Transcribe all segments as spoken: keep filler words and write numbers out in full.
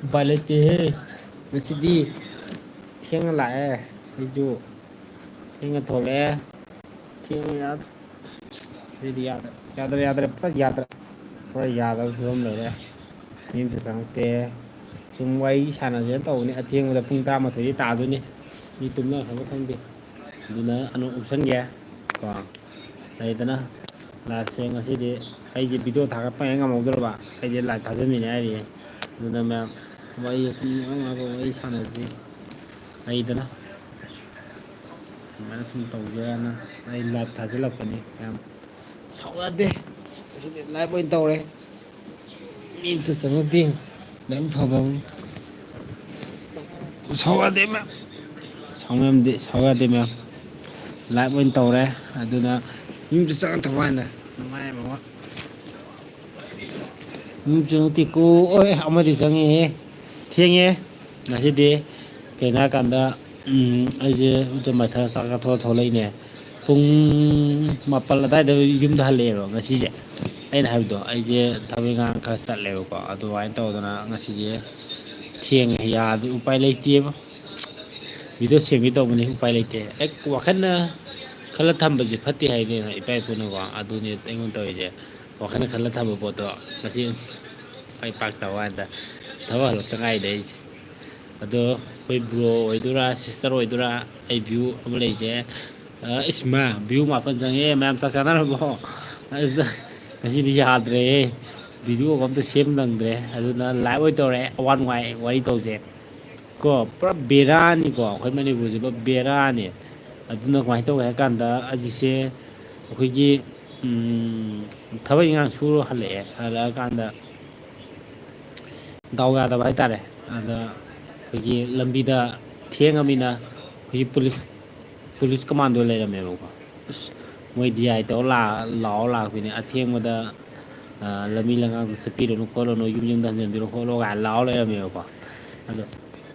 ꯎꯄꯥꯏ ꯂꯩꯇꯦꯍꯦ꯫ ꯉꯁꯤꯗꯤ ꯊꯦꯡꯅ ꯂꯥꯛꯑꯦ꯫ ꯑꯩꯁꯨ ꯊꯦꯡꯅ ꯊꯣꯛꯂꯛꯑꯦ꯫ ꯊꯦꯡꯅ ꯌꯥ-, ꯑꯗꯨꯗꯤ ꯌꯥꯗ꯭ꯔꯦ, ꯌꯥꯗ꯭ꯔꯦ, ꯌꯥꯗ꯭ꯔꯦ, ꯄꯨꯔꯥ ꯌꯥꯗ꯭ꯔꯦ꯫ ꯄꯨꯔꯥ ꯌꯥꯗꯕ ꯐꯤꯕꯝ ꯂꯩꯔꯦ꯫ ꯃꯤ ꯑꯝꯇ ꯆꯪꯉꯛꯇꯦ꯫ ꯁꯨꯝ ꯋꯥꯔꯤ ꯁꯥꯟꯅꯁꯦꯅ ꯇꯧꯕꯅꯤ꯫ ꯑꯊꯦꯡꯕꯗ ꯄꯨꯡ ꯇꯔꯥꯃꯥꯊꯣꯏꯗꯤ ꯇꯥꯗꯣꯏꯅꯤ꯫ ꯃꯤ ꯇꯨꯝꯅꯈ꯭ꯔꯕ ꯈꯪꯗꯦ꯫ ꯑꯗꯨꯅ ꯑꯅꯣꯛ ꯎꯞꯁꯟꯒꯦ꯫ ꯀꯣ꯫ ꯂꯩꯗꯅ, ꯂꯥꯏꯐꯁꯦ ꯉꯁꯤꯗꯤ ꯑꯩꯗꯤ ꯚꯤꯗꯤꯑꯣ ꯊꯥꯒꯠꯄ ꯍꯦꯛ ꯉꯝꯍꯧꯗ꯭ꯔꯕ꯫ ꯑꯩꯗꯤ ꯂꯥꯏꯐ ꯊꯥꯖꯟꯕꯤꯅꯦ ꯍꯥꯏꯔꯤꯌꯦ꯫ ꯑꯗꯨꯅ ꯃꯌꯥꯝ ꯋꯥꯔꯤ ꯁꯨꯝ ꯉꯥꯡ ꯉꯥꯡ ꯋꯥꯔꯤ ꯁꯥꯟꯅꯁꯤ꯫ ꯂꯩꯗꯅ꯫ ꯑꯗꯨꯃꯥꯏꯅ ꯁꯨꯝ ꯇꯧꯖꯦꯅ ꯑꯩ ꯂꯥꯏꯐ ꯊꯥꯖꯤꯜꯂꯛꯄꯅꯤ꯫ ꯌꯥꯝ ꯁꯥꯎ ꯌꯥꯗꯦ꯫ ꯉꯁꯤꯗꯤ ꯂꯥꯏꯐ ꯑꯣꯏꯅ ꯇꯧꯔꯦ꯫ ꯃꯤ ꯑꯝꯇ ꯆꯪꯉꯛꯇꯦ꯫ ꯂꯥꯏꯕꯛ ꯐꯕ ꯑꯃ꯫ ꯁꯥꯎ ꯌꯥꯗꯦ ꯃꯌꯥꯝ꯫ ꯁꯥꯎ ꯌꯥꯗꯦ, ꯁꯥꯎ ꯌꯥꯗꯦ ꯃꯌꯥꯝ꯫ ꯂꯥꯏꯚ ꯑꯣꯏꯅ ꯇꯧꯔꯦ꯫ ꯑꯗꯨꯅ ꯌꯨꯝꯗ ꯆꯪꯉꯛꯇꯕ ꯋꯥꯅꯤꯗ꯫ ꯅꯨꯡꯉꯥꯏꯕ ꯑꯃ꯫ ꯌꯨꯝ ꯆꯪꯉꯛꯇꯦꯀꯣ꯫ ꯑꯣꯏ, ꯑꯃꯗꯤ ꯆꯪꯉꯛꯑꯦ꯫ ꯊꯦꯡꯉꯦ꯫ ꯉꯁꯤꯗꯤ ꯀꯩꯅꯣ ꯍꯥꯏꯀꯥꯟꯗ, ꯎꯝ, ꯑꯩꯁꯦ ꯑꯗꯨ ꯃꯊꯛ ꯆꯥꯛ ꯆꯥꯊꯣꯛꯑ ꯊꯣꯛꯂꯛꯏꯅꯦ꯫ ꯄꯨꯡ ꯃꯥꯄꯜ ꯑꯗꯨꯋꯥꯏꯗ ꯌꯨꯝꯗ ꯍꯜꯂꯛꯑꯦꯕ ꯉꯁꯤꯁꯦ꯫ ꯑꯩꯅ ꯍꯥꯏꯕꯗꯣ, ꯑꯩꯁꯦ ꯊꯕꯛ ꯏꯪꯈꯥꯡ ꯈꯔ ꯆꯠꯂꯦꯕꯀꯣ꯫ ꯑꯗꯨꯃꯥꯏꯅ ꯇꯧꯗꯅ ꯉꯁꯤꯁꯦ ꯊꯦꯡꯉꯦ꯫ ꯌꯥꯗꯦ, ꯎꯄꯥꯏ ꯂꯩꯇꯦꯕ꯫ ꯚꯤꯗꯤꯑꯣ ꯁꯦꯝꯒꯦ ꯇꯧꯕꯅꯤ, ꯎꯄꯥꯏ ꯂꯩꯇꯦ꯫ ꯍꯦꯛ ꯋꯥꯈꯜꯅ ꯈꯜꯂ ꯊꯝꯕꯁꯦ ꯐꯠꯇꯦ ꯍꯥꯏꯗꯅ ꯏꯄꯥ ꯏꯄꯨꯅꯀꯣ꯫ ꯑꯗꯨꯅꯦ ꯑꯩꯉꯣꯟꯗ ꯇꯧꯔꯤꯁꯦ꯫ ꯋꯥꯈꯜꯅ ꯈꯜꯂ ꯊꯝꯕ ꯄꯣꯠꯇꯣ ꯉꯁꯤ ꯄꯥꯏ ꯄꯥꯛ ꯇꯧ ꯀꯥꯟꯗ ꯊꯕꯛ ꯍꯜꯂꯛꯇ ꯉꯥꯏꯗ ꯑꯩꯁꯦ꯫ ꯑꯗꯣ ꯑꯩꯈꯣꯏ ꯕ꯭ꯔꯣ ꯑꯣꯏꯗꯣꯏꯔꯥ, ꯁꯤꯁꯇꯔ ꯑꯣꯏꯗꯣꯏꯔꯥ, ꯑꯩ ꯚ꯭ꯌꯨ ꯑꯃ ꯂꯩꯁꯦ꯫ ꯑ, ꯏꯁ ꯃꯥ, ꯚ꯭ꯌꯨ ꯃꯥꯄꯟ ꯆꯪꯉꯦ꯫ ꯃꯌꯥꯝ ꯆꯥꯛ ꯆꯥꯅꯔꯕꯣ? ꯑꯁꯤꯗ ꯉꯁꯤꯗꯤ ꯌꯥꯗ꯭ꯔꯦꯍꯦ꯫ ꯚꯤꯗꯤꯑꯣꯒ ꯑꯝꯇ ꯁꯦꯝ ꯅꯪꯗ꯭ꯔꯦ꯫ ꯑꯗꯨꯅ ꯂꯥꯏꯚ ꯑꯣꯏꯅ ꯇꯧꯔꯦ꯫ ꯑꯋꯥ ꯅꯨꯡꯉꯥꯏ ꯋꯥꯔꯤ ꯇꯧꯁꯦ꯫ ꯀꯣ, ꯄꯨꯔꯥ ꯕꯦꯔꯥꯅꯤꯀꯣ꯫ ꯑꯩꯈꯣꯏ ꯃꯅꯤꯄꯨꯔꯁꯦ ꯄꯨꯔꯥ ꯕꯦꯔꯥꯅꯤ꯫ ꯑꯗꯨꯅ ꯀꯃꯥꯏꯅ ꯇꯧꯒꯦ ꯍꯥꯏ ꯀꯥꯟꯗ, ꯍꯧꯖꯤꯛꯁꯦ ꯑꯩꯈꯣꯏꯒꯤ, ꯎꯝ, ꯊꯕꯛ ꯏꯪꯈꯥꯡ ꯁꯨꯔ ꯍꯜꯂꯛꯑꯦ꯫ ꯍꯜꯂꯛꯑꯀꯥꯟꯗ ꯗꯥꯎ ꯌꯥꯗꯕ ꯍꯥꯏꯇꯥꯔꯦ꯫ ꯑꯗ ꯑꯩꯈꯣꯏꯒꯤ ꯂꯝꯕꯤꯗ ꯊꯦꯡꯉꯃꯤꯅ ꯑꯩꯈꯣꯏꯒꯤ ꯄꯨꯂꯤꯁ, ꯄꯨꯂꯤꯁ ꯀꯃꯥꯟꯗꯣ ꯂꯩꯔꯝꯃꯦꯕꯀꯣ꯫ ꯑꯁ, ꯃꯣꯏ ꯗꯤ ꯑꯥꯏ ꯇꯧꯔ ꯂꯥꯛ-, ꯂꯥꯎꯔ ꯂꯥꯛꯄꯤꯅꯦ꯫ ꯑꯊꯦꯡꯕꯗ, ꯑ, ꯂꯝꯕꯤ ꯂꯝꯈꯥꯡꯗ ꯆꯠꯄꯤꯔꯨꯅꯨ ꯈꯣꯠꯂꯨꯅꯨ, ꯌꯨꯝ ꯌꯨꯝꯗ ꯍꯟꯖꯤꯟꯕꯤꯔꯣ ꯈꯣꯠꯂꯣ ꯀꯥꯏꯅ ꯂꯥꯎꯔ ꯂꯩꯔꯝꯃꯦꯕꯀꯣ꯫ ꯑꯗꯣ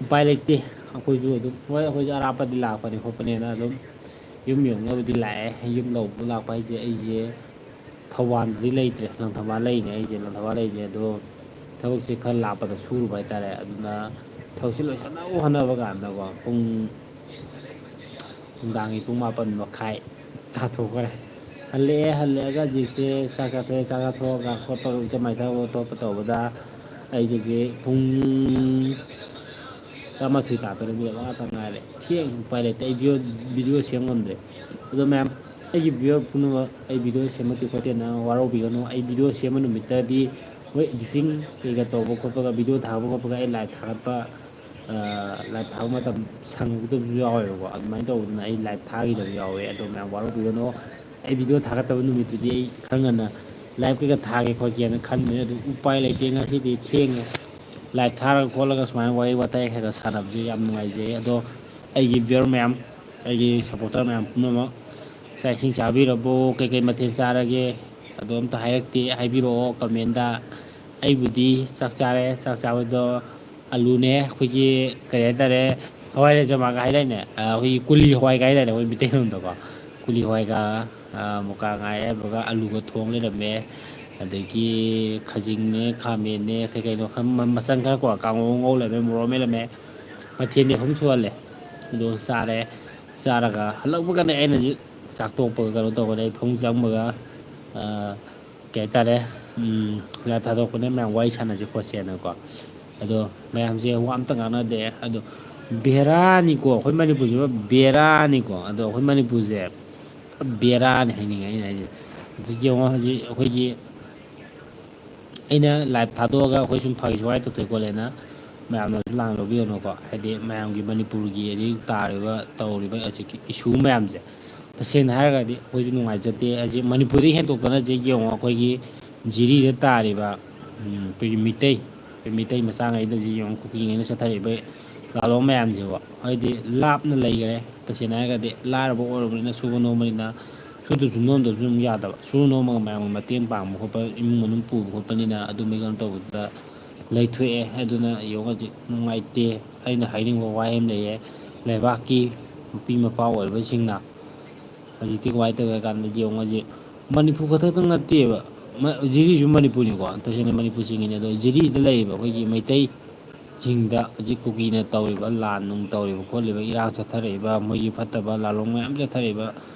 ꯎꯄꯥꯏ ꯂꯩꯇꯦ꯫ ꯑꯩꯈꯣꯏꯁꯨ ꯑꯗꯨꯝ, ꯍꯣꯏ, ꯑꯩꯈꯣꯏꯁꯨ ꯑꯔꯥꯞꯄꯗꯤ ꯂꯥꯛꯄꯅꯤ ꯈꯣꯠꯄꯅꯦꯅ ꯑꯗꯨꯝ ꯌꯨꯝ ꯌꯧꯅꯕꯗꯤ ꯂꯥꯛꯑꯦ꯫ ꯌꯨꯝ ꯌꯧꯕ ꯂꯥꯛꯄ ꯍꯥꯏꯁꯦ ꯑꯩꯁꯦ ꯊꯧꯕꯥꯜꯗꯗꯤ ꯂꯩꯇ꯭ꯔꯦ, ꯂꯪꯊꯕꯥꯜ ꯂꯩꯅꯦ ꯑꯩꯁꯦ, ꯂꯪꯊꯕꯥꯜ ꯂꯩꯅꯦ꯫ ꯑꯗꯣ ꯊꯕꯛꯁꯦ ꯈꯔ ꯂꯥꯞꯄꯗ ꯁꯨꯔꯨꯕ ꯍꯥꯏꯇꯥꯔꯦ꯫ ꯑꯗꯨꯅ ꯊꯕꯛꯁꯦ ꯂꯣꯏꯁꯟꯅꯕ ꯍꯣꯠꯅꯕ ꯀꯥꯟꯗꯀꯣ, ꯄꯨꯡ, ꯅꯨꯡꯗꯥꯡꯒꯤ ꯄꯨꯡ ꯃꯥꯄꯟ ꯃꯈꯥꯏ ꯇꯥꯊꯣꯛꯈ꯭ꯔꯦ꯫ ꯍꯜꯂꯛꯑꯦ, ꯍꯜꯂꯛꯑꯒ ꯍꯧꯖꯤꯛꯁꯦ ꯆꯥꯛ ꯆꯥꯊꯣꯛꯑꯦ, ꯆꯥꯛ ꯆꯥꯊꯣꯛꯑꯒ ꯈꯣꯠꯄꯒ ꯏꯔꯨꯖ ꯃꯥꯏꯊꯕ ꯈꯣꯠꯄ ꯇꯧꯕꯗ ꯑꯩꯁꯦ ꯍꯧꯖꯤꯛ ꯄꯨꯡ ꯇꯔꯥꯃꯥꯊꯣꯏ ꯇꯥꯗꯣꯔꯦ, ꯃꯤꯅꯤꯠ ꯃꯉꯥ ꯈꯛ ꯉꯥꯏꯔꯦ꯫ ꯊꯦꯡ ꯎꯄꯥꯏ ꯂꯩꯇꯦ, ꯑꯩ ꯚꯤꯗꯤꯑꯣ, ꯚꯤꯗꯤꯑꯣ ꯁꯦꯝ ꯉꯝꯗ꯭ꯔꯦ꯫ ꯑꯗꯣ ꯃꯌꯥꯝ, ꯑꯩꯒꯤ ꯚꯤꯌꯨꯋꯔ ꯄꯨꯝꯅꯃꯛ, ꯑꯩ ꯚꯤꯗꯤꯑꯣ ꯁꯦꯝꯃꯛꯇꯦ ꯈꯣꯠꯇꯦꯅ ꯋꯥꯔꯧꯕꯤꯒꯅꯨ꯫ ꯑꯩ ꯚꯤꯗꯤꯑꯣ ꯁꯦꯝꯕ ꯅꯨꯃꯤꯠꯇꯗꯤ ꯃꯣꯏ ꯏꯗꯤꯇꯤꯡ ꯀꯩꯀꯥ ꯇꯧꯕ ꯈꯣꯠꯄꯒ, ꯚꯤꯗꯤꯑꯣ ꯊꯥꯒꯠꯄ ꯈꯣꯠꯄꯒ ꯑꯩ ꯂꯥꯏꯚ ꯊꯥꯒꯠꯄ, ꯑ, ꯂꯥꯏꯚ ꯊꯥꯕ ꯃꯇꯝ ꯁꯪꯉꯛꯇꯕꯁꯨ ꯌꯥꯎꯋꯦꯕꯀꯣ꯫ ꯑꯗꯨꯃꯥꯏꯅ ꯇꯧꯗꯅ ꯑꯩ ꯂꯥꯏꯚ ꯊꯥꯈꯤꯗꯕ ꯌꯥꯎꯋꯦ꯫ ꯑꯗꯣ ꯃꯌꯥꯝ ꯋꯥꯔꯧꯕꯤꯒꯅꯨ꯫ ꯑꯩ ꯚꯤꯗꯤꯑꯣ ꯊꯥꯒꯠꯇꯕ ꯅꯨꯃꯤꯠꯇꯨꯗꯤ ꯑꯩ ꯈꯔ ꯉꯟꯅ ꯂꯥꯏꯚ ꯀꯩꯀꯥ ꯊꯥꯒꯦ ꯈꯣꯠꯀꯦꯅ ꯈꯟꯕꯅꯦ꯫ ꯑꯗꯨ ꯎꯄꯥꯏ ꯂꯩꯇꯦ, ꯉꯁꯤꯗꯤ ꯊꯦꯡꯉꯦ꯫ ꯂꯥꯏꯚ ꯊꯥꯔꯒ ꯈꯣꯠꯂꯒ ꯁꯨꯃꯥꯏꯅ ꯋꯥꯔꯤ ꯋꯥꯇꯥꯏ ꯈꯔ ꯈꯔ ꯁꯥꯟꯅꯕꯁꯦ ꯌꯥꯝ ꯅꯨꯡꯉꯥꯏꯖꯩ꯫ ꯑꯗꯣ ꯑꯩꯒꯤ ꯚꯤꯌꯨꯋꯔ ꯃꯌꯥꯝ, ꯑꯩꯒꯤ ꯁꯞꯄꯣꯔꯇꯔ ꯃꯌꯥꯝ ꯄꯨꯝꯅꯃꯛ, ꯆꯥꯛ ꯏꯁꯤꯡ ꯆꯥꯕꯤꯔꯕꯣ? ꯀꯩꯀꯩ ꯃꯊꯦꯜ ꯆꯥꯔꯒꯦ? ꯑꯗꯣ ꯑꯝꯇ ꯍꯥꯏꯔꯛꯇꯦ, ꯍꯥꯏꯕꯤꯔꯛꯑꯣ ꯀꯃꯦꯟꯗ꯫ ꯑꯩꯕꯨꯗꯤ ꯆꯥꯛ ꯆꯥꯔꯦ꯫ ꯆꯥꯛ ꯆꯥꯕꯗꯣ ꯑꯂꯨꯅꯦ, ꯑꯩꯈꯣꯏꯒꯤ ꯀꯔꯤ ꯍꯥꯏꯇꯥꯔꯦ, ꯍꯋꯥꯏ ꯔꯥꯖꯃꯥꯒ ꯍꯥꯏꯗꯥꯏꯅꯦ? ꯑ, ꯑꯩꯈꯣꯏꯒꯤ ꯀꯨꯂꯤ ꯍꯋꯥꯏꯒ ꯍꯥꯏꯗꯥꯏꯅꯦ, ꯑꯩꯈꯣꯏ ꯃꯤꯇꯩꯂꯣꯟꯗꯀꯣ? ꯀꯨꯂꯤ ꯍꯋꯥꯏꯒ, ꯑ, ꯃꯨꯀꯥ ꯉꯥ ꯑꯌꯥꯏꯕꯒ ꯑꯂꯨꯒ ꯊꯣꯡ ꯂꯩꯔꯝꯃꯦ꯫ ꯑꯗꯒꯤ ꯈꯥꯖꯤꯡꯅꯦ, ꯈꯥꯃꯦꯟꯅꯦ, ꯀꯩ ꯀꯩꯅꯣ ꯈꯔ ꯃ-, ꯃꯆꯜ ꯈꯔ ꯀꯣ, ꯀꯥꯡꯉꯧ ꯑꯃ ꯉꯧ ꯂꯩꯔꯝꯃꯦ, ꯃꯣꯔꯣꯛ ꯑꯃ ꯃꯦꯠꯂꯝꯃꯦ꯫ ꯃꯊꯦꯜꯗꯤ ꯑꯍꯨꯝ ꯁꯨꯍꯜꯂꯦ꯫ ꯑꯗꯨ ꯆꯥꯔꯦ꯫ ꯆꯥꯔꯒ ꯍꯜꯂꯛꯄꯒꯅꯦ ꯑꯩꯅ ꯍꯧꯖꯤꯛ ꯆꯥꯛ ꯇꯣꯛꯄꯒ ꯀꯩꯅꯣ ꯇꯧꯕꯅꯦ, ꯑꯩ ꯐꯃꯨꯡ ꯆꯪꯕꯒ, ꯑ, ꯀꯩ ꯍꯥꯏꯇꯥꯔꯦ, ꯎꯝ, ꯂꯥꯏꯞ ꯊꯥꯗꯣꯛꯄꯅꯦ, ꯃꯌꯥꯝ ꯋꯥꯔꯤ ꯁꯥꯟꯅꯁꯤ ꯈꯣꯠꯁꯦꯅꯀꯣ꯫ ꯑꯗꯣ ꯃꯌꯥꯝꯁꯦ ꯋꯥ ꯑꯝꯇ ꯉꯥꯡꯅꯗꯦ꯫ ꯑꯗꯣ ꯕꯦꯔꯥꯅꯤꯀꯣ, ꯑꯩꯈꯣꯏ ꯃꯅꯤꯄꯨꯔꯁꯤꯃ ꯕꯦꯔꯥꯅꯤꯀꯣ꯫ ꯑꯗꯣ ꯑꯩꯈꯣꯏ ꯃꯅꯤꯄꯨꯔꯁꯦ ꯕꯦꯔꯥꯅꯤ ꯍꯥꯏꯅꯤꯡꯉꯦ ꯑꯩꯅ ꯍꯥꯏꯁꯦ꯫ ꯍꯧꯖꯤꯛ ꯌꯦꯡꯉꯣ, ꯍꯧꯖꯤꯛ ꯑꯩꯈꯣꯏꯒꯤ ꯑꯩꯅ ꯂꯥꯏꯞ ꯊꯥꯗꯣꯛꯑꯒ ꯑꯩꯈꯣꯏ ꯁꯨꯝ ꯐꯥꯒꯤ ꯁꯨꯋꯥꯏ ꯇꯧꯊꯣꯛꯑꯦ ꯈꯣꯠꯂꯦꯅ ꯃꯌꯥꯝꯅꯁꯨ ꯂꯥꯟꯅ ꯂꯧꯕꯤꯒꯅꯨꯀꯣ꯫ ꯍꯥꯏꯗꯤ ꯃꯌꯥꯝꯒꯤ ꯃꯅꯤꯄꯨꯔꯒꯤ ꯑꯗꯒꯤ ꯇꯥꯔꯤꯕ ꯇꯧꯔꯤꯕ ꯍꯧꯖꯤꯛꯀꯤ ꯏꯁꯨ ꯃꯌꯥꯝꯁꯦ ꯇꯁꯦꯡꯅ ꯍꯥꯏꯔꯒꯗꯤ ꯑꯩꯈꯣꯏꯁꯨ ꯅꯨꯡꯉꯥꯏꯖꯗꯦ꯫ ꯍꯧꯖꯤꯛ ꯃꯅꯤꯄꯨꯔꯗꯒꯤ ꯍꯦꯟꯗꯣꯛꯇꯅ ꯍꯧꯖꯤꯛ ꯌꯦꯡꯉꯣ, ꯑꯩꯈꯣꯏꯒꯤ ꯖꯤꯔꯤꯗ ꯇꯥꯔꯤꯕ, ꯎꯝ, ꯑꯩꯈꯣꯏꯒꯤ ꯃꯤꯇꯩ, ꯑꯩꯈꯣꯏ ꯃꯤꯇꯩ ꯃꯆꯥꯉꯩꯗ ꯍꯧꯖꯤꯛ ꯌꯦꯡꯉꯣ, ꯀꯨꯀꯤꯉꯩꯅ ꯆꯠꯊꯔꯛꯏꯕ ꯂꯥꯂꯣꯡ ꯃꯌꯥꯝꯁꯤꯀꯣ꯫ ꯍꯥꯏꯗꯤ ꯂꯥꯞꯅ ꯂꯩꯈꯔꯦ꯫ ꯇꯁꯦꯡꯅ ꯍꯥꯏꯔꯒꯗꯤ ꯂꯥꯏꯔꯕ ꯑꯣꯏꯔꯕꯅꯤꯅ, ꯁꯨꯕ ꯅꯣꯝꯕꯅꯤꯅ, ꯁꯨꯗꯁꯨ ꯅꯣꯝꯗꯕꯁꯨ ꯑꯗꯨꯝ ꯌꯥꯗꯕ꯫ ꯁꯨꯔ ꯅꯣꯝꯃꯒ ꯃꯌꯥꯝꯒꯤ ꯃꯇꯦꯡ ꯄꯥꯡꯕ ꯈꯣꯠꯄ, ꯏꯃꯨꯡ ꯃꯅꯨꯡ ꯄꯨꯕ ꯈꯣꯠꯄꯅꯤꯅ ꯑꯗꯨꯝꯕꯒꯤ ꯀꯩꯅꯣ ꯇꯧꯕꯗꯨꯗ ꯂꯩꯊꯣꯛꯑꯦ꯫ ꯑꯗꯨꯅ ꯌꯦꯡꯉꯣ ꯍꯧꯖꯤꯛ ꯅꯨꯡꯉꯥꯏꯇꯦ꯫ ꯑꯩꯅ ꯍꯥꯏꯅꯤꯡꯕ ꯋꯥꯍꯩ ꯑꯃ ꯂꯩꯌꯦ, ꯂꯩꯕꯥꯛꯀꯤ ꯃꯄꯤ ꯃꯄꯥ ꯑꯣꯏꯔꯤꯕꯁꯤꯡꯅ ꯍꯧꯖꯤꯛꯇꯤ ꯀꯃꯥꯏꯅ ꯇꯧꯒꯦ ꯍꯥꯏ ꯀꯥꯟꯗ, ꯌꯦꯡꯉꯣ ꯍꯧꯖꯤꯛ ꯃꯅꯤꯄꯨꯔ ꯈꯛꯇꯪ ꯅꯠꯇꯦꯕ, ꯖꯤꯔꯤꯁꯨ ꯃꯅꯤꯄꯨꯔꯅꯤꯀꯣ, ꯇꯁꯦꯡꯅ ꯃꯅꯤꯄꯨꯔ ꯆꯤꯡꯉꯤꯅꯤ꯫ ꯑꯗꯣ ꯖꯤꯔꯤꯗ ꯂꯩꯔꯤꯕ ꯑꯩꯈꯣꯏꯒꯤ ꯃꯩꯇꯩꯁꯤꯡꯗ ꯍꯧꯖꯤꯛ ꯀꯨꯀꯤꯅ ꯇꯧꯔꯤꯕ ꯂꯥꯟ ꯅꯨꯡ ꯇꯧꯔꯤꯕ ꯈꯣꯠꯂꯤꯕ, ꯏꯔꯥꯡ ꯆꯠꯊꯔꯛꯏꯕ, ꯃꯣꯏꯒꯤ ꯐꯠꯇꯕ ꯂꯥꯂꯣꯡ ꯃꯌꯥꯝ ꯆꯠꯊꯔꯛꯏꯕ,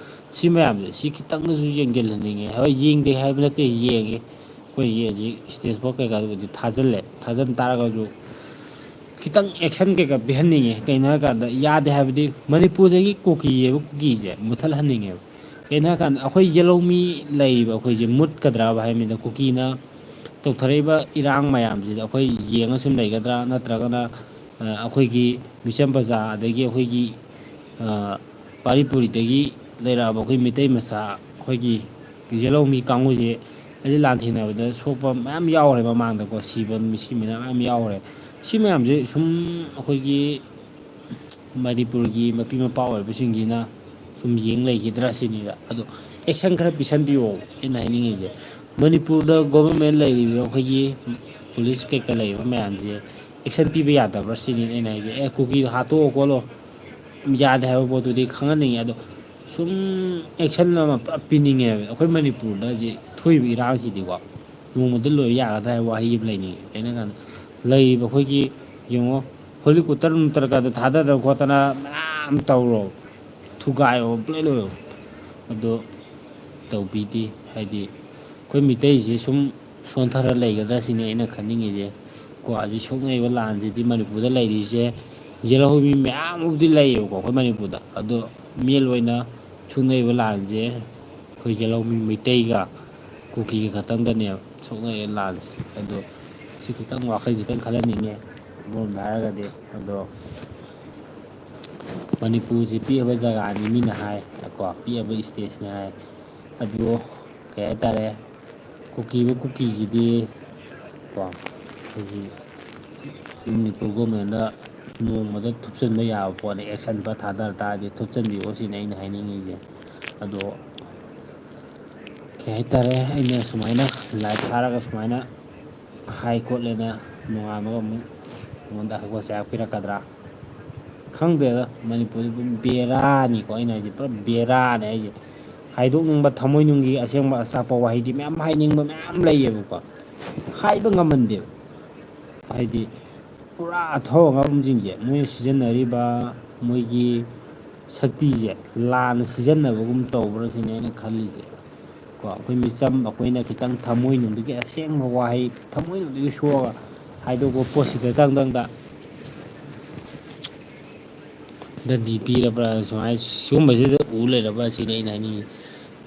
ꯁꯤ ꯃꯌꯥꯝꯁꯦ, ꯁꯤ ꯈꯤꯇꯪꯗꯁꯨ ꯌꯦꯡꯁꯤꯜꯍꯟꯅꯤꯡꯉꯦ꯫ ꯍꯣꯏ, ꯌꯦꯡꯗꯦ ꯍꯥꯏꯕ ꯅꯠꯇꯦ, ꯌꯦꯡꯉꯦ꯫ ꯑꯩꯈꯣꯏꯒꯤ ꯍꯧꯖꯤꯛ ꯏꯁꯇꯦꯖ ꯕꯣꯔꯗ ꯀꯩꯀꯥꯗꯨꯕꯨꯗꯤ ꯊꯥꯖꯤꯜꯂꯦ꯫ ꯊꯥꯖꯤꯟ ꯇꯥꯔꯒꯁꯨ ꯈꯤꯇꯪ ꯑꯦꯛꯁꯟ ꯀꯩꯀꯥ ꯄꯤꯍꯟꯅꯤꯡꯉꯦ꯫ ꯀꯩꯅꯣ ꯍꯥꯏꯀꯥꯟꯗ, ꯌꯥꯗꯦ ꯍꯥꯏꯕꯗꯤ, ꯃꯅꯤꯄꯨꯔꯗꯒꯤ ꯀꯨꯀꯤ ꯍꯥꯏꯕ ꯀꯨꯀꯤꯁꯦ ꯃꯨꯊꯠꯍꯟꯅꯤꯡꯉꯦꯕ꯫ ꯀꯩꯅꯣ ꯍꯥꯏꯀꯥꯟꯗ, ꯑꯩꯈꯣꯏ ꯌꯦꯜꯍꯧꯃꯤ ꯂꯩꯔꯤꯕ ꯑꯩꯈꯣꯏꯁꯦ ꯃꯨꯠꯀꯗ꯭ꯔꯕ ꯍꯥꯏꯕꯅꯤꯗ꯫ ꯀꯨꯀꯤꯅ ꯇꯧꯊꯔꯛꯏꯕ ꯏꯔꯥꯡ ꯃꯌꯥꯝꯁꯤꯗ ꯑꯩꯈꯣꯏ ꯌꯦꯡꯉ ꯁꯨꯝ ꯂꯩꯒꯗ꯭ꯔꯥ, ꯅꯠꯇ꯭ꯔꯒꯅ, ꯑ, ꯑꯩꯈꯣꯏꯒꯤ ꯃꯤꯆꯝ ꯄ꯭ꯔꯖꯥ, ꯑꯗꯒꯤ ꯑꯩꯈꯣꯏꯒꯤ, ꯑ, ꯄꯥꯔꯤ ꯄꯨꯔꯤꯗꯒꯤ ꯂꯩꯔꯛꯑꯕ ꯑꯩꯈꯣꯏ ꯃꯤꯇꯩ ꯃꯆꯥ, ꯑꯩꯈꯣꯏꯒꯤ ꯌꯦꯜꯍꯧꯃꯤ ꯀꯥꯡꯕꯨꯁꯦ ꯑꯩꯁꯦ ꯂꯥꯟꯊꯦꯡꯅꯕꯗ ꯁꯣꯛꯄ ꯃꯌꯥꯝ ꯌꯥꯎꯈ꯭ꯔꯦ꯫ ꯃꯃꯥꯡꯗꯀꯣ ꯁꯤꯕ ꯃꯤꯁꯤ ꯃꯌꯥꯝ ꯌꯥꯎꯈ꯭ꯔꯦ꯫ ꯁꯤ ꯃꯌꯥꯝꯁꯦ ꯁꯨꯝ ꯑꯩꯈꯣꯏꯒꯤ ꯃꯅꯤꯄꯨꯔꯒꯤ ꯃꯄꯤ ꯃꯄꯥ ꯑꯣꯏꯕꯁꯤꯡꯁꯤꯅ ꯁꯨꯝ ꯌꯦꯡ ꯂꯩꯈꯤꯗ꯭ꯔꯥ ꯁꯤꯅꯤꯗ꯫ ꯑꯗꯣ ꯑꯦꯛꯁꯟ ꯈꯔ ꯄꯤꯁꯟꯕꯤꯌꯣ ꯑꯩꯅ ꯍꯥꯏꯅꯤꯡꯉꯤꯁꯦ꯫ ꯃꯅꯤꯄꯨꯔꯗ ꯒꯣꯕꯔꯃꯦꯟ ꯂꯩꯔꯤꯕ ꯑꯩꯈꯣꯏꯒꯤ ꯄꯨꯂꯤꯁ ꯀꯩꯀꯥ ꯂꯩꯔꯤꯕ ꯃꯌꯥꯝꯁꯦ ꯑꯦꯛꯁꯟ ꯄꯤꯕ ꯌꯥꯗꯕ꯭ꯔꯥ ꯁꯤꯅꯤ ꯑꯩꯅ ꯍꯥꯏꯁꯦ꯫ ꯑꯦ, ꯀꯨꯀꯤꯗꯣ ꯍꯥꯠꯇꯣꯛꯑꯣ ꯈꯣꯠꯂꯣ, ꯌꯥꯗꯦ ꯍꯥꯏꯕ ꯄꯣꯠꯇꯨꯗꯤ ꯈꯪꯍꯟꯅꯤꯡꯉꯦ꯫ ꯑꯗꯣ ꯁꯨꯝ ꯑꯦꯛꯁꯟ ꯑꯃ ꯄꯨꯔꯥ ꯄꯤꯅꯤꯡꯉꯦꯕ꯫ ꯑꯩꯈꯣꯏ ꯃꯅꯤꯄꯨꯔꯗ ꯍꯧꯖꯤꯛ ꯊꯣꯛꯏꯕ ꯏꯔꯥꯡꯁꯤꯗꯤꯀꯣ, ꯅꯣꯡꯃꯗ ꯂꯣꯏ ꯌꯥꯒꯗ꯭ꯔꯥ ꯍꯥꯏꯕ ꯋꯥꯍꯩ ꯑꯃ ꯂꯩꯅꯤꯡꯉꯦ꯫ ꯀꯩꯅꯣ ꯍꯥꯏꯀꯥꯟꯗ, ꯂꯩꯔꯤꯕ ꯑꯩꯈꯣꯏꯒꯤ, ꯌꯦꯡꯉꯣ, ꯍꯣꯂꯤꯀꯣꯞꯇꯔ ꯅꯨꯡꯇꯔꯒꯗꯣ ꯊꯥꯗꯗꯅ ꯈꯣꯠꯇꯅ ꯃꯌꯥꯝ ꯇꯧꯔꯣ, ꯊꯨꯒꯥꯏꯌꯣ, ꯄꯨꯂꯣꯏ ꯂꯣꯏꯌꯣ꯫ ꯑꯗꯣ ꯇꯧꯕꯤꯗꯦ꯫ ꯍꯥꯏꯗꯤ ꯑꯩꯈꯣꯏ ꯃꯤꯇꯩꯁꯦ ꯁꯨꯝ ꯁꯣꯟꯊꯔ ꯂꯩꯒꯗ꯭ꯔꯥ ꯁꯤꯅꯤ ꯑꯩꯅ ꯈꯟꯅꯤꯡꯉꯤꯁꯦ꯫ ꯀꯣ, ꯍꯧꯖꯤꯛ ꯁꯣꯛꯅꯔꯤꯕ ꯂꯥꯟꯁꯤꯗꯤ ꯃꯅꯤꯄꯨꯔꯗ ꯂꯩꯔꯤꯁꯦ ꯌꯦꯜꯍꯧꯃꯤ ꯃꯌꯥꯝ ꯑꯃꯕꯨꯗꯤ ꯂꯩꯌꯦꯕꯀꯣ ꯑꯩꯈꯣꯏ ꯃꯅꯤꯄꯨꯔꯗ꯫ ꯑꯗꯣ ꯃꯦꯟ ꯑꯣꯏꯅ ꯁꯣꯛꯅꯔꯤꯕ ꯂꯥꯟꯁꯦ ꯑꯩꯈꯣꯏ ꯌꯦꯜꯍꯧꯃꯤ ꯃꯩꯇꯩꯒ ꯀꯨꯀꯤꯒ ꯈꯛꯇꯪꯗꯅꯦꯕ ꯁꯣꯛꯅꯔꯤꯕ ꯂꯥꯟꯁꯦ꯫ ꯑꯗꯣ ꯁꯤ ꯈꯤꯇꯪ ꯋꯥꯈꯜ ꯈꯤꯇꯪ ꯈꯜꯍꯟꯅꯤꯡꯉꯦ ꯑꯃꯔꯣꯝꯗ ꯍꯥꯏꯔꯒꯗꯤ꯫ ꯑꯗꯣ ꯃꯅꯤꯄꯨꯔꯁꯤ ꯄꯤꯛꯑꯕ ꯖꯒꯥꯅꯤ ꯃꯤꯅ ꯍꯥꯏ ꯀꯣ, ꯄꯤꯛꯑꯕ ꯏꯁꯇꯦꯠꯅꯤ ꯍꯥꯏ꯫ ꯑꯗꯨꯕꯨ ꯀꯩ ꯍꯥꯏꯇꯥꯔꯦ, ꯀꯨꯀꯤꯕ ꯀꯨꯀꯤꯁꯤꯗꯤ ꯀꯣ, ꯑꯩꯈꯣꯏꯒꯤ ꯃꯅꯤꯄꯨꯔ ꯒꯣꯔꯃꯦꯟꯗ ꯅꯣꯡꯃꯗ ꯊꯨꯞꯆꯟꯕ ꯌꯥꯕ ꯄꯣꯠꯅꯤ꯫ ꯑꯦꯛꯁꯟ ꯐ ꯊꯥꯗꯔ ꯇꯥꯔꯗꯤ ꯊꯨꯞꯆꯟꯕꯤꯌꯣ ꯁꯤꯅꯤ ꯑꯩꯅ ꯍꯥꯏꯅꯤꯡꯉꯤꯁꯦ꯫ ꯑꯗꯣ ꯀꯩ ꯍꯥꯏꯇꯥꯔꯦ, ꯑꯩꯅ ꯁꯨꯃꯥꯏꯅ ꯂꯥꯏꯚ ꯊꯥꯔꯒ ꯁꯨꯃꯥꯏꯅ ꯍꯥꯏ ꯈꯣꯠꯂꯦꯅ ꯅꯣꯡꯉꯥꯟꯕꯒ ꯑꯃꯨꯛ ꯑꯩꯉꯣꯟꯗ ꯍꯧꯒꯠ ꯆꯥꯏꯔꯛꯄꯤꯔꯛꯀꯗ꯭ꯔꯥ? ꯈꯪꯗꯦꯗ, ꯃꯅꯤꯄꯨꯔꯁꯦ ꯄꯨꯔꯥ ꯕꯦꯔꯥꯅꯤꯀꯣ꯫ ꯑꯩꯅ ꯍꯥꯏꯁꯦ ꯄꯨꯔꯥ ꯕꯦꯔꯥꯅꯦ ꯍꯥꯏꯁꯦ꯫ ꯍꯥꯏꯗꯣꯛꯅꯤꯡꯕ ꯊꯃꯣꯏꯅꯨꯡꯒꯤ ꯑꯁꯦꯡꯕ ꯑꯆꯥꯛꯄ ꯋꯥꯍꯩꯗꯤ ꯃꯌꯥꯝ ꯍꯥꯏꯅꯤꯡꯕ ꯃꯌꯥꯝ ꯂꯩꯌꯦꯕꯀꯣ꯫ ꯍꯥꯏꯕ ꯉꯝꯃꯟꯗꯦꯕ꯫ ꯍꯥꯏꯗꯤ ꯄꯨꯔꯥ ꯑꯊꯧ ꯑꯉꯥꯝꯁꯤꯡꯁꯦ ꯃꯣꯏꯅ ꯁꯤꯖꯤꯟꯅꯔꯤꯕ ꯃꯣꯏꯒꯤ ꯁꯛꯇꯤꯁꯦ ꯂꯥꯟꯅ ꯁꯤꯖꯤꯟꯅꯕꯒꯨꯝ ꯇꯧꯕ꯭ꯔꯥ ꯁꯤꯅꯦ ꯑꯩꯅ ꯈꯜꯂꯤꯁꯦ꯫ ꯀꯣ, ꯑꯩꯈꯣꯏ ꯃꯤꯆꯝ ꯑꯩꯈꯣꯏꯅ ꯈꯤꯇꯪ ꯊꯃꯣꯏꯅꯨꯡꯗꯒꯤ ꯑꯁꯦꯡꯕ ꯋꯥꯍꯩ ꯊꯃꯣꯏꯅꯨꯡꯗꯒꯤ ꯁꯣꯛꯑꯒ ꯍꯥꯏꯗꯣꯛꯄ ꯄꯣꯠꯁꯤꯗ ꯇꯪꯗꯪꯗ ꯗꯟꯗꯤ ꯄꯤꯔꯕ꯭ꯔꯥ, ꯁꯨꯃꯥꯏꯅ ꯁꯤꯒꯨꯝꯕꯁꯤꯗ ꯎ ꯂꯩꯔꯕ꯭ꯔꯥ ꯁꯤꯅꯤ ꯑꯩꯅ ꯍꯥꯏꯅꯤꯡꯉꯤ꯫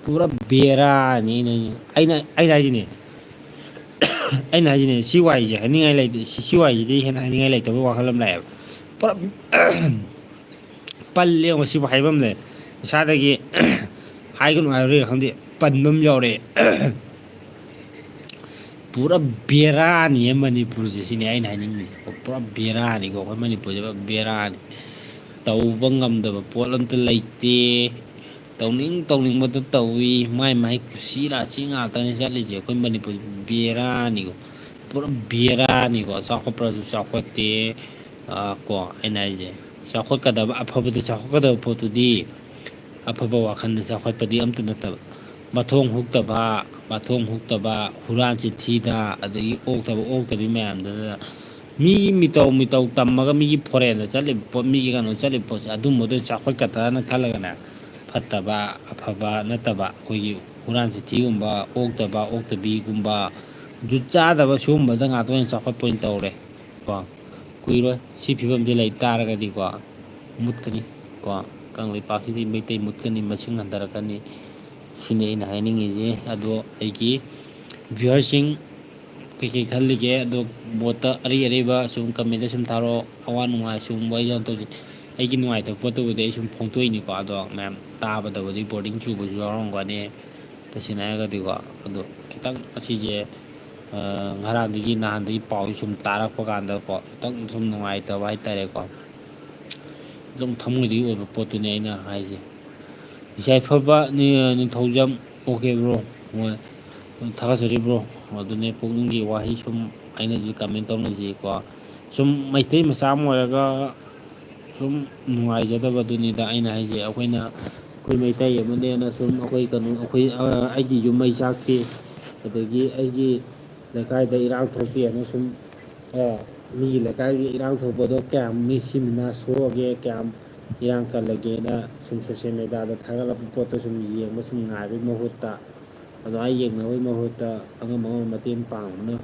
ꯄꯨꯔꯥ ꯕꯦꯔꯥꯅꯤ꯫ ꯑꯩꯅ ꯑꯩꯅ ꯑꯩꯅ ꯍꯥꯏꯁꯤꯅꯦ꯫ ꯑꯩꯅ ꯍꯥꯏꯁꯤꯅꯦ, ꯁꯤ ꯋꯥꯍꯩꯁꯦ ꯍꯥꯏꯅꯤꯡꯉꯥꯏ ꯂꯩꯇꯦ꯫ ꯁꯤ ꯁꯤ ꯋꯥꯍꯩꯁꯤꯗꯤ ꯍꯦꯟꯅ ꯍꯥꯏꯅꯤꯡꯉꯥꯏ ꯂꯩꯇꯕꯒꯤ ꯋꯥꯈꯜ ꯑꯃ ꯂꯥꯛꯑꯦꯕ꯫ ꯄꯨꯔꯥ ꯄꯜꯂꯦ ꯌꯦꯡꯉꯣ꯫ ꯁꯤꯕꯨ ꯍꯥꯏꯕ ꯑꯃ ꯂꯩ꯫ ꯏꯁꯥꯗꯒꯤ ꯍꯥꯏꯒꯅꯨ ꯍꯥꯏꯕꯔ ꯈꯪꯗꯦ, ꯄꯟꯕ ꯑꯃ ꯌꯥꯎꯔꯛꯑꯦ꯫ ꯄꯨꯔꯥ ꯕꯦꯔꯥꯅꯤꯍꯦ ꯃꯅꯤꯄꯨꯔꯁꯦ, ꯁꯤꯅꯤ ꯑꯩꯅ ꯍꯥꯏꯅꯤꯡꯉꯤꯁꯦ꯫ ꯄꯨꯔꯥ ꯕꯦꯔꯥꯅꯤꯀꯣ, ꯑꯩꯈꯣꯏ ꯃꯅꯤꯄꯨꯔꯁꯦ ꯄꯨꯔꯥ ꯕꯦꯔꯥꯅꯤ꯫ ꯇꯧꯕ ꯉꯝꯗꯕ ꯄꯣꯠ ꯑꯝꯇ ꯂꯩꯇꯦ꯫ ꯇꯧꯅꯤꯡ ꯇꯧꯅꯤꯡꯕꯗ ꯇꯧꯏ꯫ ꯃꯥꯏ ꯃꯥꯏ ꯀꯨꯁꯤ ꯔꯥꯁꯤ ꯉꯥꯛꯇꯅꯤ ꯆꯠꯂꯤꯁꯦ ꯑꯩꯈꯣꯏ ꯃꯅꯤꯄꯨꯔ꯫ ꯕꯦꯔꯥꯅꯤꯀꯣ, ꯄꯨꯔꯥ ꯕꯦꯔꯥꯅꯤꯀꯣ꯫ ꯆꯥꯎꯈꯠꯄ꯭ꯔꯁꯨ ꯆꯥꯎꯈꯠꯇꯦ꯫ ꯑꯥ, ꯀꯣ, ꯑꯩꯅ ꯍꯥꯏꯁꯦ, ꯆꯥꯎꯈꯠꯀꯗꯕ, ꯑꯐꯕꯗ ꯆꯥꯎꯈꯠꯀꯗꯕ ꯄꯣꯠꯇꯨꯗꯤ, ꯑꯐꯕ ꯋꯥꯈꯜꯗ ꯆꯥꯎꯈꯠꯄꯗꯤ ꯑꯝꯇ ꯅꯠꯇꯕ, ꯃꯊꯣꯡ ꯍꯨꯛꯇꯕ, ꯃꯊꯣꯡ ꯍꯨꯛꯇꯕ, ꯍꯨꯔꯥꯟ ꯆꯤꯟꯊꯤꯗ, ꯑꯗꯒꯤ ꯑꯣꯛꯇꯕ ꯑꯣꯛꯇꯕꯤ ꯃꯌꯥꯝꯗꯨꯗ ꯃꯤꯒꯤ ꯃꯤꯇꯧ ꯃꯤꯇꯧ ꯇꯝꯃꯒ ꯃꯤꯒꯤ ꯐꯣꯔꯦꯟꯗ ꯆꯠꯂꯤꯕ ꯄꯣꯠ, ꯃꯤꯒꯤ ꯀꯩꯅꯣ ꯆꯠꯂꯤꯕ ꯄꯣꯠꯁꯦ ꯑꯗꯨꯝꯕꯗꯣ ꯆꯥꯎꯈꯠꯀꯗ꯭ꯔꯅ ꯈꯜꯂꯒꯅꯦ, ꯐꯠꯇꯕ ꯑꯐꯕ ꯅꯠꯇꯕ ꯑꯩꯈꯣꯏꯒꯤ ꯍꯨꯔꯥꯟ ꯆꯤꯟꯊꯤꯒꯨꯝꯕ, ꯑꯣꯛꯇꯕ ꯑꯣꯛꯇꯕꯤꯒꯨꯝꯕ, ꯖꯨꯠ ꯆꯥꯗꯕ ꯁꯤꯒꯨꯝꯕꯗ ꯉꯥꯛꯇ ꯑꯣꯏꯅ ꯆꯥꯎꯈꯠꯄ ꯑꯣꯏꯅ ꯇꯧꯔꯦ꯫ ꯀꯣ, ꯀꯨꯏꯔꯣꯏ꯫ ꯁꯤ ꯐꯤꯕꯝꯁꯤ ꯂꯩ ꯇꯥꯔꯒꯗꯤꯀꯣ, ꯃꯨꯠꯀꯅꯤ꯫ ꯀꯣ, ꯀꯪꯂꯩꯄꯥꯛꯁꯤꯗꯤ ꯃꯩꯇꯩ ꯃꯨꯠꯀꯅꯤ, ꯃꯁꯤꯡ ꯍꯟꯊꯔꯛꯀꯅꯤ꯫ ꯁꯤꯅꯤ ꯑꯩꯅ ꯍꯥꯏꯅꯤꯡꯉꯤꯁꯦ꯫ ꯑꯗꯣ ꯑꯩꯒꯤ ꯚ꯭ꯌꯨꯋꯔꯁꯤꯡ ꯀꯩꯀꯩ ꯈꯜꯂꯤꯒꯦ? ꯑꯗꯣ ꯃꯣꯠꯇ ꯑꯔꯩ ꯑꯔꯩꯕ ꯁꯨꯝ ꯀꯃꯦꯟꯗ ꯁꯨꯝ ꯊꯥꯔꯛꯑꯣ꯫ ꯑꯋꯥ ꯅꯨꯡꯉꯥꯏ ꯁꯤꯒꯨꯝꯕ ꯑꯩ ꯌꯥꯝ ꯇꯧꯖꯩ꯫ ꯑꯩꯒꯤ ꯅꯨꯡꯉꯥꯏꯇꯕ ꯄꯣꯠꯇꯨꯕꯨꯗꯤ ꯑꯩ ꯁꯨꯝ ꯐꯣꯡꯗꯣꯛꯏꯅꯤꯀꯣ꯫ ꯑꯗꯣ ꯃꯌꯥꯝ ꯇꯥꯕꯗꯕꯨꯗꯤ ꯕꯣꯔꯗꯤꯡ ꯆꯨꯕꯁꯨ ꯌꯥꯎꯔꯝꯒꯅꯤ꯫ ꯇꯁꯦꯡꯅ ꯍꯥꯏꯔꯒꯗꯤꯀꯣ, ꯑꯗꯣ ꯈꯤꯇꯪ ꯑꯁꯤꯁꯦ, ꯑ, ꯉꯔꯥꯡꯗꯒꯤ ꯅꯍꯥꯟꯗꯒꯤ ꯄꯥꯎꯁꯦ ꯁꯨꯝ ꯇꯥꯔꯛꯄ ꯀꯥꯟꯗꯀꯣ, ꯈꯤꯇꯪ ꯁꯨꯝ ꯅꯨꯡꯉꯥꯏꯇꯕ ꯍꯥꯏꯇꯥꯔꯦꯀꯣ꯫ ꯑꯗꯨꯝ ꯊꯃꯣꯏꯗꯒꯤ ꯑꯣꯏꯕ ꯄꯣꯠꯇꯨꯅꯦ ꯑꯩꯅ ꯍꯥꯏꯁꯦ꯫ ꯌꯥꯏꯐꯕ ꯅꯤ-, ꯅꯤꯡꯊꯧꯖꯝ, OK bro, ꯍꯣꯏ, ꯊꯥꯒꯠꯆꯔꯤ bro꯫ ꯑꯗꯨꯅꯦ ꯄꯨꯛꯅꯤꯡꯒꯤ ꯋꯥꯍꯩ ꯁꯨꯝ ꯍꯥꯏꯅꯁꯤ, comment ꯇꯧꯅꯁꯤꯀꯣ꯫ ꯁꯨꯝ ꯃꯩꯇꯩ ꯃꯆꯥ ꯑꯃ ꯑꯣꯏꯔꯒ ꯁꯨꯝ ꯅꯨꯡꯉꯥꯏꯖꯗꯕꯗꯨꯅꯤꯗ ꯑꯩꯅ ꯍꯥꯏꯁꯦ꯫ ꯑꯩꯈꯣꯏꯅ ꯑꯩꯈꯣꯏ ꯃꯩꯇꯩ ꯑꯃꯅꯦꯅ ꯁꯨꯝ ꯑꯩꯈꯣꯏ ꯀꯩꯅꯣ, ꯑꯩꯈꯣꯏ, ꯑ, ꯑꯩꯒꯤ ꯌꯨꯝ ꯃꯩ ꯆꯥꯛꯇꯦ, ꯑꯗꯒꯤ ꯑꯩꯒꯤ ꯂꯩꯀꯥꯏꯗ ꯏꯔꯥꯡ ꯊꯣꯛꯇꯦꯅ ꯁꯨꯝ, ꯑ, ꯃꯤꯒꯤ ꯂꯩꯀꯥꯏꯒꯤ ꯏꯔꯥꯡ ꯊꯣꯛꯄꯗꯣ ꯀꯌꯥꯝ ꯃꯤ ꯁꯤꯃꯤꯅꯥ ꯁꯣꯛꯑꯒꯦ, ꯀꯌꯥꯝ ꯏꯔꯥꯡ ꯀꯜꯂꯒꯦꯅ ꯁꯨꯝ social mediaꯗ ꯊꯥꯒꯠꯂꯛꯄ ꯄꯣꯠꯇꯣ ꯁꯨꯝ ꯌꯦꯡꯕ ꯁꯨꯝ ꯉꯥꯏꯕꯒꯤ ꯃꯍꯨꯠꯇ, ꯑꯗꯨꯃꯥꯏꯅ ꯌꯦꯡꯅꯕꯒꯤ ꯃꯍꯨꯠꯇ ꯑꯉꯝ ꯑꯉꯝꯕ ꯃꯇꯦꯡ ꯄꯥꯡꯕꯅ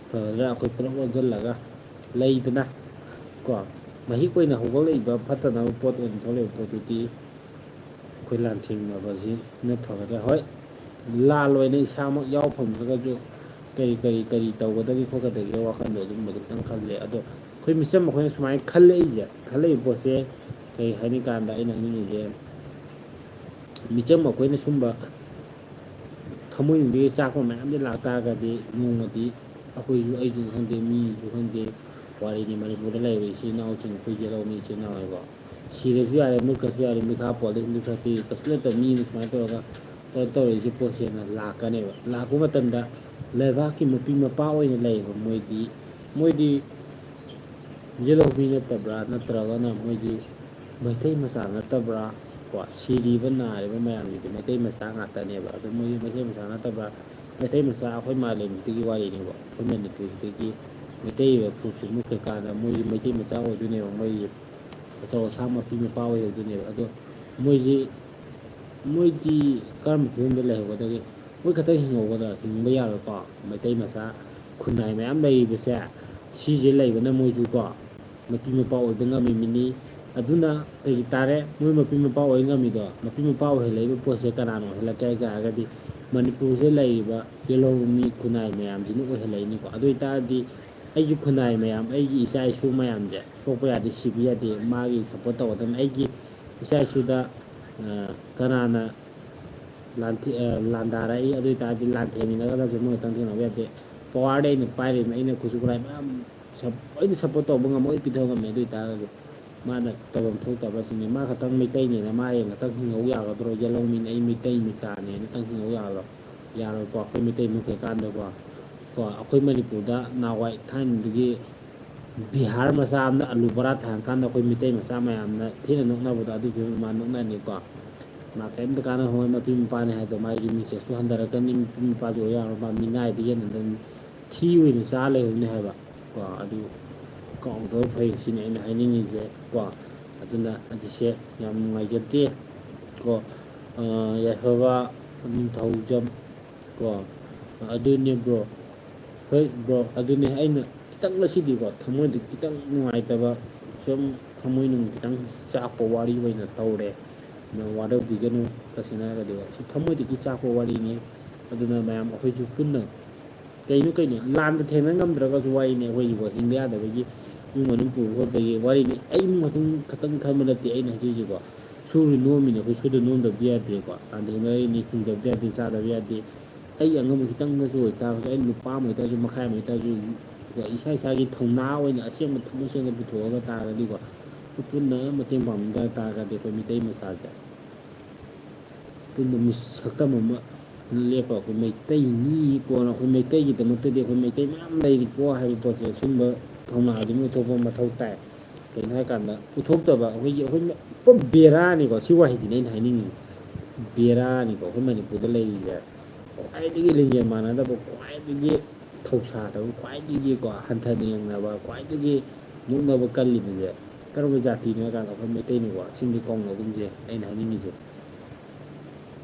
ꯐꯒꯗ꯭ꯔꯥ? ꯑꯩꯈꯣꯏ ꯄꯨꯂꯞ ꯑꯣꯟꯁꯤꯜꯂꯒ ꯂꯩꯗꯅ ꯀꯣ, ꯃꯍꯤꯛ ꯑꯣꯏꯅ ꯍꯧꯒꯠꯂꯛꯏꯕ ꯐꯠꯇꯅꯕ ꯄꯣꯠ ꯑꯣꯏꯅ ꯊꯣꯛꯂꯛꯏꯕ ꯄꯣꯠꯇꯨꯗꯤ ꯑꯩꯈꯣꯏ ꯂꯥꯟꯊꯦꯡꯅꯕꯁꯤꯅ ꯐꯒꯗ꯭ꯔꯥ? ꯍꯣꯏ, ꯂꯥꯜ ꯑꯣꯏꯅ ꯏꯁꯥꯃꯛ ꯌꯥꯎ ꯐꯪꯗ꯭ꯔꯒꯁꯨ ꯀꯔꯤ, ꯀꯔꯤ, ꯀꯔꯤ ꯇꯧꯒꯗꯒꯦ ꯈꯣꯠꯀꯗꯒꯦ ꯋꯥꯈꯜꯗꯣ ꯑꯗꯨꯝꯕꯗꯣ ꯈꯤꯇꯪ ꯈꯜꯂꯦ꯫ ꯑꯗꯣ ꯑꯩꯈꯣꯏ ꯃꯤꯆꯝ ꯑꯩꯈꯣꯏꯅ ꯁꯨꯃꯥꯏꯅ ꯈꯜꯂꯛꯏꯁꯦ, ꯈꯜꯂꯛꯏꯕ ꯄꯣꯠꯁꯦ ꯀꯔꯤ ꯍꯥꯏꯅꯤ ꯀꯥꯟꯗ ꯑꯩꯅ ꯍꯥꯏꯅꯤꯡꯉꯤꯁꯦ, ꯃꯤꯆꯝ ꯑꯩꯈꯣꯏꯅ ꯁꯨꯝꯕ ꯊꯃꯣꯏꯅꯨꯡꯗꯒꯤ ꯆꯥꯛꯄ ꯃꯌꯥꯝꯗꯤ ꯂꯥꯛꯇꯥꯔꯒꯗꯤ ꯅꯣꯡꯃꯗꯤ ꯑꯩꯈꯣꯏꯁꯨ, ꯑꯩꯁꯨ ꯈꯪꯗꯦ, ꯃꯤꯁꯨ ꯈꯪꯗꯦ, ꯋꯥꯔꯤꯅꯤ, ꯃꯅꯤꯄꯨꯔꯗ ꯂꯩꯔꯤꯕ ꯏꯆꯤꯜ ꯏꯅꯥꯎꯁꯤꯡ, ꯑꯩꯈꯣꯏ ꯖꯦꯂꯧꯃꯤ ꯏꯆꯤꯜ ꯏꯅꯥꯎ ꯍꯥꯏꯀꯣ, ꯁꯤꯔꯁꯨ ꯌꯥꯔꯦ, ꯃꯨꯠꯈ꯭ꯔꯁꯨ ꯌꯥꯔꯦ, ꯃꯤꯈꯥ ꯄꯣꯜꯂꯦ, ꯍꯤꯟꯗꯨ ꯁꯥꯇꯤ ꯀꯩꯁꯨ ꯂꯩꯇꯕ ꯃꯤ ꯑꯃ ꯁꯨꯃꯥꯏꯅ ꯇꯧꯔꯒ ꯀꯩꯅꯣ ꯇꯧꯔꯛꯏꯁꯦ, ꯄꯣꯠꯁꯦꯅ ꯂꯥꯛꯀꯅꯦꯕ꯫ ꯂꯥꯛꯄ ꯃꯇꯝꯗ ꯂꯩꯕꯥꯛꯀꯤ ꯃꯄꯤ ꯃꯄꯥ ꯑꯣꯏꯅ ꯂꯩꯌꯦꯕ ꯃꯣꯏꯗꯤ꯫ ꯃꯣꯏꯗꯤ ꯌꯦꯜꯍꯧꯃꯤ ꯅꯠꯇꯕ꯭ꯔꯥ? ꯅꯠꯇ꯭ꯔꯒꯅ ꯃꯣꯏꯗꯤ ꯃꯩꯇꯩ ꯃꯆꯥ ꯅꯠꯇꯕ꯭ꯔꯥ? ꯀꯣ, ꯁꯤꯔꯤꯕ ꯅꯥꯔꯤꯕ ꯃꯌꯥꯝꯁꯤꯗꯤ ꯃꯩꯇꯩ ꯃꯆꯥ ꯉꯥꯛꯇꯅꯦꯕ꯫ ꯑꯗꯣ ꯃꯣꯏꯗꯤ ꯃꯩꯇꯩ ꯃꯆꯥ ꯅꯠꯇꯕ꯭ꯔꯥ? ꯃꯩꯇꯩ ꯃꯆꯥ ꯑꯩꯈꯣꯏ ꯃꯥꯂꯦꯝꯁꯤꯗꯒꯤ ꯋꯥꯔꯤꯅꯤꯀꯣ, ꯑꯩꯈꯣꯏ ꯃꯅꯤꯄꯨꯔꯁꯤꯗꯒꯤ ꯃꯩꯇꯩ ꯐꯨꯔꯨꯞꯁꯤ ꯃꯨꯠꯈ꯭ꯔꯀꯥꯟꯗ ꯃꯣꯏꯗꯤ ꯃꯩꯇꯩ ꯃꯆꯥ ꯑꯣꯏꯗꯣꯏꯅꯦꯕ꯫ ꯃꯣꯏ ꯑꯆꯧ ꯑꯁꯥꯡ ꯃꯄꯤ ꯃꯄꯥ ꯑꯣꯏꯍꯧꯗꯣꯏꯅꯦꯕ꯫ ꯑꯗꯣ ꯃꯣꯏꯁꯤ, ꯃꯣꯏꯗꯤ ꯀꯔꯝꯕ ꯐꯤꯕꯝꯗ ꯂꯩꯍꯧꯒꯗꯒꯦ? ꯃꯣꯏ ꯈꯛꯇꯪ ꯍꯤꯡꯍꯧꯒꯗ꯭ꯔꯥ? ꯍꯤꯡꯕ ꯌꯥꯔꯣꯏꯀꯣ꯫ ꯃꯩꯇꯩ ꯃꯆꯥ ꯈꯨꯟꯅꯥꯏ ꯃꯌꯥꯝ ꯂꯩꯔꯤꯕꯁꯦ, ꯁꯤꯁꯦ ꯂꯩꯕꯅ ꯃꯣꯏꯁꯨꯀꯣ ꯃꯄꯤ ꯃꯄꯥ ꯑꯣꯏꯕ ꯉꯝꯃꯤꯕꯅꯤ꯫ ꯑꯗꯨꯅ ꯀꯩꯒꯤ ꯇꯥꯔꯦ? ꯃꯣꯏ ꯃꯄꯤ ꯃꯄꯥ ꯑꯣꯏ ꯉꯝꯃꯤꯗꯣ, ꯃꯄꯤ ꯃꯄꯥ ꯑꯣꯏꯍꯜꯂꯛꯏꯕ ꯄꯣꯠꯁꯦ ꯀꯅꯥꯅ ꯑꯣꯏꯍꯜꯂꯛꯀꯦ ꯍꯥꯏ ꯇꯥꯔꯒꯗꯤ, ꯃꯅꯤꯄꯨꯔꯁꯤꯗ ꯂꯩꯔꯤꯕ ꯌꯦꯜꯍꯧꯃꯤ ꯈꯨꯟꯅꯥꯏ ꯃꯌꯥꯝꯁꯤꯅ ꯑꯣꯏꯍꯜꯂꯛꯏꯅꯤꯀꯣ꯫ ꯑꯗꯨ ꯑꯣꯏ ꯇꯥꯔꯗꯤ ꯑꯩꯒꯤ ꯈꯨꯟꯅꯥꯏ ꯃꯌꯥꯝ, ꯑꯩꯒꯤ ꯏꯆꯥ ꯏꯁꯨ ꯃꯌꯥꯝꯁꯦ ꯁꯣꯛꯄ ꯌꯥꯗꯦ, ꯁꯤꯕ ꯌꯥꯗꯦ, ꯃꯥꯒꯤ support ꯇꯧꯒꯗꯕꯅꯤ꯫ ꯑꯩꯒꯤ ꯏꯆꯥ ꯏꯁꯨꯗ, ꯑ, ꯀꯅꯥꯅ ꯂꯥꯟꯊꯦ-, ꯑ, ꯂꯥꯟꯗꯥꯔꯛꯏ, ꯑꯗꯨ ꯑꯣꯏ ꯇꯥꯔꯗꯤ ꯂꯥꯟꯊꯦꯡꯃꯤꯟꯅꯒꯗꯕꯁꯦ ꯃꯣꯏ ꯈꯛꯇꯪ ꯊꯦꯡꯅꯕ ꯌꯥꯗꯦ꯫ Powerꯗ ꯑꯩꯅ ꯄꯥꯏꯔꯤꯕꯅꯤ, ꯑꯩꯅ ꯈꯨꯠꯁꯨ ꯈꯨꯠꯂꯥꯏ ꯃꯌꯥꯝ ꯁꯞ-, ꯑꯩꯅ support ꯇꯧꯕ ꯉꯝꯃꯣꯏ, ꯑꯩ ꯄꯤꯊꯕ ꯉꯝꯃꯦ꯫ ꯑꯗꯨ ꯑꯣꯏ ꯇꯥꯔꯒꯁꯨ ꯃꯥꯅ ꯇꯧꯐꯝ ꯊꯣꯛꯇꯕꯁꯤꯡꯁꯦ, ꯃꯥ ꯈꯛꯇꯪ ꯃꯩꯇꯩꯅꯦꯅ ꯃꯥ ꯍꯌꯦꯡ ꯈꯛꯇꯪ ꯍꯤꯡꯍꯧ ꯌꯥꯒꯗ꯭ꯔꯣ? ꯌꯦꯜꯍꯧꯃꯤꯅ ꯑꯩ ꯃꯩꯇꯩ ꯃꯆꯥꯅꯦꯅ ꯈꯛꯇꯪ ꯍꯤꯡꯍꯧ ꯌꯥꯒꯗ꯭ꯔꯣ? ꯌꯥꯔꯣꯏꯀꯣ꯫ ꯑꯩꯈꯣꯏ ꯃꯩꯇꯩ ꯃꯨꯠꯈ꯭ꯔꯀꯥꯟꯗꯀꯣ, ꯀꯣ, ꯑꯩꯈꯣꯏ ꯃꯅꯤꯄꯨꯔꯗ ꯅꯍꯥꯟꯋꯥꯏ ꯊꯥꯏꯅꯗꯒꯤ ꯕꯤꯍꯥꯔ ꯃꯆꯥ ꯑꯃꯅ ꯑꯂꯨ ꯕꯣꯔꯥ ꯊꯥꯡꯉꯀꯥꯟꯗ ꯑꯩꯈꯣꯏ ꯃꯩꯇꯩ ꯃꯆꯥ ꯃꯌꯥꯝꯅ ꯊꯤꯅ ꯅꯣꯛꯅꯕꯗꯣ, ꯑꯗꯨꯒꯤ ꯐꯤꯕꯝ ꯃꯥ ꯅꯣꯛꯅꯅꯤꯀꯣ꯫ ꯃꯥ ꯀꯔꯤꯝꯇ ꯀꯥꯟꯅꯍꯧꯔꯣꯏ, ꯃꯄꯤ ꯃꯄꯥꯅꯤ ꯍꯥꯏꯗꯣ ꯃꯥꯒꯤ ꯃꯤꯡꯆꯠꯁꯨ ꯍꯟꯊꯔꯛꯀꯅꯤ, ꯃꯄꯤ ꯃꯄꯥꯁꯨ ꯑꯣꯏ ꯌꯥꯔꯣꯏ, ꯃꯥ ꯃꯤꯅꯥꯏꯗꯒꯤ ꯍꯦꯟꯅ ꯊꯤ ꯑꯣꯏꯅ ꯆꯥ ꯂꯩꯍꯧꯅꯤ ꯍꯥꯏꯕ꯫ ꯀꯣ ꯑꯗꯨ ꯀꯥꯎꯗꯕ ꯐꯩ ꯁꯤꯅꯤ ꯑꯩꯅ ꯍꯥꯏꯅꯤꯡꯉꯤꯁꯦ꯫ ꯀꯣ ꯑꯗꯨꯅ ꯑꯗꯤꯁꯦ ꯌꯥꯝ ꯅꯨꯡꯉꯥꯏꯖꯗꯦ꯫ ꯀꯣ ꯌꯥꯏꯐꯕ ꯅꯤꯡꯊꯧꯖꯝ꯫ ꯀꯣ ꯑꯗꯨꯅꯦ ꯕ꯭ꯔꯣ꯫ ꯍꯣꯏ ꯕ꯭ꯔꯣ, ꯑꯗꯨꯅꯦ ꯑꯩꯅ ꯈꯤꯇꯪ ꯉꯁꯤꯗꯤꯀꯣ ꯊꯃꯣꯏꯗ ꯈꯤꯇꯪ ꯅꯨꯡꯉꯥꯏꯇꯕ, ꯁꯨꯝ ꯊꯃꯣꯏ ꯅꯨꯡ ꯈꯤꯇꯪ ꯆꯥꯛꯄ ꯋꯥꯔꯤ ꯑꯣꯏꯅ ꯇꯧꯔꯦ꯫ ꯑꯗꯨꯅ ꯋꯥꯔꯧꯕꯤꯒꯅꯨ꯫ ꯇꯁꯦꯡꯅ ꯍꯥꯏꯔꯒꯗꯤꯀꯣ ꯁꯤ ꯊꯃꯣꯏꯗꯒꯤ ꯆꯥꯛꯄ ꯋꯥꯔꯤꯅꯤ꯫ ꯑꯗꯨꯅ ꯃꯌꯥꯝ ꯑꯩꯈꯣꯏꯁꯨ ꯄꯨꯟꯅ ꯀꯩꯅꯣ ꯀꯩꯅꯣ ꯂꯥꯟꯗ ꯊꯦꯡꯅ ꯉꯝꯗ꯭ꯔꯒꯁꯨ ꯋꯥꯔꯤꯅꯤ, ꯑꯩꯈꯣꯏꯒꯤꯀꯣ ꯍꯤꯡꯕ ꯌꯥꯗꯕꯒꯤ ꯏꯃꯨꯡ ꯃꯅꯨꯡ ꯄꯨꯕ ꯈꯣꯠꯄꯒꯤ ꯋꯥꯔꯤꯅꯤ꯫ ꯑꯩ ꯏꯃꯨꯡ ꯈꯛꯇꯪ ꯈꯛꯇꯪ ꯈꯟꯕ ꯅꯠꯇꯦ ꯑꯩꯅ ꯍꯥꯏꯖꯔꯤꯁꯦꯀꯣ꯫ ꯁꯨꯔ ꯅꯣꯝꯃꯤꯅꯦ ꯑꯩꯈꯣꯏ, ꯁꯨꯗ ꯅꯣꯝꯗꯕꯗꯤ ꯌꯥꯗꯦꯀꯣ꯫ ꯂꯥꯟꯗ ꯍꯤꯡꯅꯔꯤꯅꯤ, ꯍꯤꯡꯗꯕꯗꯤ ꯌꯥꯗꯦ, ꯆꯥꯗꯕ ꯌꯥꯗꯦ꯫ ꯑꯩ ꯑꯉꯝꯕ ꯈꯤꯇꯪꯗꯁꯨ ꯑꯣꯏꯇꯥꯔꯒꯁꯨ, ꯑꯩ ꯂꯨꯄꯥ ꯑꯃ ꯑꯣꯏꯇꯥꯔꯁꯨ, ꯃꯈꯥꯏ ꯑꯃ ꯑꯣꯏꯇꯥꯔꯁꯨ, ꯏꯁꯥ ꯏꯁꯥꯒꯤ ꯊꯧꯅꯥ ꯑꯣꯏꯅ ꯑꯁꯦꯡꯕ ꯊꯃꯣꯏ ꯁꯦꯡꯅ ꯄꯨꯊꯣꯛꯑꯒ ꯇꯥꯔꯒꯗꯤꯀꯣ, ꯑꯩꯈꯣꯏ ꯄꯨꯟꯅ ꯃꯇꯦꯡ ꯄꯥꯡꯃꯤꯟꯅ ꯇꯥꯔꯒꯗꯤ ꯑꯩꯈꯣꯏ ꯃꯤꯇꯩ ꯃꯆꯥꯁꯦ ꯄꯨꯟꯕ ꯃꯤ ꯁꯛꯇꯝ ꯑꯃ ꯂꯦꯞꯄ ꯑꯩꯈꯣꯏ ꯃꯩꯇꯩꯅꯤ ꯀꯣꯟꯅ ꯑꯩꯈꯣꯏ ꯃꯩꯇꯩꯒꯤꯗꯃꯛꯇꯗꯤ ꯑꯩꯈꯣꯏ ꯃꯩꯇꯩ ꯃꯌꯥꯝ ꯂꯩꯔꯤꯀꯣ ꯍꯥꯏꯕ ꯄꯣꯠꯁꯦ ꯁꯨꯝꯕ ꯊꯧꯅꯥ ꯑꯗꯨꯝ ꯎꯠꯊꯣꯛꯄ ꯃꯊꯧ ꯇꯥꯏ꯫ ꯀꯩꯅꯣ ꯍꯥꯏꯀꯥꯟꯗ ꯎꯠꯊꯣꯛꯇꯕ ꯑꯩꯈꯣꯏꯒꯤ, ꯑꯩꯈꯣꯏ ꯃ-, ꯄꯨꯔꯥ ꯕꯦꯔꯥꯅꯤꯀꯣ꯫ ꯁꯤ ꯋꯥꯍꯩꯁꯤꯅꯦ ꯑꯩꯅ ꯍꯥꯏꯅꯤꯡꯉꯤꯁꯦ꯫ ꯕꯦꯔꯥꯅꯤꯀꯣ ꯑꯩꯈꯣꯏ ꯃꯅꯤꯄꯨꯔꯗ ꯂꯩꯔꯤꯁꯦ꯫ ꯈ꯭ꯋꯥꯏꯗꯒꯤ ꯂꯤꯡꯖꯦꯜ ꯃꯥꯟꯅꯗꯕ, ꯈ꯭ꯋꯥꯏꯗꯒꯤ ꯊꯧꯁꯥꯗꯕ, ꯈ꯭ꯋꯥꯏꯗꯒꯤꯀꯣ ꯍꯟꯊꯅ ꯌꯦꯡꯅꯕ, ꯈ꯭ꯋꯥꯏꯗꯒꯤ ꯃꯨꯛꯅꯕ ꯀꯜꯂꯤꯕꯁꯦ ꯀꯔꯝꯕ ꯖꯥꯇꯤꯅꯣ ꯍꯥꯏ ꯀꯥꯟꯗ ꯑꯩꯈꯣꯏ ꯃꯩꯇꯩꯅꯤꯀꯣ꯫ ꯁꯤꯡꯗꯤ ꯀꯧꯅꯒꯨꯝꯁꯦ ꯑꯩꯅ ꯍꯥꯏꯅꯤꯡꯉꯤꯁꯦ꯫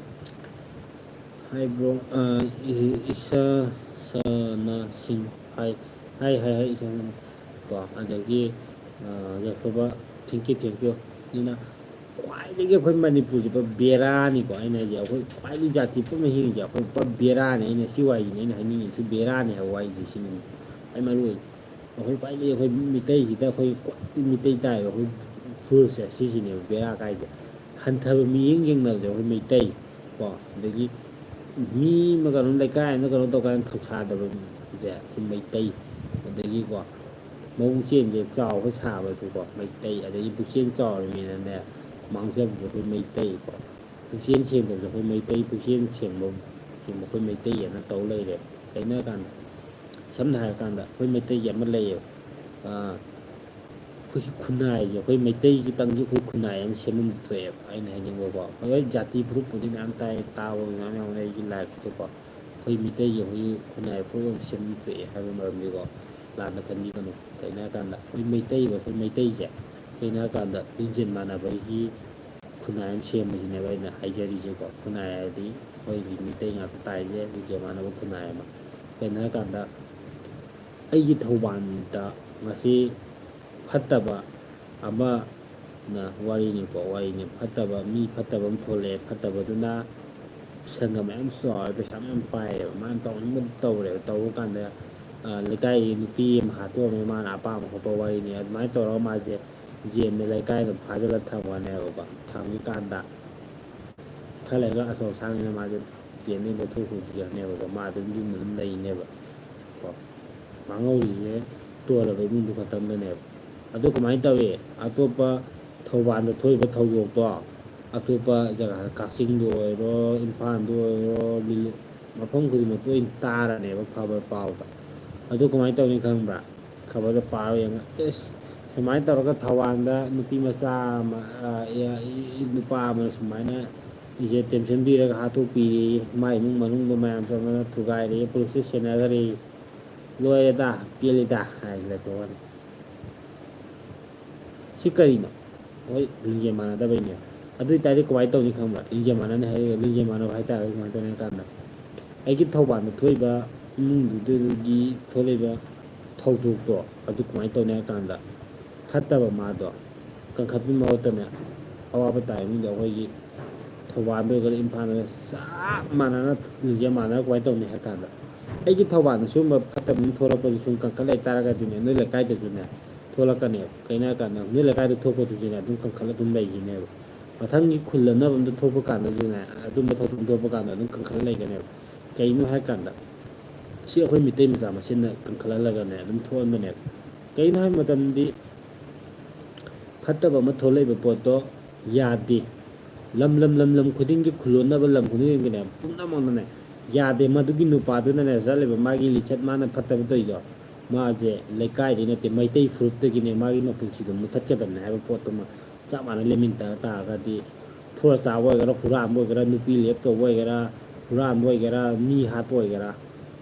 ꯍꯥꯏ ꯕ꯭ꯔꯣ꯫ ꯏꯁꯥ ꯁꯥꯅ ꯁꯤꯡ ꯍꯥꯏ꯫ ꯍꯥꯏ ꯍꯥꯏ ꯍꯥꯏ ꯏꯁꯥ ꯁꯥꯅ꯫ ꯀꯣ ꯑꯗꯒꯤ ꯌꯥꯏꯐꯕ, thank you thank you꯫ ꯑꯗꯨꯅ ꯈ꯭ꯋꯥꯏꯗꯒꯤ ꯑꯩꯈꯣꯏ ꯃꯅꯤꯄꯨꯔꯁꯦ ꯄꯨꯔꯥ ꯕꯦꯔꯥꯅꯤꯀꯣ꯫ ꯑꯩꯅ ꯍꯥꯏꯁꯦ ꯑꯩꯈꯣꯏ ꯈ꯭ꯋꯥꯏꯗꯒꯤ ꯖꯥꯇꯤ ꯄꯨꯝꯅ ꯍꯤꯡꯉꯤꯁꯦ ꯑꯩꯈꯣꯏ ꯄꯨꯔꯥ ꯕꯦꯔꯥꯅꯤ꯫ ꯑꯩꯅ ꯁꯤ ꯋꯥꯍꯩꯁꯤꯅꯦ ꯑꯩꯅ ꯍꯥꯏꯅꯤꯡꯉꯤꯁꯤ, ꯕꯦꯔꯥꯅꯤ ꯍꯥꯏꯕ ꯋꯥꯍꯩꯁꯦ ꯁꯤꯅꯤ ꯈ꯭ꯋꯥꯏ ꯃꯔꯨ ꯑꯣꯏ꯫ ꯑꯩꯈꯣꯏ ꯈ꯭ꯋꯥꯏꯗꯒꯤ ꯑꯩꯈꯣꯏ ꯃꯤꯇꯩꯁꯤꯗ ꯑꯩꯈꯣꯏ ꯈ꯭ꯋꯥꯏꯗꯒꯤ ꯃꯤꯇꯩ ꯇꯥꯏꯕ ꯑꯩꯈꯣꯏ ꯐꯨꯔꯨꯞꯁꯦ ꯁꯤꯁꯤꯅꯦꯕ ꯕꯦꯔꯥ ꯀꯥꯏꯁꯦ꯫ ꯍꯟꯊꯕ ꯃꯤꯠꯌꯦꯡ ꯌꯦꯡꯅꯕꯁꯦ ꯑꯩꯈꯣꯏ ꯃꯩꯇꯩ ꯀꯣ꯫ ꯑꯗꯒꯤ ꯃꯤ ꯑꯃ ꯀꯩꯅꯣ, ꯂꯩꯀꯥꯏ ꯑꯃ ꯀꯩꯅꯣ ꯇꯧꯀꯥꯟꯗ ꯊꯧꯁꯥꯗꯕꯁꯦ ꯁꯤ ꯃꯩꯇꯩ꯫ ꯑꯗꯒꯤꯀꯣ ꯃꯕꯨꯛ ꯆꯦꯟꯁꯦ ꯆꯥꯎꯕ ꯁꯥꯕꯁꯨꯀꯣ ꯃꯩꯇꯩ꯫ ꯑꯗꯒꯤ ꯄꯨꯛꯆꯦꯜ ꯆꯥꯎꯔꯤꯃꯤꯅꯅꯦ ꯃꯥꯡꯖꯕꯁꯨ ꯑꯩꯈꯣꯏ ꯃꯩꯇꯩꯀꯣ꯫ ꯄꯨꯛꯆꯦꯜ ꯁꯦꯡꯗꯕꯁꯨ ꯑꯩꯈꯣꯏ ꯃꯩꯇꯩ, ꯄꯨꯛꯆꯦꯜ ꯁꯦꯡꯕꯁꯨ ꯑꯩꯈꯣꯏ ꯃꯩꯇꯩ ꯑꯅ ꯇꯧ ꯂꯩꯔꯦ꯫ ꯀꯩꯅꯣ ꯍꯥꯏꯀꯥꯟꯗ ꯁꯝꯅ ꯍꯥꯏꯔꯀꯥꯟꯗ ꯑꯩꯈꯣꯏ ꯃꯩꯇꯩꯒꯤ ꯑꯃ ꯂꯩꯌꯦꯕ꯫ ꯑꯩꯈꯣꯏꯒꯤ ꯈꯨꯟꯅꯥꯏꯁꯦ, ꯑꯩꯈꯣꯏ ꯃꯩꯇꯩꯒꯤ ꯇꯪꯒꯤ ꯑꯩꯈꯣꯏ ꯈꯨꯟꯅꯥꯏ ꯑꯃ ꯁꯦꯝꯐꯝ ꯊꯣꯛꯑꯦꯕ꯫ ꯑꯩꯅ ꯍꯥꯏꯅꯤꯡꯕꯀꯣ, ꯍꯣꯏ, ꯖꯥꯇꯤ ꯐꯨꯔꯨꯞꯄꯨꯗꯤ ꯃꯌꯥꯝ ꯇꯥꯏ, ꯇꯥꯕ ꯃꯌꯥꯝ ꯌꯥꯎꯅꯩ ꯑꯩꯒꯤ ꯂꯥꯏꯐꯇꯀꯣ꯫ ꯑꯩꯈꯣꯏ ꯃꯩꯇꯩꯒꯤ ꯑꯩꯈꯣꯏꯒꯤ ꯈꯨꯟꯅꯥꯏ ꯐꯨꯔꯨꯞ ꯑꯃ ꯁꯦꯝꯐꯝ ꯊꯣꯛꯑꯦ ꯍꯥꯏꯕ ꯃꯔꯝꯗꯤꯀꯣ, ꯂꯥꯟꯅ ꯈꯟꯕꯤꯒꯅꯨ꯫ ꯀꯩꯅꯣ ꯍꯥꯏꯀꯥꯟꯗ ꯑꯩꯈꯣꯏ ꯃꯩꯇꯩ, ꯑꯩꯈꯣꯏ ꯃꯩꯇꯩꯁꯦ ꯀꯩꯅꯣ ꯍꯥꯏꯀꯥꯟꯗ ꯂꯤꯡꯖꯦꯜ ꯃꯥꯟꯅꯕꯒꯤ ꯈꯨꯟꯅꯥꯏ ꯑꯃ ꯁꯦꯝꯕꯁꯤꯅꯦꯕ ꯑꯩꯅ ꯍꯥꯏꯖꯔꯤꯁꯦꯀꯣ꯫ ꯈꯨꯟꯅꯥꯏ ꯍꯥꯏꯔꯗꯤ ꯑꯩꯈꯣꯏꯒꯤ ꯃꯩꯇꯩ ꯉꯥꯛꯇ ꯇꯥꯏꯁꯦ, ꯂꯤꯡꯖꯦꯜ ꯃꯥꯟꯅꯕ ꯈꯨꯟꯅꯥꯏ ꯑꯃ꯫ ꯀꯩꯅꯣ ꯍꯥꯏꯀꯥꯟꯗ ꯑꯩꯒꯤ ꯊꯧꯕꯥꯜꯗ ꯉꯁꯤ ꯐꯠꯇꯕ ꯑꯃꯅ, ꯋꯥꯔꯤꯅꯤꯀꯣ, ꯋꯥꯔꯤꯅꯤ, ꯐꯠꯇꯕ, ꯃꯤ ꯐꯠꯇꯕ ꯑꯃ ꯊꯣꯛꯂꯛꯑꯦ꯫ ꯐꯠꯇꯕꯗꯨꯅ ꯁꯪꯒ ꯃꯌꯥꯝ ꯆꯥꯎꯔꯦ, ꯄꯩꯁꯥ ꯃꯌꯥꯝ ꯄꯥꯏꯔꯦꯕ, ꯃꯥꯅ ꯇꯧꯅꯤꯡꯕ ꯇꯧꯔꯦꯕ꯫ ꯇꯧꯕ ꯀꯥꯟꯗ, ꯑ, ꯂꯩꯀꯥꯏꯒꯤ ꯅꯨꯄꯤ ꯑꯃ ꯍꯥꯠꯇꯣꯛꯑꯝꯃꯦ, ꯃꯥꯅ ꯑꯄꯥꯝꯕ ꯈꯣꯠꯄ ꯋꯥꯔꯤꯅꯤ꯫ ꯑꯗꯨꯃꯥꯏꯅ ꯇꯧꯔꯒ ꯃꯥꯁꯦ ꯖꯦꯜꯗ, ꯂꯩꯀꯥꯏꯗ ꯐꯥꯖꯤꯜꯂ ꯊꯝꯈ꯭ꯔꯅꯦꯕꯀꯣ꯫ ꯊꯝꯃꯤꯀꯥꯟꯗ ꯈꯔ ꯂꯩꯔꯒ ꯑꯆꯧ ꯑꯁꯥꯡꯅꯤꯅ ꯃꯥꯁꯦ ꯖꯦꯜꯗꯒꯤ ꯂꯧꯊꯣꯛꯈꯤꯕꯅꯦꯕꯀꯣ꯫ ꯃꯥ ꯑꯗꯨꯝ ꯌꯨꯝꯗ ꯑꯗꯨꯝ ꯂꯩꯅꯦꯕ ꯀꯣ꯫ ꯃꯥꯡꯍꯧꯔꯤꯁꯦ ꯇꯣꯜꯂꯕ ꯏꯃꯨꯡꯗꯨ ꯈꯛꯇꯪꯗꯅꯦꯕ꯫ ꯑꯗꯨ ꯀꯃꯥꯏꯅ ꯇꯧꯏ? ꯑꯇꯣꯞꯄ ꯊꯧꯕꯥꯜꯗ ꯊꯣꯛꯏꯕ ꯊꯧꯗꯣꯛꯇꯣ ꯑꯇꯣꯞꯄ ꯖꯒꯥꯗ, ꯀꯛꯆꯤꯡꯗ ꯑꯣꯏꯔꯣ, ꯏꯝꯐꯥꯜꯗ ꯑꯣꯏꯔꯣ, ꯂꯤꯂꯣꯡ, ꯃꯐꯝ ꯈꯨꯗꯤꯡꯃꯛꯇ ꯑꯣꯏꯅ ꯇꯥꯔꯅꯦꯕ ꯈꯕꯔ ꯄꯥꯎꯗ꯫ ꯑꯗꯨ ꯀꯃꯥꯏꯅ ꯇꯧꯅꯤ ꯈꯪꯕ꯭ꯔꯥ? ꯈꯕꯔꯗ ꯄꯥꯔ ꯌꯦꯡꯉ, "ꯑꯦꯁ, ꯁꯨꯃꯥꯏꯅ ꯇꯧꯔꯒ ꯊꯧꯕꯥꯜꯗ ꯅꯨꯄꯤ ꯃꯆꯥ ꯑꯃ, ꯑ, ꯑꯦ, ꯅꯨꯄꯥ ꯑꯃꯅ ꯁꯨꯃꯥꯏꯅ ꯏꯖꯠ ꯇꯦꯟꯁꯤꯟꯕꯤꯔꯒ ꯍꯥꯠꯇꯣꯛꯄꯤꯔꯦ, ꯃꯥꯏ ꯏꯃꯨꯡ ꯃꯅꯨꯡꯗꯣ ꯃꯌꯥꯝ ꯆꯪꯗꯅ ꯊꯨꯒꯥꯏꯔꯦ, ꯄꯨꯂꯤꯁꯇ ꯁꯦꯟꯅꯈ꯭ꯔꯦ, ꯂꯣꯏꯔꯦꯗ, ꯄꯦꯜꯂꯦꯗ" ꯍꯥꯏꯅ ꯂꯩꯊꯣꯛꯑꯅꯤ꯫ ꯁꯤ ꯀꯔꯤꯅꯣ? ꯍꯣꯏ, ꯂꯤꯡꯖꯦꯜ ꯃꯥꯟꯅꯗꯕꯩꯅꯦ꯫ ꯑꯗꯨ ꯑꯣꯏ ꯇꯥꯔꯗꯤ ꯀꯃꯥꯏꯅ ꯇꯧꯅꯤ ꯈꯪꯕ꯭ꯔꯥ? ꯂꯤꯡꯖꯦꯜ ꯃꯥꯟꯅꯅꯤ ꯍꯥꯏꯔꯒ, ꯂꯤꯡꯖꯦꯜ ꯃꯥꯟꯅꯕ ꯍꯥꯏꯇꯥꯔꯒꯗꯤ ꯀꯃꯥꯏꯅ ꯇꯧꯅꯤ ꯍꯥꯏ ꯀꯥꯟꯗ, ꯑꯩꯒꯤ ꯊꯧꯕꯥꯜꯗ ꯊꯣꯛꯏꯕ ꯏꯃꯨꯡꯗꯨꯗꯒꯤ ꯊꯣꯛꯂꯛꯏꯕ ꯊꯧꯗꯣꯛꯇꯣ, ꯑꯗꯨ ꯀꯃꯥꯏꯅ ꯇꯧꯅꯤ ꯍꯥꯏ ꯀꯥꯟꯗ, ꯐꯠꯇꯕ ꯃꯥꯗꯣ ꯀꯟꯈꯠꯄꯒꯤ ꯃꯍꯨꯠꯇꯅꯦ, ꯑꯋꯥꯕ ꯇꯥꯕ ꯏꯃꯨꯡꯗ ꯑꯩꯈꯣꯏꯒꯤ ꯊꯧꯕꯥꯜꯗ ꯑꯣꯏꯒꯦꯔꯥ, ꯏꯝꯐꯥꯜꯗ ꯑꯣꯏꯒꯦꯔꯥ, ꯆꯞ ꯃꯥꯟꯅꯅ, ꯂꯤꯡꯖꯦꯜ ꯃꯥꯟꯅꯅ ꯀꯃꯥꯏꯅ ꯇꯧꯅꯤ ꯍꯥꯏ ꯀꯥꯟꯗ, ꯑꯩꯒꯤ ꯊꯧꯕꯥꯜꯗ ꯁꯤꯒꯨꯝꯕ ꯐꯠꯇꯕ ꯑꯃ ꯊꯣꯛꯂꯛꯄꯁꯦ ꯁꯨꯝ ꯀꯟꯈꯠ ꯂꯩ ꯇꯥꯔꯒꯗꯤꯅꯦ, ꯅꯣꯏ ꯂꯩꯀꯥꯏꯗꯁꯨꯅꯦ ꯊꯣꯛꯂꯛꯀꯅꯦꯕ꯫ ꯀꯩꯅꯣ ꯍꯥꯏ ꯀꯥꯟꯗ, ꯅꯣꯏ ꯂꯩꯀꯥꯏꯗ ꯊꯣꯛꯄꯗꯨꯁꯨꯅꯦ ꯑꯗꯨꯝ ꯀꯟꯈꯠꯂ ꯑꯗꯨꯝ ꯂꯩꯈꯤꯅꯦꯕ꯫ ꯃꯊꯪꯒꯤ ꯈꯨꯜ ꯑꯅꯧꯕ ꯑꯃꯗ ꯊꯣꯛꯄ ꯀꯥꯟꯗꯁꯨꯅꯦ, ꯑꯗꯨꯝꯕ ꯊꯧꯗꯣꯛ ꯊꯣꯛꯄ ꯀꯥꯟꯗ ꯑꯗꯨꯝ ꯀꯟꯈꯠꯂ ꯂꯩꯒꯅꯦꯕ꯫ ꯀꯩꯅꯣ ꯍꯥꯏ ꯀꯥꯟꯗ, ꯁꯤ ꯑꯩꯈꯣꯏ ꯃꯤꯇꯩ ꯃꯆꯥ ꯃꯁꯦꯟꯅ ꯀꯟꯈꯠꯍꯜꯂꯒꯅꯦ ꯑꯗꯨꯝ ꯊꯣꯛꯍꯟꯕꯅꯦꯕ꯫ ꯀꯩꯅꯣ ꯍꯥꯏꯕ ꯃꯇꯝꯗꯤ, ꯐꯠꯇꯕ ꯑꯃ ꯊꯣꯛꯂꯛꯏꯕ ꯄꯣꯠꯇꯣ ꯌꯥꯗꯦ꯫ ꯂꯝ, ꯂꯝ, ꯂꯝ, ꯂꯝ ꯈꯨꯗꯤꯡꯒꯤ, ꯈꯨꯜꯂꯣꯟꯅꯕ ꯂꯝ ꯈꯨꯗꯤꯡꯒꯤꯅꯦ, ꯄꯨꯝꯅꯃꯛꯅꯅꯦ, ꯌꯥꯗꯦ꯫ ꯃꯗꯨꯒꯤ ꯅꯨꯄꯥꯗꯨꯅꯅꯦ, ꯆꯠꯂꯤꯕ ꯃꯥꯒꯤ ꯂꯤꯆꯠ, ꯃꯥꯅ ꯐꯠꯇꯕ ꯇꯧꯔꯤꯗꯣ, ꯃꯥꯁꯦ ꯂꯩꯀꯥꯏꯗꯩ ꯅꯠꯇꯦ, ꯃꯩꯇꯩ ꯐꯨꯔꯨꯞꯇꯒꯤꯅꯦ ꯃꯥꯒꯤ ꯃꯄꯨꯟꯁꯤꯗꯣ ꯃꯨꯊꯠꯀꯗꯕꯅꯦ ꯍꯥꯏꯕ ꯄꯣꯠꯇꯨꯃ ꯆꯞ ꯃꯥꯟꯅ ꯂꯦꯞꯃꯤꯟ ꯇꯥ-, ꯇꯥꯔꯒꯗꯤ, ꯐꯨꯔ ꯆꯥꯕ ꯑꯣꯏꯒꯦꯔꯥ, ꯍꯨꯔꯥꯟꯕ ꯑꯣꯏꯒꯦꯔꯥ, ꯅꯨꯄꯤ ꯔꯦꯞ ꯇꯧꯕ ꯑꯣꯏꯒꯦꯔꯥ, ꯍꯨꯔꯥꯟꯕ ꯑꯣꯏꯒꯦꯔꯥ, ꯃꯤ ꯍꯥꯠꯄ ꯑꯣꯏꯒꯦꯔꯥ,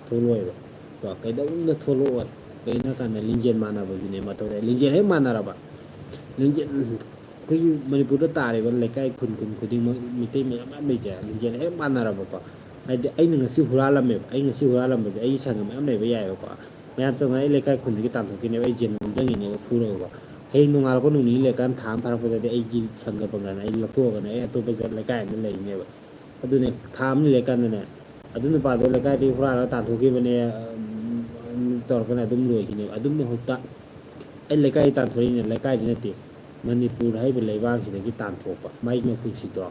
ꯊꯣꯛꯂꯛꯑꯣꯏꯕ꯫ ꯀꯣ, ꯀꯩꯗꯧꯅꯨꯡꯗ ꯊꯣꯛꯂꯛꯑꯣꯏ꯫ ꯀꯩꯒꯤꯅꯣ ꯍꯥꯏ ꯀꯥꯟꯗ ꯂꯤꯡꯖꯦꯜ ꯃꯥꯟꯅꯕꯗꯨꯅꯦ ꯃꯊꯧ ꯇꯥꯏ꯫ ꯂꯤꯡꯖꯦꯜ ꯍꯦꯛ ꯃꯥꯟꯅꯔꯕ, ꯂꯤꯡꯖꯦꯜ, ꯑꯩꯈꯣꯏꯒꯤ ꯃꯅꯤꯄꯨꯔꯗ ꯇꯥꯔꯤꯕ ꯂꯩꯀꯥꯏ ꯈꯨꯟ, ꯈꯨꯟ ꯈꯨꯗꯤꯡꯃꯛ ꯃꯤꯇꯩ ꯃꯌꯥꯝ ꯃꯌꯥꯝ ꯂꯩꯖꯩ꯫ ꯂꯤꯡꯖꯦꯜ ꯍꯦꯛ ꯃꯥꯟꯅꯔꯕꯀꯣ, ꯍꯥꯏꯗꯤ ꯑꯩꯅ ꯉꯁꯤ ꯍꯨꯔꯥꯜꯂꯝꯃꯦꯕ, ꯑꯩ ꯉꯁꯤ ꯍꯨꯔꯥꯜꯂꯝꯕꯁꯦ ꯑꯩꯒꯤ ꯁꯪꯒ ꯃꯌꯥꯝ ꯂꯩꯕ ꯌꯥꯏꯑꯕꯀꯣ, ꯃꯌꯥꯝ ꯆꯪꯉꯒ ꯑꯩ ꯂꯩꯀꯥꯏ ꯈꯨꯟꯗꯒꯤ ꯇꯥꯟꯊꯣꯛꯈꯤꯅꯦꯕ, ꯑꯩ ꯖꯦꯜ ꯃꯅꯨꯡꯗ ꯆꯪꯉꯤꯅꯦꯕ ꯐꯨꯔꯒꯀꯣ꯫ ꯍꯌꯦꯡ ꯅꯣꯡꯉꯥꯜꯂꯛꯄ ꯅꯣꯡ ꯅꯤꯅꯤ ꯂꯩꯔꯀꯥꯟꯗ, ꯊꯥ ꯑꯃ ꯐꯥꯔꯛꯄꯗꯗꯤ ꯑꯩꯒꯤ ꯁꯪꯒ ꯄꯪꯒꯅ ꯑꯩ ꯂꯧꯊꯣꯛꯑꯒꯅ ꯑꯩ ꯑꯇꯣꯞꯄ ꯖ-, ꯂꯩꯀꯥꯏ ꯑꯃꯗ ꯂꯩꯅꯦꯕ꯫ ꯑꯗꯨꯅꯦ, ꯊꯥ ꯑꯃ ꯂꯩꯔꯀꯥꯟꯗꯅꯦ, ꯑꯗꯨ ꯅꯨꯄꯥꯗꯣ ꯂꯩꯀꯥꯏꯗꯒꯤ ꯍꯨꯔꯥꯜꯂꯒ ꯇꯥꯟꯊꯣꯛꯈꯤꯕꯅꯦ, ꯎꯝ, ꯇꯧꯔꯛꯀꯅꯤ, ꯑꯗꯨꯝ ꯂꯣꯏꯈꯤꯅꯦꯕ꯫ ꯑꯗꯨ ꯃꯍꯨꯠꯇ ꯑꯩ ꯂꯩꯀꯥꯏꯗꯒꯤ ꯇꯥꯟꯊꯣꯔꯛꯏꯅꯦ, ꯂꯩꯀꯥꯏꯗꯤ ꯅꯠꯇꯦ, ꯃꯅꯤꯄꯨꯔ ꯍꯥꯏꯔꯤꯕ ꯂꯩꯕꯥꯛꯁꯤꯗꯒꯤ ꯇꯥꯟꯊꯣꯛꯄ, ꯃꯥꯒꯤ ꯃꯄꯨꯟꯁꯤꯗꯣ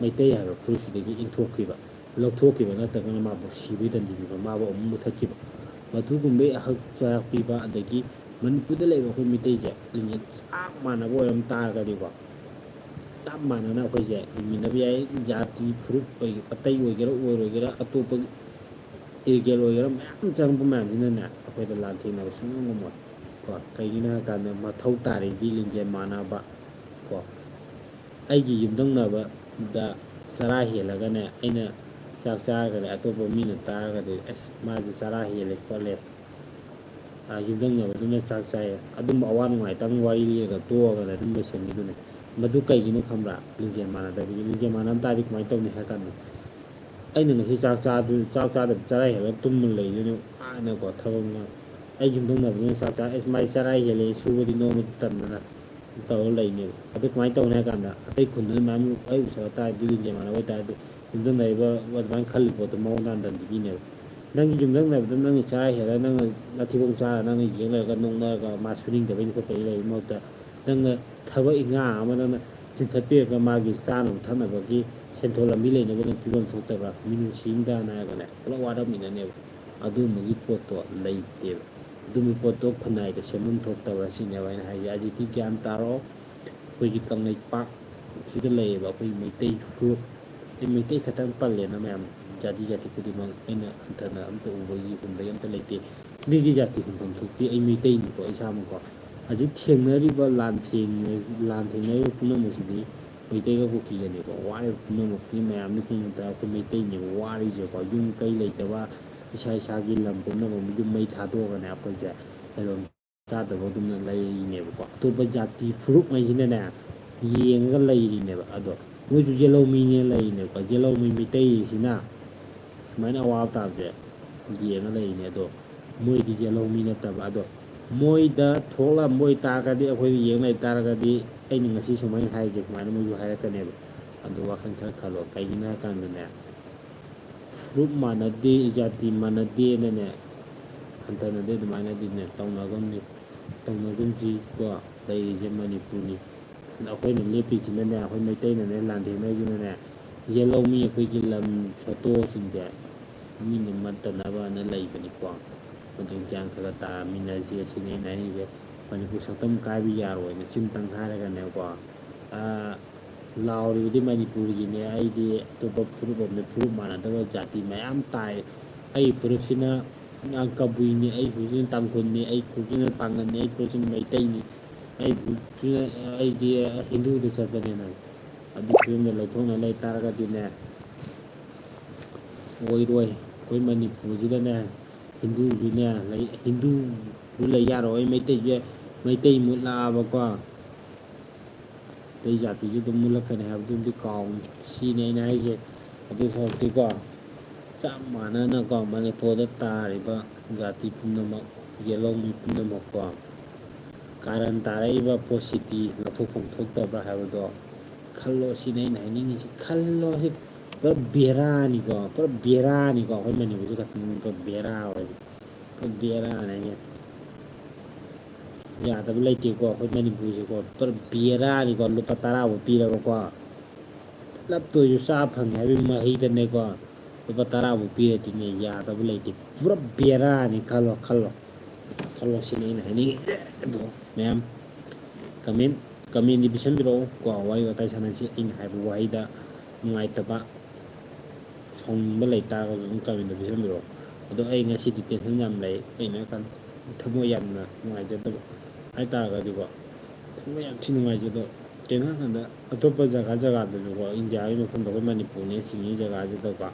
ꯃꯩꯇꯩ ꯍꯥꯏꯕ ꯐꯨꯔꯨꯞꯁꯤꯗꯒꯤ ꯏꯟꯊꯣꯛꯈꯤꯕ, ꯂꯧꯊꯣꯛꯈꯤꯕ ꯅꯠꯇ꯭ꯔꯒꯅ ꯃꯥꯕꯨ ꯁꯤꯕꯒꯤ ꯗꯟꯗꯤ ꯄꯤꯕ, ꯃꯥꯕꯨ ꯑꯃꯨꯛ ꯃꯨꯊꯠꯈꯤꯕ, ꯃꯗꯨꯒꯨꯝꯕꯒꯤ ꯑꯍꯛ ꯆꯥꯛ ꯄꯤꯕ, ꯑꯗꯒꯤ ꯃꯅꯤꯄꯨꯔꯗ ꯂꯩꯔꯤꯕ ꯑꯩꯈꯣꯏ ꯃꯤꯇꯩꯁꯦ ꯂꯤꯡꯖꯦꯜ ꯆꯞ ꯃꯥꯟꯅꯕ ꯑꯣꯏꯔꯝ ꯇꯥꯔꯒꯗꯤꯀꯣ, ꯆꯞ ꯃꯥꯟꯅꯅ ꯑꯩꯈꯣꯏꯁꯦ ꯍꯤꯡꯃꯤꯟꯅꯕ ꯌꯥꯏ꯫ ꯖꯥꯇꯤ ꯐꯨꯔꯨꯞ ꯑꯣꯏ-, ꯑꯇꯩ ꯑꯣꯏꯒꯦꯔꯥ ꯑꯣꯏꯔꯣꯏꯒꯦꯔꯥ, ꯑꯇꯣꯞꯄ ꯏꯔꯤꯒꯦꯜ ꯑꯣꯏꯒꯦꯔꯥ, ꯃꯌꯥꯝ ꯆꯪꯉꯛꯄ ꯃꯌꯥꯝꯁꯤꯅꯅꯦ ꯑꯩꯈꯣꯏꯗ ꯂꯥꯟꯊꯦꯡꯅꯕ ꯁꯨꯡꯉꯝ ꯉꯝꯃꯣꯏ꯫ ꯀꯣ, ꯀꯩꯒꯤꯅꯣ ꯍꯥꯏ ꯀꯥꯟꯗ ꯃꯊꯧ ꯇꯥꯔꯤꯗꯤ ꯂꯤꯡꯖꯦꯜ ꯃꯥꯟꯅꯕ꯫ ꯀꯣ, ꯑꯩꯒꯤ ꯌꯨꯝꯊꯪꯅꯕꯗ ꯆꯔꯥ ꯍꯦꯜꯂꯒꯅꯦ, ꯑꯩꯅ ꯆꯥꯛ ꯆꯥꯔꯒꯗꯤ ꯑꯇꯣꯞꯄ ꯃꯤꯅ ꯇꯥꯔꯒꯗꯤ, "ꯑꯁ, ꯃꯥꯁꯦ ꯆꯔꯥ ꯍꯦꯜꯂꯦ ꯈꯣꯠꯂꯦ, ꯑ, ꯌꯨꯝꯊꯪꯅꯕꯗꯨꯅ ꯆꯥꯛ ꯆꯥꯏꯌꯦ", ꯑꯗꯨꯝꯕ ꯑꯋꯥ ꯅꯨꯡꯉꯥꯏꯇꯪ ꯋꯥꯔꯤ ꯂꯤꯔꯒ ꯇꯣꯛꯑꯒꯅꯦ ꯑꯗꯨꯝ ꯂꯣꯏꯁꯤꯟꯈꯤꯗꯣꯏꯅꯦ꯫ ꯃꯗꯨ ꯀꯩꯒꯤꯅꯣ ꯈꯪꯕ꯭ꯔꯥ? ꯂꯤꯡꯖꯦꯜ ꯃꯥꯟꯅꯗꯕꯒꯤ꯫ ꯂꯤꯡꯖꯦꯜ ꯃꯥꯟꯅꯗ ꯇꯥꯔꯗꯤ ꯀꯃꯥꯏꯅ ꯇꯧꯅꯤ ꯍꯥꯏ ꯀꯥꯟꯗ, ꯑꯩꯅ ꯉꯁꯤ ꯆꯥꯛ ꯆꯥꯗ-, ꯆꯥꯛ ꯆꯥꯗꯕ ꯆꯔꯥ ꯍꯦꯜꯂꯒ ꯇꯨꯝꯃ ꯂꯩꯗꯣꯏꯅꯦ ꯋꯥꯅꯀꯣ꯫ ꯊꯕꯛꯅ, ꯑꯩ ꯌꯨꯝꯊꯪꯅꯕꯗꯨꯅ ꯆꯥꯛ ꯆꯥ, "ꯑꯁ, ꯃꯥꯏ ꯆꯔꯥ ꯍꯦꯜꯂꯦ, ꯁꯨꯕꯗꯤ ꯅꯣꯝꯕꯗꯤ ꯇꯟꯗꯅ" ꯇꯧꯔ ꯂꯩꯅꯦꯕ꯫ ꯑꯗꯨ ꯀꯃꯥꯏꯅ ꯇꯧꯅꯤ ꯍꯥꯏ ꯀꯥꯟꯗ, ꯑꯇꯩ ꯈꯨꯟꯗꯨꯅ ꯃꯌꯥꯝ ꯑꯩ ꯎꯁꯜꯂꯛ ꯇꯥꯔꯗꯤ, ꯂꯤꯡꯖꯦꯜ ꯃꯥꯟꯅꯕ ꯑꯣꯏ ꯇꯥꯔꯗꯤ, ꯌꯨꯝꯊꯪꯅꯔꯤꯕ ꯑꯗꯨꯃꯥꯏꯅ ꯈꯜꯂꯤ ꯄꯣꯠꯇꯣ ꯃꯑꯣꯡ ꯇꯥꯅ ꯗꯟꯗꯤ ꯄꯤꯅꯦꯕ꯫ ꯅꯪꯒꯤ ꯌꯨꯝꯊꯪꯅꯕꯗ ꯅꯪꯅ ꯆꯔꯥ ꯍꯦꯜꯂꯒ ꯅꯪꯅ ꯅꯊꯤꯕꯣꯡ ꯆꯥꯔ ꯅꯪꯅ ꯌꯦꯡ ꯂꯩꯔꯒ ꯅꯣꯛꯅꯔꯒ ꯃꯥ ꯁꯨꯅꯤꯡꯗꯕꯩꯅꯤ ꯈꯣꯠꯄꯩꯅꯤ ꯂꯩꯕꯒꯤ ꯃꯍꯨꯠꯇ, ꯅꯪꯅ ꯊꯕꯛ ꯏꯪꯈꯥꯡ ꯑꯃ ꯅꯪꯅ ꯆꯤꯡꯈꯠꯄꯤꯔꯒ ꯃꯥꯒꯤ ꯆꯥꯅꯕ ꯊꯛꯅꯕꯒꯤ ꯁꯦꯟꯊꯣꯛ ꯂꯝꯕꯤ ꯂꯩꯅꯕ ꯅꯪ ꯄꯤꯐꯝ ꯊꯣꯛꯇꯕ꯭ꯔꯥ? ꯃꯤꯅꯨꯡꯁꯤ ꯑꯃ ꯇꯥꯅ ꯍꯥꯏꯔꯒꯅꯦ ꯄꯨꯂꯞ ꯋꯥꯔꯝꯃꯤꯟꯅꯅꯦꯕ꯫ ꯑꯗꯨꯝꯕꯒꯤ ꯄꯣꯠꯇꯣ ꯂꯩꯇꯦꯕ꯫ ꯑꯗꯨꯝꯕꯒꯤ ꯄꯣꯠꯇꯣ ꯈꯨꯟꯅꯥꯏꯗ ꯁꯦꯝꯐꯝ ꯊꯣꯛꯇꯕ꯭ꯔꯥ ꯁꯤꯅꯦꯕ ꯑꯩꯅ ꯍꯥꯏꯁꯦ꯫ ꯍꯧꯖꯤꯛꯇꯤ ꯒ꯭ꯌꯥꯟ ꯇꯥꯔꯣ꯫ ꯑꯩꯈꯣꯏꯒꯤ ꯀꯪꯂꯩꯄꯥꯛꯁꯤꯗ ꯂꯩꯔꯤꯕ ꯑꯩꯈꯣꯏ ꯃꯩꯇꯩ ꯐꯨꯔꯨꯞ, ꯑꯩ ꯃꯩꯇꯩ ꯈꯛꯇꯪ ꯄꯜꯂꯦꯅ ꯃꯌꯥꯝ, ꯖꯥꯇꯤ ꯖꯥꯇꯤ ꯈꯨꯗꯤꯡꯃꯛ ꯑꯩꯅ ꯍꯟꯊꯅ ꯑꯝꯇ ꯎꯕꯒꯤ ꯍꯨꯟꯕꯒꯤ ꯑꯝꯇ ꯂꯩꯇꯦ꯫ ꯃꯤꯒꯤ ꯖꯥꯇꯤ ꯍꯨꯟꯐꯝ ꯊꯣꯛꯇꯦ, ꯑꯩ ꯃꯩꯇꯩꯅꯤꯀꯣ ꯏꯁꯥꯃꯛꯀꯣ꯫ ꯍꯧꯖꯤꯛ ꯊꯦꯡꯅꯔꯤꯕ ꯂꯥꯟ ꯊꯦꯡꯅ-, ꯂꯥꯟ ꯊꯦꯡꯅꯔꯤꯕ ꯄꯨꯝꯅꯃꯛꯁꯤꯗꯤ ꯃꯩꯇꯩꯒ ꯀꯨꯀꯤꯒꯅꯤꯀꯣ꯫ ꯋꯥꯔꯤꯕ ꯄꯨꯝꯅꯃꯛꯁꯤ ꯃꯌꯥꯝꯅ ꯈꯪꯕ ꯇꯥꯏ, ꯑꯩꯈꯣꯏ ꯃꯩꯇꯩꯅꯦꯕ ꯋꯥꯔꯤꯁꯦꯀꯣ꯫ ꯌꯨꯝ ꯀꯩ ꯂꯩꯇꯕ, ꯏꯁꯥ ꯏꯁꯥꯒꯤ ꯂꯝ ꯄꯨꯝꯅꯃꯛ ꯌꯨꯝ ꯃꯩ ꯊꯥꯗꯣꯛꯑꯒꯅꯦ ꯑꯩꯈꯣꯏꯁꯦ ꯂꯩꯐꯝ ꯆꯥꯗꯕ ꯑꯗꯨꯝꯅ ꯂꯩꯔꯤꯅꯦꯕꯀꯣ꯫ ꯑꯇꯣꯞꯄ ꯖꯥꯇꯤ ꯐꯨꯔꯨꯞꯉꯩꯁꯤꯅꯅꯦ ꯌꯦꯡꯉꯒ ꯂꯩꯔꯤꯅꯦꯕ꯫ ꯑꯗꯣ ꯃꯣꯏꯁꯨ ꯌꯦꯜꯍꯧꯃꯤꯅꯦ ꯂꯩꯔꯤꯅꯦꯕꯀꯣ꯫ ꯌꯦꯜꯍꯧꯃꯤ ꯃꯩꯇꯩꯁꯤꯅ ꯁꯨꯃꯥꯏꯅ ꯑꯋꯥꯕ ꯇꯥꯕꯁꯦ ꯌꯦꯡꯉ ꯂꯩꯔꯤꯅꯦ꯫ ꯑꯗꯣ ꯃꯣꯏꯗꯤ ꯌꯦꯜꯍꯧꯃꯤ ꯅꯠꯇꯕ꯫ ꯑꯗꯣ ꯃꯣꯏꯗ ꯊꯣꯛꯂꯝꯕ ꯑꯣꯏꯇꯥꯔꯒꯗꯤ, ꯑꯩꯈꯣꯏꯗ ꯌꯦꯡ ꯂꯩ ꯇꯥꯔꯒꯗꯤ, ꯑꯩꯅ ꯉꯁꯤ ꯁꯨꯃꯥꯏꯅ ꯍꯥꯏꯔꯤꯁꯦ ꯁꯨꯃꯥꯏꯅ ꯃꯣꯏꯁꯨ ꯍꯥꯏꯔꯛꯀꯅꯦꯕ꯫ ꯑꯗꯣ ꯋꯥꯈꯜ ꯈꯔ ꯈꯜꯂꯣ꯫ ꯀꯩꯒꯤꯅꯣ ꯍꯥꯏ ꯀꯥꯟꯗꯅꯦ, ꯐꯨꯔꯨꯞ ꯃꯥꯟꯅꯗꯦ, ꯖꯥꯇꯤ ꯃꯥꯟꯅꯗꯦꯅꯅꯦ ꯍꯟꯊꯅꯗꯦ꯫ ꯑꯗꯨꯃꯥꯏꯅꯗꯤꯅꯦ ꯇꯧꯅꯒꯨꯝꯁꯤ, ꯇꯧꯅꯒꯨꯝꯁꯤꯀꯣ꯫ ꯂꯩꯔꯤꯁꯦ ꯃꯅꯤꯄꯨꯔꯅꯤ꯫ ꯑꯩꯈꯣꯏꯅ ꯂꯦꯞꯄꯤꯁꯤꯅꯅꯦ, ꯑꯩꯈꯣꯏ ꯃꯩꯇꯩꯅꯅꯦ ꯂꯥꯟꯊꯦꯡꯅꯩꯁꯤꯅꯅꯦ, ꯌꯦꯜꯍꯧꯃꯤ ꯑꯩꯈꯣꯏꯒꯤ ꯂꯝ ꯁꯣꯇꯣꯁꯤꯡꯁꯦ ꯃꯤꯅ ꯃꯠꯇꯅꯕꯅ ꯂꯩꯕꯅꯤꯀꯣ꯫ ꯑꯗꯨ ꯒ꯭ꯌꯥꯟ ꯈꯔ ꯈꯔ ꯇꯥꯃꯤꯟꯅꯁꯤ꯫ ꯑꯁꯤꯅꯤ ꯑꯩꯅ ꯍꯥꯏꯅꯤꯡꯉꯤꯁꯦ꯫ ꯃꯅꯤꯄꯨꯔ ꯁꯛꯇꯝ ꯀꯥꯏꯕ ꯌꯥꯔꯣꯏꯅ ꯆꯤꯟꯇꯪ ꯍꯥꯏꯔꯒꯅꯦꯀꯣ, ꯑꯥ, ꯂꯥꯎꯔꯤꯕꯗꯤ ꯃꯅꯤꯄꯨꯔꯒꯤꯅꯦ, ꯑꯩꯗꯤ ꯑꯇꯣꯞꯄ ꯐꯨꯔꯨꯞ ꯑꯃꯗ ꯐꯨꯔꯨꯞ ꯃꯥꯟꯅꯗꯕ ꯖꯥꯇꯤ ꯃꯌꯥꯝ ꯇꯥꯏ꯫ ꯑꯩ ꯐꯨꯔꯨꯞꯁꯤꯅ ꯀꯕꯨꯏꯅꯤ, ꯑꯩ ꯐꯨꯔꯨꯞꯁꯤꯅ ꯇꯥꯡꯈꯨꯜꯅꯤ, ꯑꯩ ꯐꯨꯔꯨꯞꯁꯤꯅ ꯄꯥꯡꯒꯜꯅꯤ, ꯑꯩ ꯐꯨꯔꯨꯞꯁꯤꯅ ꯃꯩꯇꯩꯅꯤ, ꯑꯩ ꯐꯨꯔꯨꯞꯁꯤꯅ, ꯑꯩꯗꯤ ꯍꯤꯟꯗꯨꯗ ꯆꯠꯄꯅꯦꯅ꯫ ꯑꯗꯨ ꯐꯤꯕꯝꯗ ꯂꯧꯊꯣꯛꯅ ꯂꯩ ꯇꯥꯔꯒꯗꯤꯅꯦ, ꯑꯣꯏꯔꯣꯏ꯫ ꯑꯩꯈꯣꯏ ꯃꯅꯤꯄꯨꯔꯁꯤꯗꯅꯦ ꯍꯤꯟꯗꯨꯁꯨꯅꯦ ꯂꯩ, ꯍꯤꯟꯗꯨꯁꯨ ꯂꯩ ꯌꯥꯔꯣꯏ꯫ ꯃꯩꯇꯩꯁꯦ, ꯃꯩꯇꯩ ꯃꯨꯠꯂꯛꯑꯕꯀꯣ, ꯑꯇꯩ ꯖꯥꯇꯤꯁꯨ ꯑꯗꯨꯝ ꯃꯨꯠꯂꯛꯀꯅꯤ ꯍꯥꯏꯕꯗꯨꯝꯗꯤ ꯀꯥꯎꯅꯤ꯫ ꯁꯤꯅꯤ ꯑꯩꯅ ꯍꯥꯏꯁꯦ꯫ ꯑꯗꯨ ꯁꯔꯨꯛꯇꯤꯀꯣ, ꯆꯞ ꯃꯥꯟꯅꯅꯀꯣ, ꯃꯅꯤꯄꯨꯔꯗ ꯇꯥꯔꯤꯕ ꯖꯥꯇꯤ ꯄꯨꯝꯅꯃꯛ, ꯌꯦꯜꯍꯧꯃꯤ ꯄꯨꯝꯅꯃꯛꯀꯣ, ꯀꯥꯔꯟ ꯇꯥꯔꯛꯏꯕ ꯄꯣꯠꯁꯤꯗꯤ ꯂꯧꯊꯣꯛꯐꯝ ꯊꯣꯛꯇꯕ꯭ꯔꯥ ꯍꯥꯏꯕꯗꯣ ꯈꯜꯂꯣ꯫ ꯁꯤꯅꯤ ꯑꯩꯅ ꯍꯥꯏꯅꯤꯡꯉꯤꯁꯤ꯫ ꯈꯜꯂꯣ꯫ ꯁꯤ ꯄꯨꯔꯥ ꯕꯦꯔꯥꯅꯤꯀꯣ, ꯄꯨꯔꯥ ꯕꯦꯔꯥꯅꯤꯀꯣ꯫ ꯑꯩꯈꯣꯏ ꯃꯅꯤꯄꯨꯔꯁꯦ ꯈꯛꯇꯪ ꯄꯨꯔꯥ ꯕꯦꯔꯥ ꯑꯣꯏꯔꯦ꯫ ꯄꯨꯔꯥ ꯕꯦꯔꯥꯅꯦ꯫ ꯌꯥꯗꯕ ꯂꯩꯇꯦꯀꯣ꯫ ꯑꯩꯈꯣꯏ ꯃꯅꯤꯄꯨꯔꯁꯦꯀꯣ ꯄꯨꯔꯥ ꯕꯦꯔꯥꯅꯤꯀꯣ꯫ ꯂꯨꯄꯥ ꯇꯔꯥꯕꯨ ꯄꯤꯔꯕꯀꯣ, ꯄꯨꯂꯞꯇ ꯑꯣꯏꯔꯁꯨ ꯆꯥ ꯐꯪꯉꯦ ꯍꯥꯏꯕꯒꯤ ꯃꯍꯩꯗꯅꯦꯀꯣ꯫ ꯂꯨꯄꯥ ꯇꯔꯥꯕꯨ ꯄꯤꯔꯗꯤꯅꯦ ꯌꯥꯗꯕ ꯂꯩꯇꯦ꯫ ꯄꯨꯔꯥ ꯕꯦꯔꯥꯅꯤ꯫ ꯈꯜꯂꯣ, ꯈꯜꯂꯣ, ꯈꯜꯂꯣ꯫ ꯁꯤꯅꯤ ꯑꯩꯅ ꯍꯥꯏꯅꯤꯡꯉꯤꯁꯦ꯫ ꯑꯗꯣ ꯃꯌꯥꯝ ꯀꯃꯦꯟ, ꯀꯃꯦꯟꯗꯤ ꯄꯤꯁꯟꯕꯤꯔꯛꯑꯣ ꯀꯣ꯫ ꯋꯥꯔꯤ ꯋꯥꯇꯥꯏ ꯁꯥꯟꯅꯁꯤ꯫ ꯑꯩꯅ ꯍꯥꯏꯕ ꯋꯥꯍꯩꯗ ꯅꯨꯡꯉꯥꯏꯇꯕ, ꯁꯥꯎꯅꯤꯡꯕ ꯂꯩꯇꯥꯔꯒꯁꯨ ꯑꯗꯨꯝ ꯀꯃꯦꯟꯗ ꯄꯤꯁꯟꯕꯤꯔꯛꯑꯣ꯫ ꯑꯗꯣ ꯑꯩ ꯉꯁꯤꯗꯤ tension ꯌꯥꯝ ꯂꯩ꯫ ꯀꯩꯅꯣ ꯍꯥꯏꯀꯥꯟꯗ ꯊꯃꯣꯏ ꯌꯥꯝꯅ ꯅꯨꯡꯉꯥꯏꯖꯗꯕ ꯍꯥꯏꯇꯥꯔꯒꯗꯤꯀꯣ, ꯊꯃꯣꯏ ꯌꯥꯝ ꯊꯤ ꯅꯨꯡꯉꯥꯏꯖꯗꯕ꯫ ꯀꯩꯅꯣ ꯍꯥꯏꯀꯥꯟꯗ ꯑꯇꯣꯞꯄ ꯖꯒꯥ ꯖꯒꯥꯗꯁꯨꯀꯣ, ꯏꯟꯗꯤꯌꯥꯒꯤ ꯃꯐꯝꯗ ꯑꯩꯈꯣꯏ ꯃꯅꯤꯄꯨꯔꯅꯦ ꯆꯤꯡꯉꯤ ꯖꯒꯥꯁꯤꯗꯀꯣ,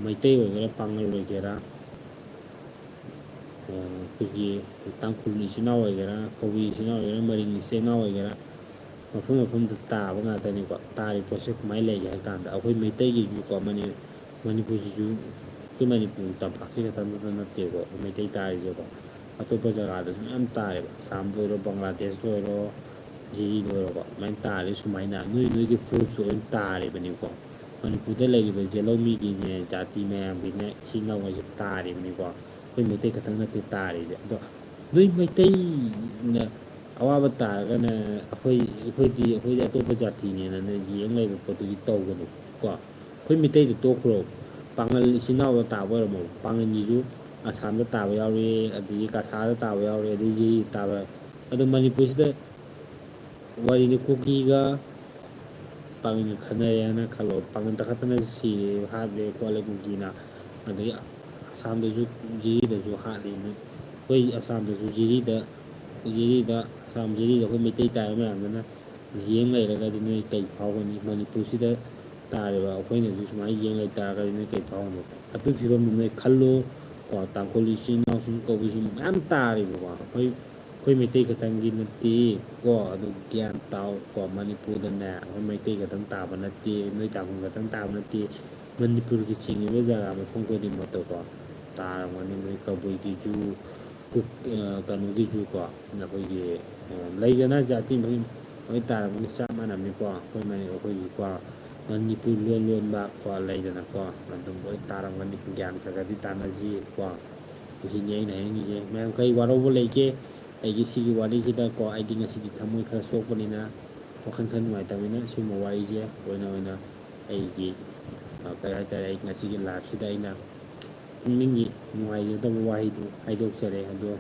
ꯃꯩꯇꯩ ꯑꯣꯏꯒꯦꯔꯥ, ꯄꯥꯉꯜ ꯑꯣꯏꯒꯦꯔꯥ, ꯑꯩꯈꯣꯏꯒꯤ ꯇꯥꯡꯈꯨꯜ ꯏꯆꯤꯟ ꯏꯅꯥꯎ ꯑꯣꯏꯒꯦꯔꯥ, ꯀꯕꯨꯏ ꯏꯆꯤꯟ ꯏꯅꯥꯎ ꯑꯣꯏꯒꯦꯔꯥ, ꯃꯔꯤꯡ ꯏꯆꯤꯟ ꯏꯅꯥꯎ ꯑꯣꯏꯒꯦꯔꯥ, ꯃꯐꯝ ꯃꯐꯝꯗ ꯇꯥꯕ ꯉꯥꯛꯇꯅꯤꯀꯣ꯫ ꯇꯥꯔꯤꯕ ꯄꯣꯠꯁꯦ ꯀꯃꯥꯏꯅ ꯂꯩꯒꯦ ꯍꯥꯏ ꯀꯥꯟꯗ, ꯑꯩꯈꯣꯏ ꯃꯩꯇꯩꯒꯤꯁꯨꯀꯣ, ꯃꯅꯤ-, ꯃꯅꯤꯄꯨꯔꯁꯤꯁꯨ, ꯑꯩꯈꯣꯏ ꯃꯅꯤꯄꯨꯔ ꯇꯝꯄꯥꯛꯁꯤ ꯈꯛꯇꯪꯗ ꯅꯠꯇꯦꯀꯣ, ꯑꯩꯈꯣꯏ ꯃꯩꯇꯩ ꯇꯥꯔꯤꯁꯦꯀꯣ꯫ ꯑꯇꯣꯞꯄ ꯖꯒꯥꯗꯁꯨ ꯃꯌꯥꯝ ꯇꯥꯔꯦꯕ, ꯑꯁꯥꯝꯗ ꯑꯣꯏꯔꯣ, ꯕꯪꯒ꯭ꯂꯥꯗꯦꯁꯇ ꯑꯣꯏꯔꯣ, ꯖꯤꯔꯤꯗ ꯑꯣꯏꯔꯣꯀꯣ, ꯑꯗꯨꯃꯥꯏꯅ ꯇꯥꯔꯦ꯫ ꯁꯨꯃꯥꯏꯅ ꯅꯣꯏ ꯅꯣꯏꯒꯤ ꯐꯨꯔꯨꯞꯁꯨ ꯂꯣꯏ ꯇꯥꯔꯤꯕꯅꯤꯀꯣ꯫ ꯃꯅꯤꯄꯨꯔꯗ ꯂꯩꯔꯤꯕ ꯖꯦꯂꯧꯃꯤꯒꯤꯅꯦ, ꯖꯥꯇꯤ ꯃꯌꯥꯝꯒꯤꯅꯦ, ꯏꯆꯤꯜ ꯏꯅꯥꯎꯉꯩꯁꯦ ꯇꯥꯔꯤꯕꯅꯤꯀꯣ꯫ ꯑꯩꯈꯣꯏ ꯃꯩꯇꯩ ꯈꯛꯇꯪ ꯅꯠꯇꯦ ꯇꯥꯔꯤꯁꯦ꯫ ꯑꯗꯣ ꯅꯣꯏ ꯃꯩꯇꯩꯅ ꯑꯋꯥꯕ ꯇꯥꯔꯒꯅ ꯑꯩꯈꯣꯏ, ꯑꯩꯈꯣꯏꯗꯤ, ꯑꯩꯈꯣꯏꯗꯤ ꯑꯇꯣꯞꯄ ꯖꯥꯇꯤꯅꯦꯅ ꯅꯣꯏ ꯌꯦꯡ ꯂꯩꯕ ꯄꯣꯠꯇꯨꯗꯤ ꯇꯧꯒꯅꯨ ꯀꯣ꯫ ꯑꯩꯈꯣꯏ ꯃꯩꯇꯩꯗ ꯇꯣꯛꯈ꯭ꯔꯣ꯫ ꯄꯥꯉꯜ ꯏꯆꯤꯟ ꯏꯅꯥꯎꯗ ꯇꯥꯕ ꯑꯣꯏꯔꯝꯃꯣ꯫ ꯄꯥꯉꯜꯒꯤꯁꯨ ꯑꯁꯥꯝꯗ ꯇꯥꯕ ꯌꯥꯎꯔꯤ, ꯑꯗꯒꯤ ꯀꯁꯥꯔꯗ ꯇꯥꯕ ꯌꯥꯎꯔꯤ, ꯑꯗꯩ ꯖꯤꯔꯤꯗ ꯇꯥꯕ ꯌꯥꯎꯔꯤ꯫ ꯑꯗꯣ ꯃꯅꯤꯄꯨꯔꯁꯤꯗ ꯋꯥꯔꯤꯅꯤ, ꯀꯨꯀꯤꯒ ꯄꯥꯉꯜꯒ ꯈꯠꯅꯔꯦ ꯍꯥꯏꯅ ꯈꯜꯂꯣ, ꯄꯥꯉꯜ ꯇꯈꯠꯇꯅ ꯁꯤꯔꯦ, ꯍꯥꯠꯂꯦ ꯈꯣꯠꯂꯦ ꯀꯨꯀꯤꯅ, ꯑꯗꯒꯤ ꯑꯁꯥꯝꯗꯁꯨ ꯖꯤꯔꯤꯗꯁꯨ ꯍꯥꯠꯂꯤ꯫ ꯑꯩꯈꯣꯏ ꯑꯁꯥꯝꯗꯁꯨ ꯖꯤꯔꯤꯗ, ꯖꯤꯔꯤꯗ, ꯑꯁꯥꯝ ꯖꯤꯔꯤꯗ ꯑꯩꯈꯣꯏ ꯃꯩꯇꯩ ꯇꯥꯔꯤꯕ ꯃꯌꯥꯝꯗꯨꯅ ꯌꯦꯡ ꯂꯩꯔꯒꯗꯤ ꯅꯣꯏ ꯀꯩ ꯐꯥꯎꯒꯅꯤ? ꯃꯅꯤꯄꯨꯔꯁꯤꯗ ꯇꯥꯔꯤꯕ ꯑꯩꯈꯣꯏꯅꯁꯨ ꯁꯨꯃꯥꯏꯅ ꯌꯦꯡ ꯂꯩ ꯇꯥꯔꯒꯗꯤ ꯅꯣꯏ ꯀꯩ ꯐꯥꯎꯒꯅꯤ? ꯑꯗꯨ ꯐꯤꯕꯝꯗꯨ ꯅꯣꯏ ꯈꯜꯂꯨ ꯀꯣ꯫ ꯇꯥꯡꯈꯨꯜ ꯏꯆꯤꯟ ꯏꯅꯥꯎꯁꯤꯡ ꯀꯧꯕꯁꯤꯡ ꯃꯌꯥꯝ ꯇꯥꯔꯤꯕꯀꯣ꯫ ꯑꯩꯈꯣꯏ, ꯑꯩꯈꯣꯏ ꯃꯩꯇꯩ ꯈꯛꯇꯪꯒꯤ ꯅꯠꯇꯦ ꯀꯣ꯫ ꯑꯗꯨ ꯒ꯭ꯌꯥꯟ ꯇꯥꯎ ꯀꯣ꯫ ꯃꯅꯤꯄꯨꯔꯗꯅꯦ ꯑꯩꯈꯣꯏ ꯃꯩꯇꯩ ꯈꯛꯇꯪ ꯇꯥꯕ ꯅꯠꯇꯦ, ꯅꯣꯏ ꯇꯥꯡꯈꯨꯜ ꯈꯛꯇꯪ ꯇꯥꯕ ꯅꯠꯇꯦ꯫ ꯃꯅꯤꯄꯨꯔꯒꯤ ꯆꯤꯡꯉꯤꯕ ꯖꯒꯥ ꯃꯐꯝ ꯈꯨꯗꯤꯡꯃꯛꯇꯀꯣ ꯇꯥꯔꯝꯒꯅꯤ꯫ ꯅꯣꯏ ꯀꯕꯨꯏꯒꯤꯁꯨ, ꯀꯨꯛ-, ꯑ, ꯀꯩꯅꯣꯒꯤꯁꯨꯀꯣ, ꯑꯩꯈꯣꯏꯒꯤ, ꯑ, ꯂꯩꯗꯅ ꯖꯥꯇꯤ ꯃꯃꯤꯡ ꯂꯣꯏ ꯇꯥꯔꯝꯒꯅꯤ, ꯆꯞ ꯃꯥꯟꯅꯕꯅꯤꯀꯣ꯫ ꯑꯩꯈꯣꯏ ꯃꯅꯤ-, ꯑꯩꯈꯣꯏꯒꯤꯀꯣ ꯃꯅꯤꯄꯨꯔ ꯂꯣꯟ ꯂꯣꯟꯕ ꯀꯣ ꯂꯩꯗꯅꯀꯣ, ꯑꯗꯨꯝ ꯂꯣꯏ ꯇꯥꯔꯝꯒꯅꯤ꯫ ꯒ꯭ꯌꯥꯟ ꯈꯔ ꯈꯔꯗꯤ ꯇꯥꯟꯅꯁꯤ ꯀꯣ꯫ ꯁꯤꯅꯤ ꯑꯩꯅ ꯍꯥꯏꯅꯤꯡꯉꯤꯁꯦ꯫ ꯃꯌꯥꯝ ꯀꯔꯤ ꯋꯥꯔꯧꯕ ꯂꯩꯒꯦ ꯑꯩꯒꯤ ꯁꯤꯒꯤ ꯋꯥꯔꯤꯁꯤꯗꯀꯣ? ꯑꯩꯗꯤ ꯉꯁꯤꯗꯤ ꯊꯃꯣꯏ ꯈꯔ ꯁꯣꯛꯄꯅꯤꯅ, ꯋꯥꯈꯜ ꯈꯔ ꯅꯨꯡꯉꯥꯏꯇꯕꯅꯤꯅ ꯁꯤꯒꯨꯝꯕ ꯋꯥꯔꯤꯁꯦ ꯑꯣꯏꯅ, ꯑꯣꯏꯅ ꯑꯩꯒꯤ, ꯑ, ꯀꯩ ꯍꯥꯏꯇꯥꯔꯦ, ꯑꯩ ꯉꯁꯤꯒꯤ liveꯁꯤꯗ ꯑꯩꯅ ꯄꯨꯛꯅꯤꯡꯒꯤ ꯅꯨꯡꯉꯥꯏꯖꯗꯕ ꯋꯥꯍꯩꯗꯨ ꯍꯥꯏꯗꯣꯛꯆꯔꯦ꯫ ꯑꯗꯣ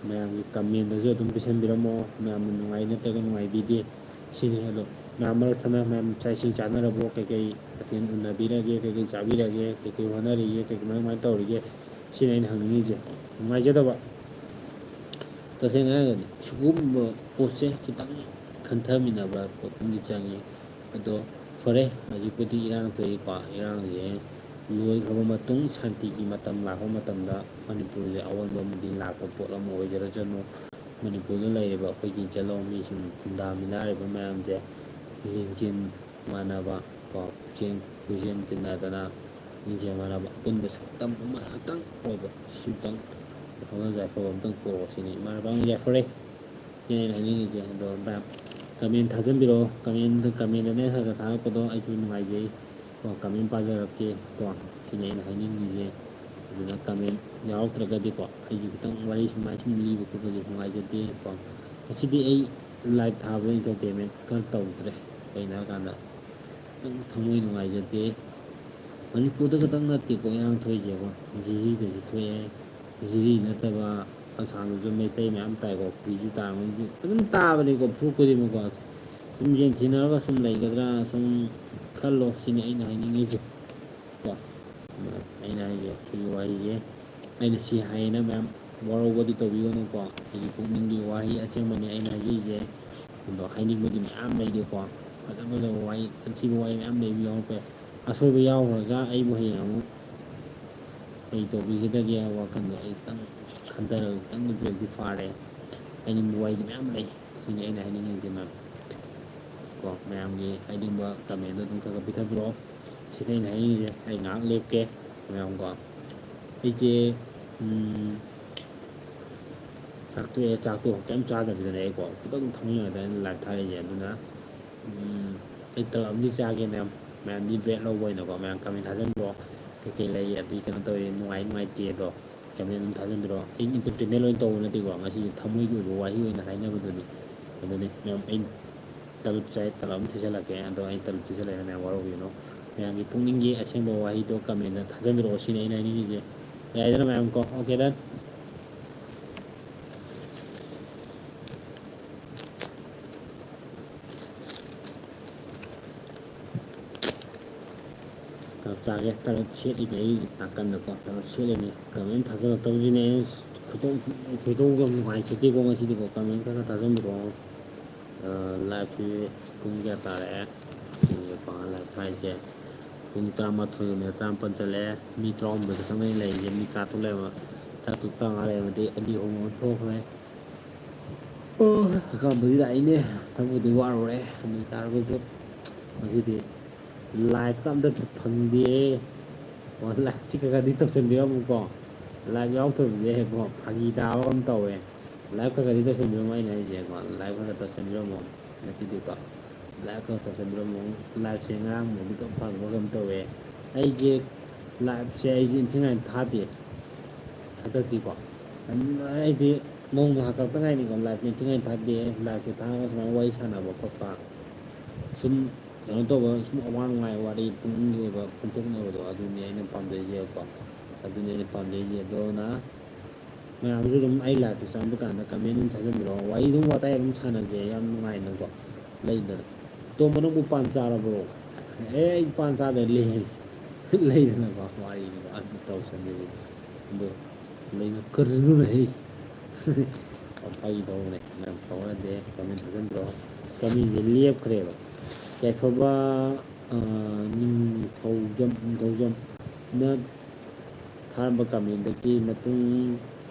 ꯃꯌꯥꯝꯒꯤ commentꯗꯁꯨ ꯑꯗꯨꯝ ꯄꯤꯁꯟꯕꯤꯔꯝꯃꯣ, ꯃꯌꯥꯝꯅ ꯅꯨꯡꯉꯥꯏ ꯅꯠꯇ꯭ꯔꯒ ꯅꯨꯡꯉꯥꯏꯕꯤꯗꯦ ꯁꯤꯅꯤ꯫ ꯑꯗꯣ ꯃꯌꯥꯝ ꯃꯔꯛ ꯊꯠꯅ ꯃꯌꯥꯝ ꯆꯥꯛ ꯏꯁꯤꯡ ꯆꯥꯅꯔꯕꯣ? ꯀꯩꯀꯩ ꯃꯊꯦꯜ ꯎꯅꯕꯤꯔꯒꯦ? ꯀꯩꯀꯩ ꯆꯥꯕꯤꯔꯒꯦ? ꯀꯩꯀꯩ ꯍꯣꯠꯅꯔꯤꯒꯦ? ꯀꯩ ꯀꯃꯥꯏ ꯀꯃꯥꯏꯅ ꯇꯧꯔꯤꯒꯦ? ꯁꯤꯅꯤ ꯑꯩꯅ ꯍꯪꯅꯤꯡꯉꯤꯁꯦ꯫ ꯅꯨꯡꯉꯥꯏꯖꯗꯕ꯫ ꯇꯁꯦꯡꯅ ꯍꯥꯏꯔꯒꯗꯤ ꯁꯤꯒꯨꯝꯕ ꯄꯣꯠꯁꯦ ꯈꯤꯇꯪ ꯈꯟꯊꯃꯤꯟꯅꯕ ꯄꯣꯠ ꯑꯃꯗꯤ ꯆꯪꯉꯤ꯫ ꯑꯗꯣ ꯐꯔꯦ, ꯍꯧꯖꯤꯛꯄꯨꯗꯤ ꯏꯔꯥꯡ ꯊꯣꯛꯏꯀꯣ, ꯏꯔꯥꯡꯁꯦ ꯂꯣꯏꯈ꯭ꯔꯕ ꯃꯇꯨꯡ ꯁꯥꯟꯇꯤꯒꯤ ꯃꯇꯝ ꯂꯥꯛꯄ ꯃꯇꯝꯗ ꯃꯅꯤꯄꯨꯔꯁꯦ ꯑꯑꯣꯟꯕ ꯑꯃꯗꯤ ꯂꯥꯛꯄ ꯄꯣꯠ ꯑꯃ ꯑꯣꯏꯖꯔꯁꯅꯨ꯫ ꯃꯅꯤꯄꯨꯔꯗ ꯂꯩꯔꯤꯕ ꯑꯩꯈꯣꯏꯒꯤ ꯖꯂꯧ ꯃꯤꯁꯤꯡ, ꯈꯨꯟꯗꯥ ꯃꯤꯅꯥꯔꯤꯕ ꯃꯌꯥꯝꯁꯦ ꯂꯤꯡꯖꯦꯜ ꯃꯥꯟꯅꯕ ꯀꯣ, ꯄꯨꯛꯆꯦꯜ ꯄꯨꯛꯆꯦꯜ ꯇꯤꯟꯅꯗꯅ ꯂꯤꯡꯖꯦꯜ ꯃꯥꯟꯅꯕ ꯑꯄꯨꯟꯕ ꯁꯛꯇꯝ ꯑꯃꯈꯛꯇꯪ ꯑꯣꯏꯕ, ꯁꯤꯇꯪ ꯑꯐꯕ ꯌꯥꯏꯐꯕ ꯑꯝꯇꯪ ꯄꯨꯔꯛꯑꯣ ꯁꯤꯅꯤ꯫ ꯏꯃꯥꯟꯅꯕ ꯑꯃ ꯌꯥꯏꯐꯔꯦ꯫ ꯁꯤꯅꯤ ꯑꯩꯅ ꯍꯥꯏꯅꯤꯡꯉꯤꯁꯦ꯫ ꯑꯗꯣ ꯃꯌꯥꯝ ꯀꯃꯦꯟ ꯊꯥꯖꯟꯕꯤꯔꯛꯑꯣ꯫ ꯀꯃꯦꯟꯗ, ꯀꯃꯦꯟꯗꯅꯦ ꯈꯔ ꯈꯔ ꯊꯥꯔꯛꯄꯗꯣ ꯑꯩꯁꯨ ꯅꯨꯡꯉꯥꯏꯖꯩ꯫ ꯀꯣ, ꯀꯃꯦꯟ ꯄꯥꯖꯔꯛꯀꯦ꯫ ꯀꯣ, ꯁꯤꯅꯤ ꯑꯩꯅ ꯍꯥꯏꯅꯤꯡꯉꯤꯁꯦ꯫ ꯑꯗꯨꯅ ꯀꯃꯦꯟ ꯌꯥꯎꯔꯛꯇ꯭ꯔꯒꯗꯤꯀꯣ, ꯑꯩꯁꯨ ꯈꯤꯇꯪ ꯋꯥꯔꯤ ꯁꯨꯃꯥꯏ ꯁꯨꯝ ꯂꯤꯕ ꯈꯣꯠꯄꯁꯦ ꯅꯨꯡꯉꯥꯏꯖꯗꯦ꯫ ꯀꯣ, ꯉꯁꯤꯗꯤ ꯑꯩ ꯂꯥꯏꯚ ꯊꯥꯕꯗ ꯏꯟꯇꯔꯇꯦꯟꯃꯦꯟ ꯈꯔ ꯇꯧꯗ꯭ꯔꯦ꯫ ꯀꯩꯅꯣ ꯍꯥꯏꯀꯥꯟꯗ ꯈꯤꯇꯪ ꯊꯃꯣꯏ ꯅꯨꯡꯉꯥꯏꯖꯗꯦ꯫ ꯃꯅꯤꯄꯨꯔꯗ ꯈꯛꯇꯪ ꯅꯠꯇꯦꯀꯣ ꯏꯔꯥꯡ ꯊꯣꯛꯏꯁꯦꯀꯣ, ꯖꯤꯔꯤꯗꯁꯨ ꯊꯣꯛꯑꯦ꯫ ꯖꯤꯔꯤ ꯅꯠꯇꯕ ꯑꯁꯥꯝꯗꯁꯨ ꯃꯩꯇꯩ ꯃꯌꯥꯝ ꯇꯥꯏꯀꯣ, ꯀꯨꯀꯤꯁꯨ ꯇꯥꯔꯝꯒꯅꯤ, ꯑꯗꯨꯝ ꯇꯥꯕꯅꯤꯀꯣ ꯐꯨꯔꯨꯞ ꯈꯨꯗꯤꯡꯃꯛꯀꯣ꯫ ꯁꯨꯝ ꯌꯦꯡꯊꯤꯅꯔꯒ ꯁꯨꯝ ꯂꯩꯒꯗ꯭ꯔꯥ ꯁꯨꯝ ꯈꯜꯂꯣ ꯁꯤꯅꯤ ꯑꯩꯅ ꯍꯥꯏꯅꯤꯡꯉꯤꯁꯦ꯫ ꯀꯣ, ꯑꯩꯅ ꯍꯥꯏꯁꯦ ꯁꯤꯒꯤ ꯋꯥꯔꯤꯁꯦ, ꯑꯩꯅ ꯁꯤ ꯍꯥꯏꯌꯦꯅ ꯃꯌꯥꯝ ꯋꯥꯔꯧꯕꯗꯤ ꯇꯧꯕꯤꯒꯅꯨꯀꯣ꯫ ꯑꯩꯒꯤ ꯄꯨꯛꯅꯤꯡꯒꯤ ꯋꯥꯍꯩ ꯑꯁꯦꯡꯕꯅꯤ ꯑꯩꯅ ꯍꯥꯏꯖꯔꯤꯁꯦ꯫ ꯑꯗꯣ ꯍꯥꯏꯅꯤꯡꯕꯗꯤ ꯃꯌꯥꯝ ꯂꯩꯔꯤꯀꯣ꯫ ꯐꯖ ꯐꯖꯕ ꯋꯥꯍꯩ, ꯑꯊꯤꯕ ꯋꯥꯍꯩ ꯃꯌꯥꯝ ꯂꯩꯕ ꯌꯥꯎꯔꯛꯄ ꯌꯥꯏ꯫ ꯑꯁꯣꯏꯕ ꯌꯥꯎꯈ꯭ꯔꯒ ꯑꯩꯕꯨ ꯍꯌꯦꯡ ꯑꯃꯨꯛ ꯀꯩ ꯇꯧꯕꯤꯒꯗꯒꯦ ꯍꯥꯏꯕ ꯋꯥꯈꯜꯗꯣ ꯑꯩ ꯈꯤꯇꯪ ꯈꯟꯊꯔꯒ ꯈꯤꯇꯪꯗꯤ ꯕ꯭ꯔꯦꯛꯇꯤ ꯐꯥꯔꯦ꯫ ꯍꯥꯏꯅꯤꯡꯕ ꯋꯥꯍꯩꯗꯤ ꯃꯌꯥꯝ ꯂꯩ꯫ ꯁꯤꯅꯤ ꯑꯩꯅ ꯍꯥꯏꯅꯤꯡꯉꯤꯁꯦ ꯃꯌꯥꯝ꯫ ꯀꯣ, ꯃꯌꯥꯝꯒꯤ ꯍꯥꯏꯅꯤꯡꯕ ꯀꯃꯦꯟꯗꯣ ꯑꯗꯨꯝ ꯈꯔ ꯈꯔ ꯄꯤꯊꯕꯤꯔꯛꯑꯣ꯫ ꯁꯤꯅꯤ ꯑꯩꯅ ꯍꯥꯏꯅꯤꯡꯉꯤꯁꯦ꯫ ꯑꯩ ꯉꯥꯏꯍꯥꯛ ꯂꯦꯞꯀꯦ ꯃꯌꯥꯝ ꯀꯣ꯫ ꯑꯩꯁꯦ, ꯎꯝ, ꯆꯥꯛ ꯇꯣꯛꯑꯦ, ꯆꯥꯛ ꯇꯣꯛꯑꯒ ꯀꯩꯝ ꯆꯥꯗꯕꯤꯗꯅꯦ ꯑꯩꯀꯣ ꯈꯤꯇꯪ ꯊꯃꯣꯏ ꯅꯨꯡꯉꯥꯏꯇꯅ ꯂꯥꯏꯚ ꯊꯥꯔꯛꯏꯁꯦ꯫ ꯑꯗꯨꯅ, ꯎꯝ, ꯑꯩ ꯇꯂꯞ ꯑꯃꯗꯤ ꯆꯥꯒꯦ ꯃꯌꯥꯝ꯫ ꯃꯌꯥꯝꯗꯤ ꯕ꯭ꯔꯦꯛ ꯂꯧꯕ ꯑꯣꯏꯅꯀꯣ ꯃꯌꯥꯝ ꯀꯃꯦꯟ ꯊꯥꯖꯟꯕꯤꯔꯛꯑꯣ꯫ ꯀꯩꯀꯩ ꯂꯩ, ꯑꯗꯨꯗꯤ ꯀꯩꯅꯣ ꯇꯧꯋꯤ, ꯅꯨꯡꯉꯥꯏ ꯅꯨꯡꯉꯥꯏꯇꯦ ꯑꯗꯣ ꯀꯃꯦꯟ ꯑꯗꯨꯝ ꯊꯥꯖꯟꯕꯤꯔꯛꯑꯣ꯫ ꯑꯩ ꯏꯟꯇꯔꯇꯦꯟꯃꯦꯟ ꯂꯣꯏ ꯇꯧꯕ ꯅꯠꯇꯦꯀꯣ, ꯉꯁꯤꯗꯤ ꯊꯃꯣꯏꯒꯤ ꯑꯣꯏꯕ ꯋꯥꯍꯩ ꯑꯣꯏꯅ ꯍꯥꯏꯅꯕꯗꯨꯅꯤ꯫ ꯑꯗꯨꯅꯤ ꯃꯌꯥꯝ, ꯑꯩ ꯇꯂꯞ ꯆꯥꯏ, ꯇꯂꯞ ꯑꯃ ꯊꯤꯖꯤꯜꯂꯛꯀꯦ꯫ ꯑꯗꯣ ꯑꯩ ꯇꯂꯞ ꯊꯤꯖꯤꯜꯂꯛꯑꯦꯅ ꯃꯌꯥꯝ ꯋꯥꯔꯧꯕꯤꯒꯅꯨ꯫ ꯃꯌꯥꯝꯒꯤ ꯄꯨꯛꯅꯤꯡꯒꯤ ꯑꯁꯦꯡꯕ ꯋꯥꯍꯩꯗꯣ ꯀꯃꯦꯟꯗ ꯊꯥꯖꯟꯕꯤꯔꯛꯑꯣ ꯁꯤꯅꯤ ꯑꯩꯅ ꯍꯥꯏꯅꯤꯡꯉꯤꯁꯦ꯫ ꯌꯥꯏꯗꯅ ꯃꯌꯥꯝ ꯀꯣ? ꯑꯣꯀꯦ, ꯗꯟ꯫ ꯆꯞ ꯆꯥꯒꯦ꯫ ꯇꯔꯨꯛ ꯁꯦꯠꯂꯤꯅꯦ ꯑꯩ ꯅꯥꯀꯟꯗꯀꯣ, ꯇꯔꯨꯛ ꯁꯦꯠꯂꯤꯅꯦ꯫ ꯀꯃꯦꯟ ꯊꯥꯖꯤꯜꯂꯛꯇꯕꯁꯤꯅꯦ ꯑꯩꯅ ꯈꯣꯏꯗꯧ, ꯈꯣꯏꯗꯧꯒ ꯅꯨꯡꯉꯥꯏꯖꯗꯦꯀꯣ ꯉꯁꯤꯗꯤꯀꯣ꯫ ꯀꯃꯦꯟ ꯈꯔ ꯈꯔ ꯊꯥꯖꯤꯟꯕꯤꯔꯛꯑꯣ꯫ ꯂꯥꯏꯐꯁꯤ ꯄꯨꯡ ꯀꯌꯥ ꯇꯥꯔꯛꯑꯦ? ꯌꯦꯡꯒꯦꯀꯣ, ꯂꯥꯏꯐ ꯊꯥꯏꯁꯦ ꯄꯨꯡ ꯇꯔꯥꯃꯥꯊꯣꯏꯒ ꯃꯤꯅꯤꯠ ꯇꯔꯥꯃꯥꯄꯜ ꯆꯠꯂꯦ꯫ ꯃꯤ ꯇꯔꯥꯍꯨꯝꯗꯣꯏ ꯈꯛꯇꯪ ꯂꯩꯔꯤꯁꯦ, ꯃꯤ ꯇꯔꯥꯇꯔꯨꯛ ꯂꯩꯔꯝꯃ-, ꯇꯔꯥꯇꯔꯨꯛ ꯇꯔꯥꯃꯉꯥ ꯂꯩꯔꯝꯃꯗꯤ ꯑꯅꯤ ꯑꯍꯨꯝ ꯑꯃ ꯊꯣꯛꯈ꯭ꯔꯦ꯫ ꯑꯣ, ꯍꯛꯀꯥꯝꯕꯨꯗꯤ ꯂꯥꯛꯏꯅꯦ, ꯊꯕꯛꯄꯨꯗꯤ ꯋꯥꯔꯨꯔꯦ꯫ ꯑꯗꯨ ꯑꯣꯏ ꯇꯥꯔꯒꯁꯨ ꯉꯁꯤꯗꯤ ꯂꯥꯏꯐꯀ ꯑꯝꯇ ꯐꯪꯗꯦ꯫ ꯑꯣ, ꯂꯥꯏꯐꯁꯤ ꯈꯔ ꯈꯔꯗꯤ ꯇꯧꯁꯟꯕꯤꯔꯝꯃꯨꯀꯣ꯫ ꯂꯥꯏꯐ ꯌꯥꯎꯗꯕꯁꯦ ꯀꯣ, ꯐꯥꯒꯤ ꯇꯥꯕ ꯑꯃ ꯇꯧꯋꯦ꯫ ꯂꯥꯏꯐ ꯈꯔ ꯈꯔꯗꯤ ꯇꯧꯁꯟꯕꯤꯔꯝꯃꯣ, ꯑꯩꯅ ꯍꯥꯏꯁꯦꯀꯣ꯫ ꯂꯥꯏꯐ ꯈꯔ ꯈꯔ ꯇꯧꯁꯟꯕꯤꯔꯝꯃꯣ ꯉꯁꯤꯗꯤꯀꯣ꯫ ꯂꯥꯏꯐ ꯈꯔ ꯇꯧꯁꯟꯕꯤꯔꯝꯃꯣ꯫ ꯂꯥꯏꯐꯁꯦ ꯉꯔꯥꯡ ꯃꯨꯛꯇꯤ ꯈꯔ ꯐꯪꯕ ꯀꯩꯅꯣꯝ ꯇꯧꯋꯦ꯫ ꯑꯩꯁꯦ ꯂꯥꯏꯐꯁꯦ ꯑꯩꯁꯦ ꯏꯟꯊꯤ ꯅꯨꯡꯉꯥꯏꯅ ꯊꯥꯗꯦ ꯍꯟꯗꯛꯇꯤꯀꯣ꯫ ꯑꯩꯗꯤ ꯅꯣꯡꯃ ꯍꯥꯀꯠꯇ ꯉꯥꯏꯅꯤꯀꯣ, ꯂꯥꯏꯐꯁꯦ ꯏꯟꯊꯤ ꯅꯨꯡꯉꯥꯏꯅ ꯊꯥꯗꯦ꯫ ꯂꯥꯏꯐꯁꯦ ꯊꯥꯔꯒ ꯁꯨꯃꯥꯏꯅ ꯋꯥꯔꯤ ꯁꯥꯟꯅꯕ ꯈꯣꯠꯄ, ꯁꯨꯝ ꯀꯩꯅꯣ ꯇꯧꯕ, ꯁꯨꯝ ꯑꯋꯥ ꯅꯨꯡꯉꯥꯏ ꯋꯥꯔꯤ, ꯄꯨꯛꯅꯤꯡꯒꯤ ꯑꯣꯏꯕ ꯐꯣꯡꯗꯣꯛꯅꯕꯗꯣ, ꯑꯗꯨꯅꯤ ꯑꯩꯅ ꯄꯥꯝꯖꯩꯁꯦꯀꯣ꯫ ꯑꯗꯨꯅꯤ ꯑꯩꯅ ꯄꯥꯝꯖꯩꯁꯦ꯫ ꯑꯗꯨꯅ ꯃꯌꯥꯝꯁꯨ ꯑꯗꯨꯝ ꯑꯩ ꯂꯥꯏꯐꯇ ꯆꯪꯕ ꯀꯥꯟꯗ ꯀꯃꯦꯟ ꯑꯗꯨꯝ ꯊꯥꯖꯟꯕꯤꯔꯛꯑꯣ꯫ ꯋꯥꯔꯤ ꯑꯗꯨꯝ ꯋꯥꯇꯥꯏ ꯑꯗꯨꯝ ꯁꯥꯟꯅꯁꯦ ꯌꯥꯝ ꯅꯨꯡꯉꯥꯏꯅꯀꯣ꯫ ꯂꯩꯗꯅ, "ꯇꯣꯝꯕ, ꯅꯪꯕꯨ ꯄꯥꯟ ꯆꯥꯔꯕ꯭ꯔꯣ?" "ꯑꯦ, ꯑꯩ ꯄꯥꯟ ꯆꯥꯗ꯭ꯔꯦ" ꯂꯩ-, ꯂꯩꯗꯅꯀꯣ, ꯋꯥꯔꯤꯗꯣ ꯑꯗꯨ ꯇꯧꯁꯟꯕꯤꯔꯛꯑꯣ꯫ ꯑꯗꯣ ꯂꯩꯅ ꯀꯔꯤꯅꯣꯅꯦ? ꯐꯥꯒꯤ ꯇꯧꯕꯅꯦ, ꯌꯥꯝ ꯇꯧꯅꯗꯦ꯫ ꯀꯃꯦꯟ ꯊꯥꯖꯟꯕꯤꯔꯛꯑꯣ꯫ ꯀꯃꯦꯟꯁꯦ ꯂꯦꯞꯈ꯭ꯔꯦꯕ꯫ ꯌꯥꯏꯐꯕ, ꯑ, ꯅꯤꯡꯊꯧꯖꯝ, ꯅꯤꯡꯊꯧꯖꯝꯅ ꯊꯥꯔꯝꯕ ꯀꯃꯦꯟꯗꯒꯤ ꯃꯇꯨꯡ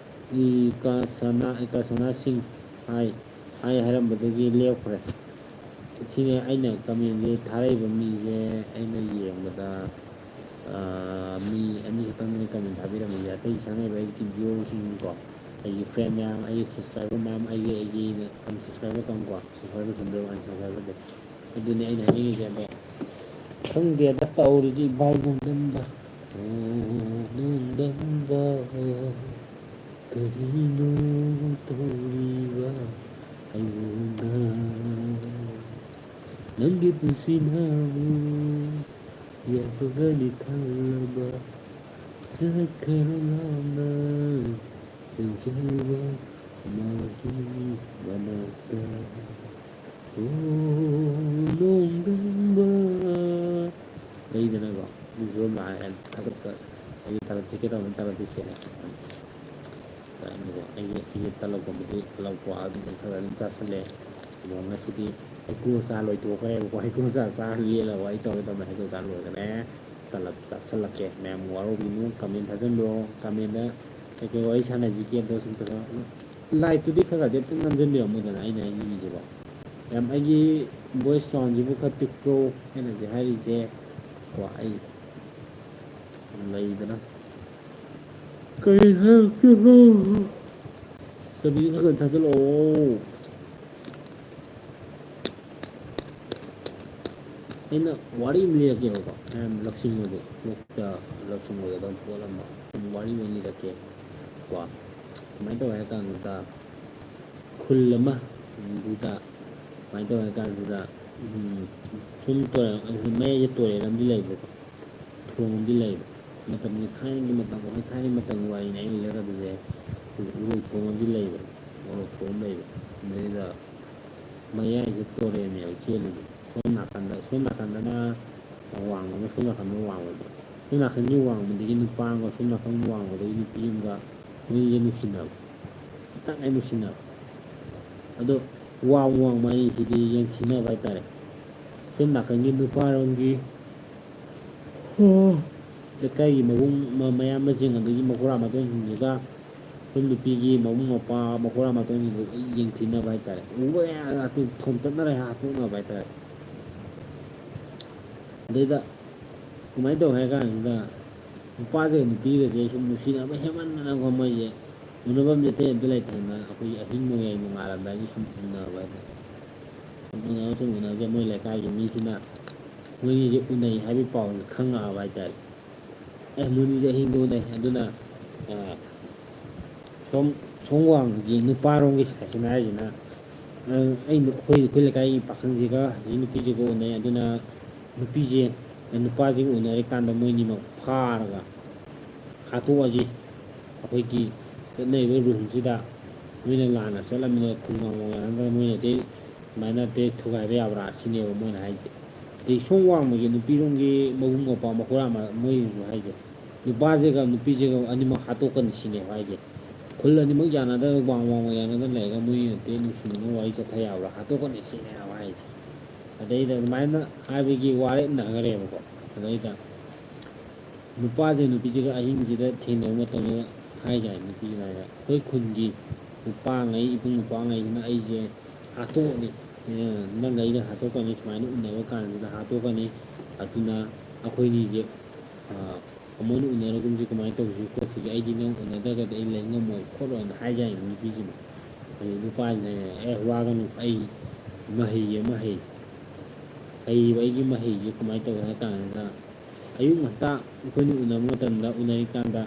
ꯏꯀꯥꯁꯅꯥ, ꯏꯀꯥꯁꯅꯥ ꯁꯤꯡ ꯍꯥꯏ, ꯍꯥꯏ ꯍꯥꯏꯔꯝꯕꯗꯒꯤ ꯂꯦꯞꯈ꯭ꯔꯦ꯫ ꯁꯤꯅꯦ ꯑꯩꯅ ꯀꯃꯦꯟꯁꯦ ꯊꯥꯔꯛꯏꯕ ꯃꯤꯁꯦ ꯑꯩꯅ ꯌꯦꯡꯕꯗ, ꯑ, ꯃꯤ ꯑꯅꯤꯈꯛꯇꯪꯅꯦ ꯀꯃꯦꯟ ꯊꯥꯕꯤꯔꯝꯃꯤꯁꯦ꯫ ꯑꯇꯩ ꯁꯥꯟꯅꯔꯤꯕ ꯑꯩꯒꯤ ꯚ꯭ꯌꯨꯋꯔꯁꯤꯡꯀꯣ, ꯑꯩꯒꯤ ꯐ꯭ꯔꯦꯟ ꯃꯌꯥꯝ, ꯑꯩꯒꯤ ꯁꯕꯁꯀ꯭ꯔꯥꯏꯕꯔ ꯃꯌꯥꯝ, ꯑꯩꯒꯤ, ꯑꯩꯒꯤ ꯑꯟꯁꯕꯁꯀ꯭ꯔꯥꯏꯕꯔ ꯀꯝꯀꯣ, ꯁꯕꯁꯀ꯭ꯔꯥꯏꯕꯔ ꯆꯨꯝꯗ꯭ꯔꯣ, ꯑꯟꯁꯕꯁꯀ꯭ꯔꯥꯏꯕꯔꯗꯤ? ꯑꯗꯨꯅꯦ ꯑꯩꯅ ꯍꯥꯏꯅꯤꯡꯉꯤꯁꯦ꯫ ꯑꯗꯣ ꯈꯪꯗꯦꯗ ꯇꯧꯔꯤꯁꯦ ꯏꯕꯥꯏ ꯅꯣꯡꯗꯝꯕ꯫ ꯑꯣ, ꯅꯣꯡꯗꯝꯕ, ꯀꯔꯤꯅꯣ ꯇꯧꯔꯤꯕ ꯑꯩꯉꯣꯟꯗ? ꯅꯪꯒꯤ ꯄꯨꯟꯁꯤꯅꯕꯨ ꯌꯥꯏꯐꯒꯅꯤ ꯈꯜꯂꯕ, ꯆꯠꯈ꯭ꯔꯣ ꯂꯥꯞꯅ ꯂꯦꯡꯖꯕ ꯃꯥꯒꯤ ꯃꯅꯥꯛꯇ꯫ ꯑꯣ, ꯅꯣꯡꯗꯝꯕ꯫ ꯂꯩꯗꯅꯀꯣ, ꯎꯝ, ꯂꯥꯛꯑꯦ꯫ ꯊꯥꯒꯠꯆ-, ꯑꯩꯁꯨ ꯊꯥꯒꯠꯆꯒꯦ ꯇꯧꯕꯅꯤ, ꯊꯥꯒꯠꯆꯁꯦꯅ꯫ ꯑꯗꯨꯒ ꯑꯩꯒꯤ, ꯑꯩꯒꯤ ꯇꯂꯞꯀꯨꯝꯕꯗꯤ, ꯇꯂꯞ ꯀ꯭ꯋꯥ ꯑꯗꯨꯝ ꯈꯔ ꯑꯗꯨꯝ ꯆꯥꯁꯤꯜꯂꯦ꯫ ꯑꯗꯣ ꯉꯁꯤꯗꯤ ꯍꯩꯀ꯭ꯔꯨ ꯆꯥ ꯂꯣꯏꯊꯣꯛꯈ꯭ꯔꯦꯕꯀꯣ꯫ ꯍꯩꯀ꯭ꯔꯨ ꯆꯥ ꯆꯥꯔ ꯂꯦꯜꯂꯒ ꯋꯥꯔꯤ ꯇꯧꯔꯦ ꯇꯧꯔꯦ꯫ ꯍꯩꯀ꯭ꯔꯨ ꯆꯥ ꯂꯣꯏꯈ꯭ꯔꯦ꯫ ꯇꯂꯞ ꯆꯥꯁꯤꯜꯂꯛꯀꯦ꯫ ꯃꯌꯥꯝ ꯋꯥꯔꯧꯕꯤꯅꯨ, comment ꯊꯥꯖꯤꯟꯕꯤꯔꯣ꯫ Commentꯗ ꯀꯩꯀꯩ ꯋꯥꯔꯤ ꯁꯥꯟꯅꯁꯤꯒꯦ ꯑꯗꯣ ꯁꯨꯝ ꯈꯔ, likeꯇꯨꯗꯤ ꯈꯔ ꯈꯔꯗꯤ ꯑꯗꯨꯝ ꯅꯝꯁꯤꯟꯕꯤꯔꯝꯃꯨꯗꯅ ꯑꯩꯅ ꯍꯥꯏꯅꯤꯡꯉꯤꯁꯤꯀꯣ꯫ ꯌꯥꯝ ꯑꯩꯒꯤ voice soundꯁꯤꯕꯨ ꯈꯔ ꯄꯤꯛꯄ꯭ꯔꯣ? ꯑꯩꯅ ꯍꯧꯖꯤꯛ ꯍꯥꯏꯔꯤꯁꯦ ꯀꯣ, ꯑꯩ ꯂꯩꯗꯅ ꯀꯔꯤ ꯍꯥꯏꯔꯛꯀꯦ? ꯀꯔꯤ ꯈꯔ ꯊꯥꯖꯤꯜꯂꯛꯑꯣ꯫ ꯑꯩꯅ ꯋꯥꯔꯤ ꯑꯃ ꯂꯤꯔꯛꯀꯦꯕꯀꯣ, ꯃꯌꯥꯝ ꯂꯧꯁꯤꯡ ꯑꯣꯏꯕ, ꯀꯣꯛꯇ ꯂꯧꯁꯤꯡ ꯑꯣꯏꯒꯗꯕ ꯄꯣꯠ ꯑꯃ ꯁꯨꯝ ꯋꯥꯔꯤ ꯑꯣꯏꯅ ꯂꯤꯔꯛꯀꯦ ꯀꯣ꯫ ꯀꯃꯥꯏꯅ ꯇꯧꯋꯦ ꯍꯥꯏ ꯀꯥꯟꯗ, ꯈꯨꯜ ꯑꯃ, ꯑꯗꯨꯗ ꯀꯃꯥꯏꯅ ꯇꯧꯋꯦ ꯍꯥꯏ ꯀꯥꯟꯁꯤꯗ, ꯎꯝ, ꯁꯨꯝ ꯇꯨꯔꯦꯜ, ꯃꯌꯥꯏꯁꯦ ꯇꯨꯔꯦꯜ ꯑꯃꯗꯤ ꯂꯩꯕꯀꯣ, ꯊꯣꯡ ꯑꯃꯗꯤ ꯂꯩꯕ꯫ ꯃꯇꯝꯁꯦ ꯊꯥꯏꯅꯒꯤ ꯃꯇꯝ, ꯑꯩꯈꯣꯏ ꯊꯥꯏꯅꯒꯤ ꯃꯇꯝꯒꯤ ꯋꯥꯔꯤꯅꯦ ꯑꯩꯅ ꯂꯤꯔꯛꯀꯗꯣꯏꯁꯦ꯫ ꯎꯔꯣꯛ ꯊꯣꯡ ꯑꯃꯗꯤ ꯂꯩꯕ, ꯎꯔꯣꯛ ꯊꯣꯡ ꯑꯃ ꯂꯩꯕ꯫ ꯑꯗꯩꯗ ꯃꯌꯥꯏꯁꯦ ꯇꯨꯔꯦꯜꯅꯦꯕ ꯆꯦꯜꯂꯤꯁꯦ꯫ ꯁꯣꯝ ꯅꯥꯀꯟꯗ, ꯁꯣꯝ ꯅꯥꯀꯟꯗꯅ ꯋꯥꯡꯃꯒ ꯁꯣꯝ ꯅꯥꯀꯟꯗ ꯋꯥꯡꯃꯗꯣ꯫ ꯁꯣꯝ ꯅꯥꯀꯟꯒꯤ ꯋꯥꯡꯃꯗꯒꯤ ꯅꯨꯄꯥ ꯑꯃꯒ ꯁꯣꯝ ꯅꯥꯀꯟ ꯋꯥꯡꯃꯗꯒꯤ ꯅꯨꯄꯤ ꯑꯃꯒ ꯃꯣꯏꯅꯤꯁꯦ ꯅꯨꯡꯁꯤꯅꯕ꯫ ꯈꯤꯇꯪ ꯍꯦꯛ ꯅꯨꯡꯁꯤꯅꯕ꯫ ꯑꯗꯣ ꯋꯥꯡ ꯋꯥꯡꯃ ꯍꯥꯏꯁꯤꯗꯤ ꯌꯦꯡꯊꯤꯅꯕ ꯍꯥꯏꯇꯥꯔꯦ꯫ ꯁꯣꯝ ꯅꯥꯀꯟꯒꯤ ꯅꯨꯄꯥꯔꯣꯝꯒꯤ ꯂꯩꯀꯥꯏꯒꯤ ꯃꯕꯨꯡ, ꯃ-, ꯃꯌꯥꯝꯕꯁꯤꯡ ꯑꯗꯒꯤ ꯃꯈꯨꯔꯥ ꯃꯇꯣꯟꯁꯤꯡꯁꯤꯒ ꯁꯣꯝ ꯅꯨꯄꯤꯒꯤ ꯃꯕꯨꯡ ꯃꯧꯄ꯭ꯋꯥ ꯃꯈꯨꯔꯥ ꯃꯇꯣꯟꯁꯤꯡꯗꯨ ꯂꯣꯏ ꯌꯦꯡꯊꯤꯅꯕ ꯍꯥꯏꯇꯥꯔꯦ꯫ ꯎꯕ ꯌꯥ-, ꯌꯥ-, ꯊꯣꯝꯇꯠꯅꯔꯦ, ꯍꯥꯠꯇꯣꯛꯅꯕ ꯍꯥꯏꯇꯥꯔꯦ꯫ ꯑꯗꯩꯗ ꯀꯃꯥꯏꯅ ꯇꯧꯒꯦ ꯍꯥꯏ ꯀꯥꯟꯁꯤꯗ, ꯅꯨꯄꯥꯒ ꯅꯨꯄꯤꯒꯁꯦ ꯁꯨꯝ ꯅꯨꯡꯁꯤꯅꯕ ꯍꯦꯟꯃꯟꯗꯅꯀꯣ, ꯃꯣꯏꯁꯦ ꯎꯅꯐꯝꯁꯦ ꯑꯇꯩ ꯑꯝꯇ ꯂꯩꯇꯗꯅ, ꯑꯩꯈꯣꯏꯒꯤ ꯑꯍꯤꯡ ꯅꯣꯡꯌꯥꯏ ꯅꯣꯡꯉꯥꯜꯂꯝꯗꯥꯏꯒꯤ ꯁꯨꯝ ꯎꯅꯕ ꯍꯥꯏꯇꯥꯔꯦ꯫ ꯁꯨꯝ ꯎꯅꯕ, ꯁꯨꯝ ꯎꯅꯕꯁꯦ ꯃꯣꯏ ꯂꯩꯀꯥꯏꯒꯤ ꯃꯤꯁꯤꯅ ꯃꯣꯏꯅꯤꯁꯦ ꯎꯅꯩ ꯍꯥꯏꯕꯒꯤ ꯄꯥꯎꯁꯦ ꯈꯪꯉꯛꯑꯕ ꯍꯥꯏꯇꯥꯔꯦ꯫ ꯑꯦ, ꯃꯣꯏꯅꯤꯁꯦ ꯑꯍꯤꯡꯗ ꯎꯅꯩ꯫ ꯑꯗꯨꯅ, ꯑ, ꯁꯣꯝ, ꯁꯣꯝ ꯋꯥꯡꯃꯒꯤ ꯅꯨꯄꯥꯔꯣꯝꯒꯤ ꯁꯥꯏꯠꯁꯤꯅ ꯍꯥꯏꯁꯤꯅ, ꯑ, ꯑꯩ, ꯑꯩꯈꯣꯏ, ꯑꯩꯈꯣꯏ ꯂꯩꯀꯥꯏꯒꯤ ꯄꯥꯈꯪꯁꯤꯒ ꯍꯧꯖꯤꯛ ꯅꯨꯄꯤꯁꯤꯒ ꯎꯅꯩ꯫ ꯑꯗꯨꯅ ꯅꯨꯄꯤꯁꯦ, ꯅꯨꯄꯥꯁꯤꯒ ꯎꯅꯔꯤꯀꯥꯟꯗ ꯃꯣꯏꯅꯤꯃꯛ ꯐꯥꯔꯒ ꯍꯥꯠꯇꯣꯛꯑꯁꯤ꯫ ꯑꯩꯈꯣꯏꯒꯤ ꯆꯠꯅꯔꯤꯕ ꯔꯨꯜꯁꯤꯗ ꯅꯣꯏꯅ ꯂꯥꯟꯅ ꯆꯠꯂꯝꯃꯤꯅ ꯈꯨꯡꯒꯪ ꯃꯌꯥꯝꯗ ꯃꯣꯏꯅ ꯑꯇꯩ ꯑꯗꯨꯃꯥꯏꯅ ꯑꯇꯩ ꯊꯨꯒꯥꯏꯕ ꯌꯥꯕ꯭ꯔꯥ ꯁꯤꯅꯦꯕ ꯃꯣꯏꯅ ꯍꯥꯏꯁꯦ꯫ ꯑꯗꯩ ꯁꯣꯝ ꯋꯥꯡꯃꯒꯤ ꯅꯨꯄꯤꯔꯣꯝꯒꯤ ꯃꯕꯨꯡ ꯃꯧꯄ꯭ꯋꯥ ꯃꯈꯨꯔꯥ ꯃ-, ꯃꯣꯏꯅꯁꯨ ꯍꯥꯏꯁꯦ, ꯅꯨꯄꯥꯁꯤꯒ ꯅꯨꯄꯤꯁꯤꯒ ꯑꯅꯤꯃꯛ ꯍꯥꯠꯇꯣꯛꯀꯅꯤ ꯁꯤꯅꯦꯕ ꯍꯥꯏꯁꯦ꯫ ꯈꯨꯜ ꯑꯅꯤꯃꯛ ꯌꯥꯅꯗꯅ, ꯋꯥꯡ ꯋꯥꯡꯃ ꯌꯥꯅꯗꯅ ꯂꯩꯔꯒ ꯃꯣꯏꯅ ꯅꯠꯇꯦ ꯅꯨꯡꯁꯤꯅꯅ ꯋꯥꯔꯤ ꯆꯠꯊ ꯌꯥꯕ꯭ꯔꯥ? ꯍꯥꯠꯇꯣꯛꯀꯅꯤ ꯁꯤꯅꯦꯕ ꯍꯥꯏꯁꯦ꯫ ꯑꯗꯩꯗ ꯑꯗꯨꯃꯥꯏꯅ ꯍꯥꯏꯕꯒꯤ ꯋꯥꯔꯦꯞꯅꯈ꯭ꯔꯦꯕꯀꯣ꯫ ꯑꯗꯩꯗ ꯅꯨꯄꯥꯁꯦ ꯅꯨꯄꯤꯁꯤꯒ ꯑꯍꯤꯡꯁꯤꯗ ꯊꯦꯡꯅꯕ ꯃꯇꯝꯗ ꯍꯥꯏꯖꯥꯏ, ꯅꯨꯄꯤꯁꯤꯅ ꯍꯥꯏꯖꯥꯏ, "ꯑꯩꯈꯣꯏ ꯈꯨꯟꯒꯤ ꯅꯨꯄꯥꯉꯩ, ꯏꯕꯨꯡ ꯅꯨꯄꯥꯉꯩꯁꯤꯅ ꯑꯩꯁꯦ ꯍꯥꯠꯇꯣꯛꯑꯅꯤ, ꯑꯦ, ꯅꯪꯒ ꯑꯩꯒ ꯍꯥꯠꯇꯣꯛꯀꯅꯤ, ꯁꯨꯃꯥꯏꯅ ꯎꯅꯕ ꯀꯥꯟꯁꯤꯗ ꯍꯥꯠꯇꯣꯛꯀꯅꯤ꯫ ꯑꯗꯨꯅ ꯑꯩꯈꯣꯏꯅꯤꯁꯦ, ꯑ, ꯑꯃꯨꯛ ꯎꯅꯔꯒꯨꯝꯁꯤ, ꯀꯃꯥꯏꯅ ꯇꯧꯁꯤ ꯈꯣꯠꯁꯤꯒꯦ, ꯑꯩꯗꯤ ꯅꯪ ꯎꯅꯗ꯭ꯔꯒꯗꯤ ꯑꯩ ꯂꯩ ꯉꯝꯃꯣꯏ ꯈꯣꯠꯂꯣꯏꯅ" ꯍꯥꯏꯖꯥꯏ ꯅꯨꯄꯤꯁꯤꯅ꯫ ꯑꯗꯩ ꯅꯨꯄꯥꯁꯤꯅ, "ꯑꯦ, ꯋꯥꯒꯅꯨ, ꯑꯩ ꯃꯍꯩ ꯑꯃ ꯍꯩ꯫ ꯍꯩꯔꯤꯕ ꯑꯩꯒꯤ ꯃꯍꯩꯁꯦ ꯀꯃꯥꯏꯅ ꯇꯧꯒꯦ ꯍꯥꯏ ꯀꯥꯟꯗ, ꯑꯌꯨꯛ ꯉꯟꯇꯥ ꯑꯩꯈꯣꯏꯅꯤ ꯎꯅꯕ ꯃꯇꯝꯗ, ꯎꯅꯔꯤꯀꯥꯟꯗ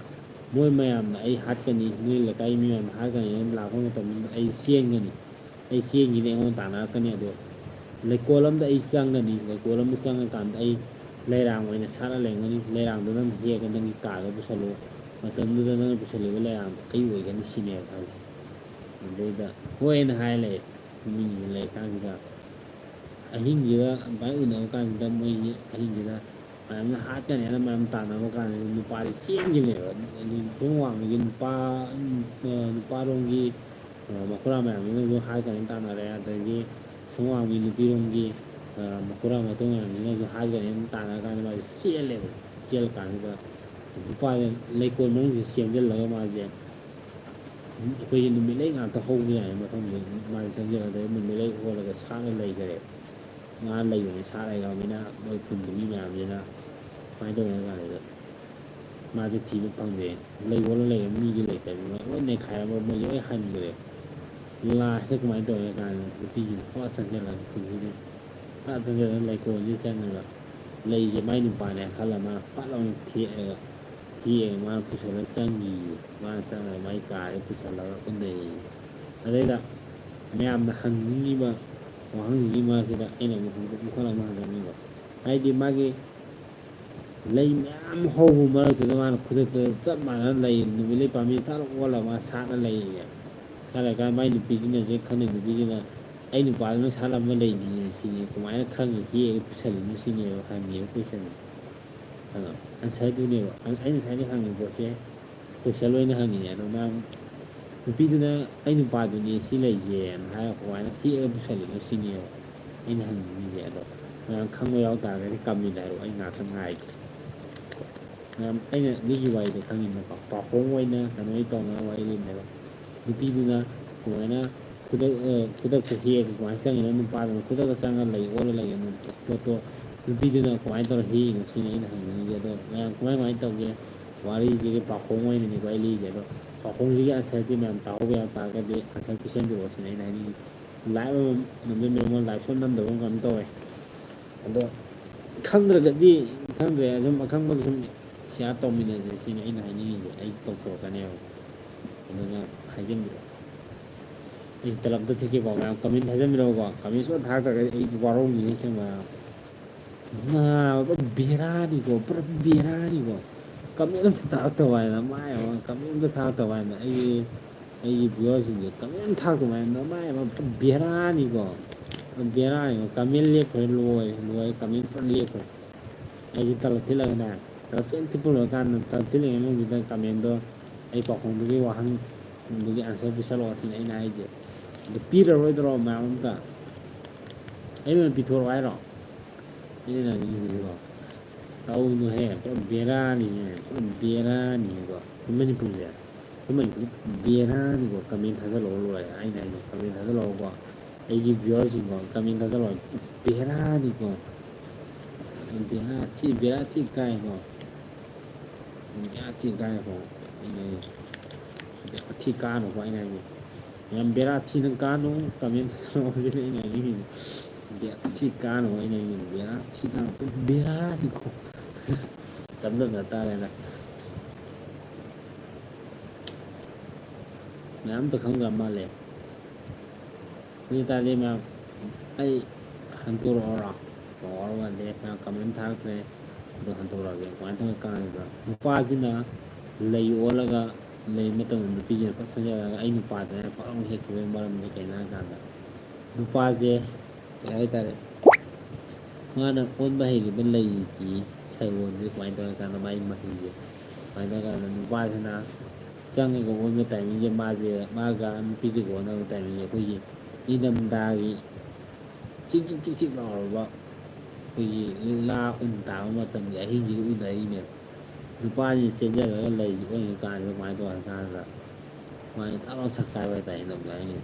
ꯃꯣꯏ ꯃꯌꯥꯝꯅ ꯑꯩ ꯍꯥꯠꯀꯅꯤ, ꯅꯣꯏ ꯂꯩꯀꯥꯏ ꯃꯤ ꯃꯌꯥꯝꯅ ꯍꯥꯠꯀꯅꯤ ꯍꯥꯏꯅ ꯂꯥꯛꯄ ꯃꯇꯝꯗ ꯑꯩ ꯆꯦꯟꯒꯅꯤ꯫ ꯑꯩ ꯆꯦꯟꯈꯤꯅꯤ, ꯑꯩꯉꯣꯟꯗ ꯇꯥꯟꯅꯔꯛꯀꯅꯤ꯫ ꯑꯗꯣ ꯂꯩꯀꯣꯜ ꯑꯃꯗ ꯑꯩ ꯆꯪꯒꯅꯤ, ꯂꯩꯀꯣꯜ ꯑꯃ ꯆꯪꯉꯀꯥꯟꯗ ꯑꯩ ꯂꯩꯔꯥꯡ ꯑꯣꯏꯅ ꯁꯥꯠꯂ ꯂꯩꯔꯝꯒꯅꯤ, ꯂꯩꯔꯥꯡꯗꯣ ꯅꯪꯅ ꯍꯦꯛꯑꯒ ꯅꯪꯒꯤ ꯀꯥꯗ ꯄꯨꯁꯜꯂꯣ, ꯃꯇꯝꯗꯨꯗ ꯅꯪꯅ ꯄꯨꯁꯜꯂꯤꯕ ꯂꯩꯔꯥꯡꯗꯣ ꯑꯩ ꯑꯣꯏꯒꯅꯤ" ꯁꯤꯅꯦꯕ ꯍꯥꯏꯁꯦ꯫ ꯑꯗꯩꯗ ꯍꯣꯏꯅ ꯍꯥꯏ ꯂꯩ꯫ ꯃꯤꯁꯦ ꯂꯩꯔꯀꯥꯟꯁꯤꯗ ꯑꯍꯤꯡꯁꯤꯗ ꯑꯗꯨꯃꯥꯏꯅ ꯎꯅꯕ ꯀꯥꯟꯁꯤꯗ ꯃꯣꯏꯒꯤ ꯑꯍꯤꯡꯁꯤꯗ ꯃꯌꯥꯝꯅ ꯍꯥꯠꯀꯅꯤ ꯍꯥꯏꯅ ꯃꯌꯥꯝ ꯇꯥꯟꯅꯕ ꯀꯥꯟꯗ ꯅꯨꯄꯥꯁꯦ ꯆꯦꯟꯈꯤꯕꯅꯦꯕ꯫ ꯑꯗꯨ ꯁꯣꯝ ꯋꯥꯡꯃꯒꯤ ꯅꯨꯄꯥ, ꯅꯨꯄꯥꯔꯣꯝꯒꯤ, ꯑ, ꯃꯈꯨꯔꯥ ꯃꯌꯥꯝꯗꯨꯅꯁꯨ ꯍꯥꯠꯀꯅꯤ ꯇꯥꯟꯅꯔꯦ꯫ ꯑꯗꯒꯤ ꯁꯣꯝ ꯋꯥꯡꯃꯒꯤ ꯅꯨꯄꯤꯔꯣꯝꯒꯤ, ꯑ, ꯃꯈꯨꯔꯥ ꯃꯇꯨꯡ ꯃꯌꯥꯝꯗꯨꯅꯁꯨ ꯍꯥꯠꯀꯅꯤ ꯇꯥꯟꯅꯔ ꯀꯥꯟꯗ ꯃꯥꯁꯦ ꯆꯦꯜꯂꯦꯕ꯫ ꯆꯦꯜꯂ ꯀꯥꯟꯁꯤꯗ ꯅꯨꯄꯥꯁꯦ ꯂꯩꯀꯣꯜ ꯃꯅꯨꯡꯁꯤꯗ ꯆꯦꯟꯁꯤꯜꯂꯒ ꯃꯥꯁꯦ ꯑꯩꯈꯣꯏꯒꯤ ꯅꯨꯃꯤꯠꯂꯩ ꯉꯥꯛꯇ ꯍꯧꯕ ꯌꯥꯏ ꯃꯐꯝꯗꯨꯗ ꯃꯥꯁꯦ ꯆꯪꯁꯤꯜꯂꯒ ꯅꯨꯃꯤꯠꯂꯩ ꯑꯣꯜꯂꯒ ꯁꯥꯠꯂ ꯂꯩꯈꯔꯦ꯫ ꯃꯥ ꯂꯩꯕꯅꯤ, ꯁꯥꯠ ꯂꯩꯈ꯭ꯔꯕꯅꯤꯅ ꯃꯣꯏ ꯈꯨꯟꯒꯤ ꯃꯤ ꯃꯌꯥꯝꯁꯤꯅ ꯀꯃꯥꯏꯅ ꯇꯧꯔꯤꯅꯣ ꯍꯥꯏ ꯀꯥꯟꯁꯤꯗ ꯃꯥꯁꯦ ꯊꯤꯕ ꯐꯪꯗꯦ꯫ ꯂꯩ ꯑꯣꯜꯂ ꯂꯩꯔꯦ, ꯃꯤꯗꯤ ꯂꯩꯇꯕꯅꯤꯅ ꯂꯣꯏ ꯅꯩꯈꯥꯏꯔꯝꯃꯒ ꯃꯣꯏ ꯂꯣꯏ ꯍꯟꯈ꯭ꯔꯦ꯫ ꯂꯥꯁꯇ ꯀꯃꯥꯏꯅ ꯇꯧꯔꯦ ꯍꯥꯏ ꯀꯥꯟꯗ ꯅꯨꯄꯤꯁꯤꯅ ꯐꯠ ꯆꯪꯁꯤꯜꯂꯒ ꯈꯨꯟꯁꯤꯗ ꯐꯠ ꯆꯪꯁꯤꯜꯂꯒ ꯂꯩꯀꯣꯜꯁꯤꯗ ꯆꯪꯉꯒ ꯂꯩꯁꯦ ꯃꯥꯏ ꯅꯨꯄꯥꯅꯦ ꯈꯜꯂ ꯃꯥꯅ ꯐꯠ ꯂꯥꯎꯅ ꯊꯦꯛꯑꯒ ꯊꯦꯛꯑꯒ ꯃꯥꯅ ꯄꯨꯁꯜꯂꯒ ꯆꯪꯈꯤꯌꯦ꯫ ꯃꯥꯅ ꯆꯪꯉꯒ ꯃꯥꯏ ꯀꯥꯗ ꯄꯨꯁꯜꯂꯒ ꯎꯅꯩꯌꯦ꯫ ꯑꯗꯩꯗ ꯃꯌꯥꯝꯅ ꯍꯪꯅꯤꯡꯉꯤꯕ ꯋꯥꯍꯪꯁꯤꯒꯤ ꯃꯔꯛꯁꯤꯗ ꯑꯩꯅ ꯑꯃꯨꯛ ꯍꯪꯗꯣꯛ ꯃꯈꯜ ꯑꯃ ꯍꯪꯖꯅꯤꯡꯕ, ꯍꯥꯏꯗꯤ ꯃꯥꯒꯤ ꯂꯩ ꯃꯌꯥꯝ ꯍꯧꯕ ꯃꯔꯛꯇꯨꯗ ꯃꯥꯅ ꯈꯨꯗꯛꯇ ꯆꯞ ꯃꯥꯟꯅꯅ ꯂꯩ, ꯅꯨꯃꯤꯠꯂꯩ ꯄꯥꯝꯕꯤ ꯊꯥꯔ ꯑꯣꯜꯂꯒ ꯃꯥ ꯁꯥꯠꯂ ꯂꯩꯌꯦ꯫ ꯁꯥꯠꯂꯀꯥꯟꯗ ꯃꯥꯏ ꯅꯨꯄꯤꯗꯨꯅꯁꯨ ꯈꯪꯅꯩ, ꯅꯨꯄꯤꯗꯨꯅ ꯑꯩ ꯅꯨꯄꯥꯗꯨꯅ ꯁꯥꯠ ꯑꯃ ꯂꯩꯅꯤꯌꯦ ꯁꯤꯅꯤ, ꯀꯃꯥꯏꯅ ꯈꯪꯉꯤ ꯍꯦꯛꯑꯒ ꯄꯨꯁꯜꯂꯤꯅꯣ ꯁꯤꯅꯦꯕ ꯍꯪꯉꯤꯕ ꯀꯣꯏꯁꯟꯗꯣ꯫ ꯑꯗꯣ ꯑꯟꯁꯔꯗꯨꯅꯦꯕ ꯑꯩꯅ ꯉꯁꯥꯏꯗꯩ ꯍꯪꯉꯤ ꯄꯣꯠꯁꯦ, ꯀꯣꯏꯁꯟ ꯑꯣꯏꯅ ꯍꯪꯉꯤꯅꯦ꯫ ꯑꯗꯣ ꯃꯌꯥꯝ ꯅꯨꯄꯤꯗꯨꯅ ꯑꯩ ꯅꯨꯄꯥꯗꯨꯅꯦ ꯁꯤ ꯂꯩꯁꯦꯅ ꯍꯥꯏꯔꯒ ꯀꯃꯥꯏꯅ ꯍꯦꯛꯑꯒ ꯄꯨꯁꯜꯂꯤꯅꯣ ꯁꯤꯅꯦꯕ ꯑꯩꯅ ꯍꯪꯅꯤꯡꯉꯤꯁꯦ꯫ ꯑꯗꯣ ꯃꯌꯥꯝ ꯈꯪꯕ ꯌꯥꯎ ꯇꯥꯔꯒꯗꯤ ꯀꯃꯦꯟ ꯍꯥꯏꯔꯛꯑꯣ, ꯑꯩ ꯉꯥꯛꯇꯪ ꯉꯥꯏꯒꯦ꯫ ꯃꯌꯥꯝ ꯑꯩꯅ ꯂꯤꯒꯤ ꯋꯥꯔꯤꯗꯣ ꯈꯪꯉꯤꯅꯀꯣ, ꯄꯥꯎꯈꯣꯡ ꯑꯣꯏꯅ ꯀꯩꯅꯣ ꯇꯧꯅꯕ ꯋꯥꯔꯤ ꯂꯩꯅꯦꯕ꯫ ꯅꯨꯄꯤꯗꯨꯅ ꯀꯃꯥꯏꯅ ꯈꯨꯗꯛ-, ꯑ, ꯈꯨꯗꯛꯇ ꯍꯦꯛꯑꯒ ꯀꯃꯥꯏꯅ ꯆꯪꯉꯤꯅꯣ, ꯅꯨꯄꯥꯗꯨꯅ ꯈꯨꯗꯛꯇ ꯆꯪꯉꯒ ꯂꯩ ꯑꯣꯜꯂ ꯂꯩꯔꯝꯕ ꯄꯣꯠꯇꯣ ꯅꯨꯄꯤꯗꯨꯅ ꯀꯃꯥꯏꯅ ꯇꯧꯔ ꯍꯦꯛꯏꯅꯣ ꯁꯤꯅꯤ ꯑꯩꯅ ꯍꯪꯅꯤꯡꯉꯤꯁꯦ꯫ ꯑꯗꯣ ꯃꯌꯥꯝ ꯀꯃꯥꯏ ꯀꯃꯥꯏꯅ ꯇꯧꯒꯦ? ꯋꯥꯔꯤꯁꯤꯒꯤ ꯄꯥꯎꯈꯣꯡ ꯑꯣꯏꯅꯅꯤꯀꯣ ꯑꯩ ꯂꯤꯔꯤꯁꯦ꯫ ꯑꯗꯣ ꯄꯥꯎꯈꯣꯡꯁꯤꯒꯤ ꯑꯟꯁꯔꯗꯤ ꯃꯌꯥꯝ ꯇꯥꯍꯧꯕ ꯌꯥꯎ ꯇꯥꯔꯒꯗꯤ ꯑꯟꯁꯔ ꯄꯤꯁꯟꯕꯤꯔꯛꯑꯣ ꯁꯤꯅꯤ ꯑꯩꯅ ꯍꯥꯏꯅꯤꯡꯉꯤꯁꯦ꯫ ꯂꯥꯏꯐ ꯑꯃ ꯅꯝꯖꯟꯕꯤꯔꯝꯃꯣ, ꯂꯥꯏꯐ ꯁꯣꯏ ꯅꯝꯗꯕ ꯑꯃ ꯀꯩꯅꯣꯝ ꯇꯧꯋꯦ꯫ ꯑꯗꯣ ꯈꯪꯗ꯭ꯔꯒꯗꯤ ꯈꯪꯗ꯭ꯔꯦ, ꯑꯗꯨꯝ ꯑꯈꯪꯕꯗ ꯁꯨꯝ ꯁꯤꯌꯥꯔ ꯇꯧꯃꯤꯟꯅꯁꯦ ꯁꯤꯅꯤ ꯑꯩꯅ ꯍꯥꯏꯅꯤꯡꯉꯤꯁꯦ꯫ ꯑꯩ ꯇꯧꯊꯣꯔꯛꯀꯅꯦꯕ꯫ ꯑꯗꯨꯅ ꯍꯥꯏꯖꯤꯟꯕꯤꯔꯣ꯫ ꯑꯩ ꯇꯂꯞꯇ ꯊꯤꯀꯦꯀꯣ, ꯃꯌꯥꯝ ꯀꯃꯦꯟ ꯊꯥꯖꯟꯕꯤꯔꯛꯎꯀꯣ꯫ ꯀꯃꯦꯟ ꯁꯨꯡꯊꯥ ꯊꯥꯔꯛꯇ꯭ꯔꯒꯗꯤ ꯑꯩ ꯋꯥꯔꯧꯅꯤꯍꯦ ꯑꯁꯦꯡꯕ꯫ ꯅꯥꯕ ꯄꯨꯔꯥ ꯕꯦꯔꯥꯅꯤꯀꯣ, ꯄꯨꯔꯥ ꯕꯦꯔꯥꯅꯤꯀꯣ꯫ ꯀꯃꯦꯟ ꯑꯝꯇ ꯊꯥꯔꯛꯇꯕ ꯍꯥꯏꯅ ꯃꯥꯏ ꯑꯃ ꯀꯃꯦꯟ ꯑꯝꯇ ꯊꯥꯔꯛꯇꯕ ꯍꯥꯏꯅ ꯑꯩꯒꯤ, ꯑꯩꯒꯤ ꯚ꯭ꯌꯨꯋꯔꯁꯤꯡꯁꯦ ꯀꯃꯦꯟ ꯑꯝꯇ ꯊꯥꯔꯛꯇꯕ ꯍꯥꯏꯅ ꯃꯥꯏ ꯑꯃ ꯄꯨꯔꯥ ꯕꯦꯔꯥꯅꯤꯀꯣ꯫ ꯕꯦꯔꯥꯅꯤꯀꯣ꯫ ꯀꯃꯦꯟ ꯂꯦꯞꯈ꯭ꯔꯦ, ꯂꯣꯏꯔꯦ, ꯂꯣꯏꯔꯦ, ꯀꯃꯦꯟ ꯄꯨꯔꯥ ꯂꯦꯞꯈ꯭ꯔꯦ꯫ ꯑꯩꯁꯦ ꯇꯂꯞ ꯊꯤꯜꯂꯒꯅꯦ, ꯇꯂꯞ ꯊꯤꯜ ꯊꯤꯠꯄ ꯂꯣꯏꯔꯀꯥꯟꯗ ꯇꯂꯞ ꯊꯤꯜꯂꯤꯉꯩ ꯃꯅꯨꯡꯁꯤꯗ ꯀꯃꯦꯟꯗꯣ ꯑꯩ ꯄꯥꯎꯈꯣꯝꯗꯨꯒꯤ ꯋꯥꯍꯪꯗꯨꯒꯤ ꯑꯟꯁꯔ ꯄꯤꯁꯜꯂꯛꯑꯣ ꯁꯤꯅꯤ ꯑꯩꯅ ꯍꯥꯏꯁꯦ꯫ ꯑꯗꯨ ꯄꯤꯔꯔꯣꯏꯗ꯭ꯔꯣ ꯃꯌꯥꯝ ꯑꯝꯇ? ꯑꯩ ꯑꯣꯏꯅ ꯄꯤꯊꯣꯔꯛꯑꯣ ꯍꯥꯏꯔꯣ? ꯑꯩꯅ ꯍꯥꯏꯅꯤꯡꯉꯤꯁꯤꯀꯣ, ꯇꯧꯅꯨꯍꯦ, ꯄꯨꯔꯥ ꯕꯦꯔꯥꯅꯤꯍꯦ, ꯄꯨꯔꯥ ꯕꯦꯔꯥꯅꯤꯍꯦꯀꯣ꯫ ꯑꯩꯈꯣꯏ ꯃꯅꯤꯄꯨꯔꯁꯦ, ꯑꯩꯈꯣꯏ ꯃꯅꯤꯄꯨꯔꯁꯦ ꯕꯦꯔꯥꯅꯤꯀꯣ꯫ ꯀꯃꯦꯟ ꯊꯥꯖꯜꯂꯛꯑꯣ ꯂꯣꯏꯔꯦ, ꯑꯩꯅ ꯍꯥꯏꯗꯣ ꯀꯃꯦꯟ ꯊꯥꯖꯜꯂꯛꯑꯣꯀꯣ꯫ ꯑꯩꯒꯤ ꯚ꯭ꯌꯨꯋꯔꯁꯤꯡꯀꯣ, ꯀꯃꯦꯟ ꯊꯥꯖꯜꯂꯛꯑꯣ꯫ ꯕꯦꯔꯥꯅꯤꯀꯣ, ꯕꯦꯔꯥ ꯊꯤ, ꯕꯦꯔꯥ ꯊꯤ ꯀꯥꯏꯀꯣ꯫ ꯕꯦꯔꯥ ꯊꯤ ꯀꯥꯏꯀꯣ꯫ ꯑꯩꯅ ꯍꯥꯏꯁꯦ, ꯕꯦꯔꯥ ꯊꯤ ꯀꯥꯅꯨꯀꯣ ꯑꯩꯅ ꯍꯥꯏꯁꯦ꯫ ꯌꯥꯝ ꯕꯦꯔꯥ ꯊꯤꯅ ꯀꯥꯅꯨ, ꯀꯃꯦꯟ ꯊꯥꯖꯜꯂꯛꯑꯣ ꯁꯤꯅꯤ ꯑꯩꯅ ꯍꯥꯏꯅꯤꯡꯉꯤꯁꯦ꯫ ꯕꯦꯔꯥ ꯊꯤ ꯀꯥꯅꯨ ꯑꯩꯅ ꯍꯥꯏꯅꯤꯡꯉꯤꯁꯦ꯫ ꯕꯦꯔꯥ ꯊꯤ ꯀꯥꯅꯨ꯫ ꯕꯦꯔꯥꯅꯤꯀꯣ꯫ ꯆꯝꯗꯝꯅ ꯇꯥꯔꯦꯅ꯫ ꯃꯌꯥꯝ ꯑꯝꯇ ꯈꯪꯗ꯭ꯔ ꯃꯥꯜꯂꯦ꯫ ꯑꯗꯨ ꯑꯣꯏꯇꯥꯔꯗꯤ ꯃꯌꯥꯝ ꯑꯩ ꯍꯟꯇꯣꯔꯛꯑꯣꯔꯣ? ꯄꯥꯋꯔ ꯋꯥꯟꯗꯦ ꯃꯌꯥꯝ ꯀꯃꯦꯟ ꯊꯥꯔꯛꯇ꯭ꯔꯦ꯫ ꯑꯗꯣ ꯍꯟꯇꯣꯔꯛꯑꯒꯦ꯫ ꯀꯃꯥꯏꯅ ꯇꯧꯔ ꯀꯥꯟꯁꯤꯗ ꯅꯨꯄꯥꯁꯤꯅ ꯂꯩ ꯑꯣꯜꯂꯒ ꯂꯩ ꯃꯇꯝꯗ ꯅꯨꯄꯤꯁꯤꯅ ꯐꯠ ꯁꯟꯖꯜꯂꯒ ꯑꯩ ꯅꯨꯄꯥꯗꯅ ꯄꯛꯂꯥꯎ ꯍꯦꯛꯈꯤꯕꯒꯤ ꯃꯔꯝꯁꯦ ꯀꯩꯅꯣ ꯍꯥꯏ ꯀꯥꯟꯗ, ꯅꯨꯄꯥꯁꯦ ꯀꯩ ꯍꯥꯏꯇꯥꯔꯦ, ꯃꯥꯅ ꯑꯣꯟꯕ ꯍꯩꯔꯤꯕ ꯂꯩꯒꯤ ꯁꯩꯑꯣꯟꯁꯦ ꯀꯃꯥꯏꯅ ꯇꯧꯔꯀꯥꯟꯗ ꯃꯥꯒꯤ ꯃꯍꯩꯁꯦ ꯀꯃꯥꯏꯅ ꯇꯧꯔꯀꯥꯟꯗ ꯅꯨꯄꯥꯁꯤꯅ ꯆꯪꯉꯒ ꯑꯣꯟꯕ ꯇꯥꯏꯃꯤꯡꯁꯦ, ꯃꯥꯁꯦ ꯃꯥꯒ ꯅꯨꯄꯤꯁꯤꯒ ꯑꯣꯟꯅꯕ ꯇꯥꯏꯃꯤꯡꯁꯦ ꯑꯩꯈꯣꯏꯒꯤ ꯏꯪꯊꯝꯊꯥꯒꯤ ꯆꯤꯛ ꯆꯤꯛ ꯆꯤꯛ ꯆꯤꯛ ꯂꯥꯎꯔꯕ ꯑꯩꯈꯣꯏꯒꯤ ꯂꯤꯛꯂꯥ ꯎꯟ ꯇꯥꯕ ꯃꯇꯝꯒꯤ ꯑꯍꯤꯡꯁꯤꯗ ꯎꯅꯔꯤꯅꯦꯕ꯫ ꯅꯨꯄꯥꯁꯤꯅ ꯆꯦꯟꯖꯔꯒ ꯂꯩꯁꯤ ꯑꯣꯟꯈꯤꯕ ꯀꯥꯟꯁꯤꯗ ꯀꯃꯥꯏꯅ ꯇꯧꯕ ꯍꯥꯏ ꯀꯥꯟꯗ ꯃꯥꯁꯦ ꯊꯛ ꯂꯥꯎ ꯁꯛꯀꯥꯏꯕ ꯍꯥꯏꯇꯥꯔꯦ, ꯏꯪꯊꯝꯊꯥꯒꯤ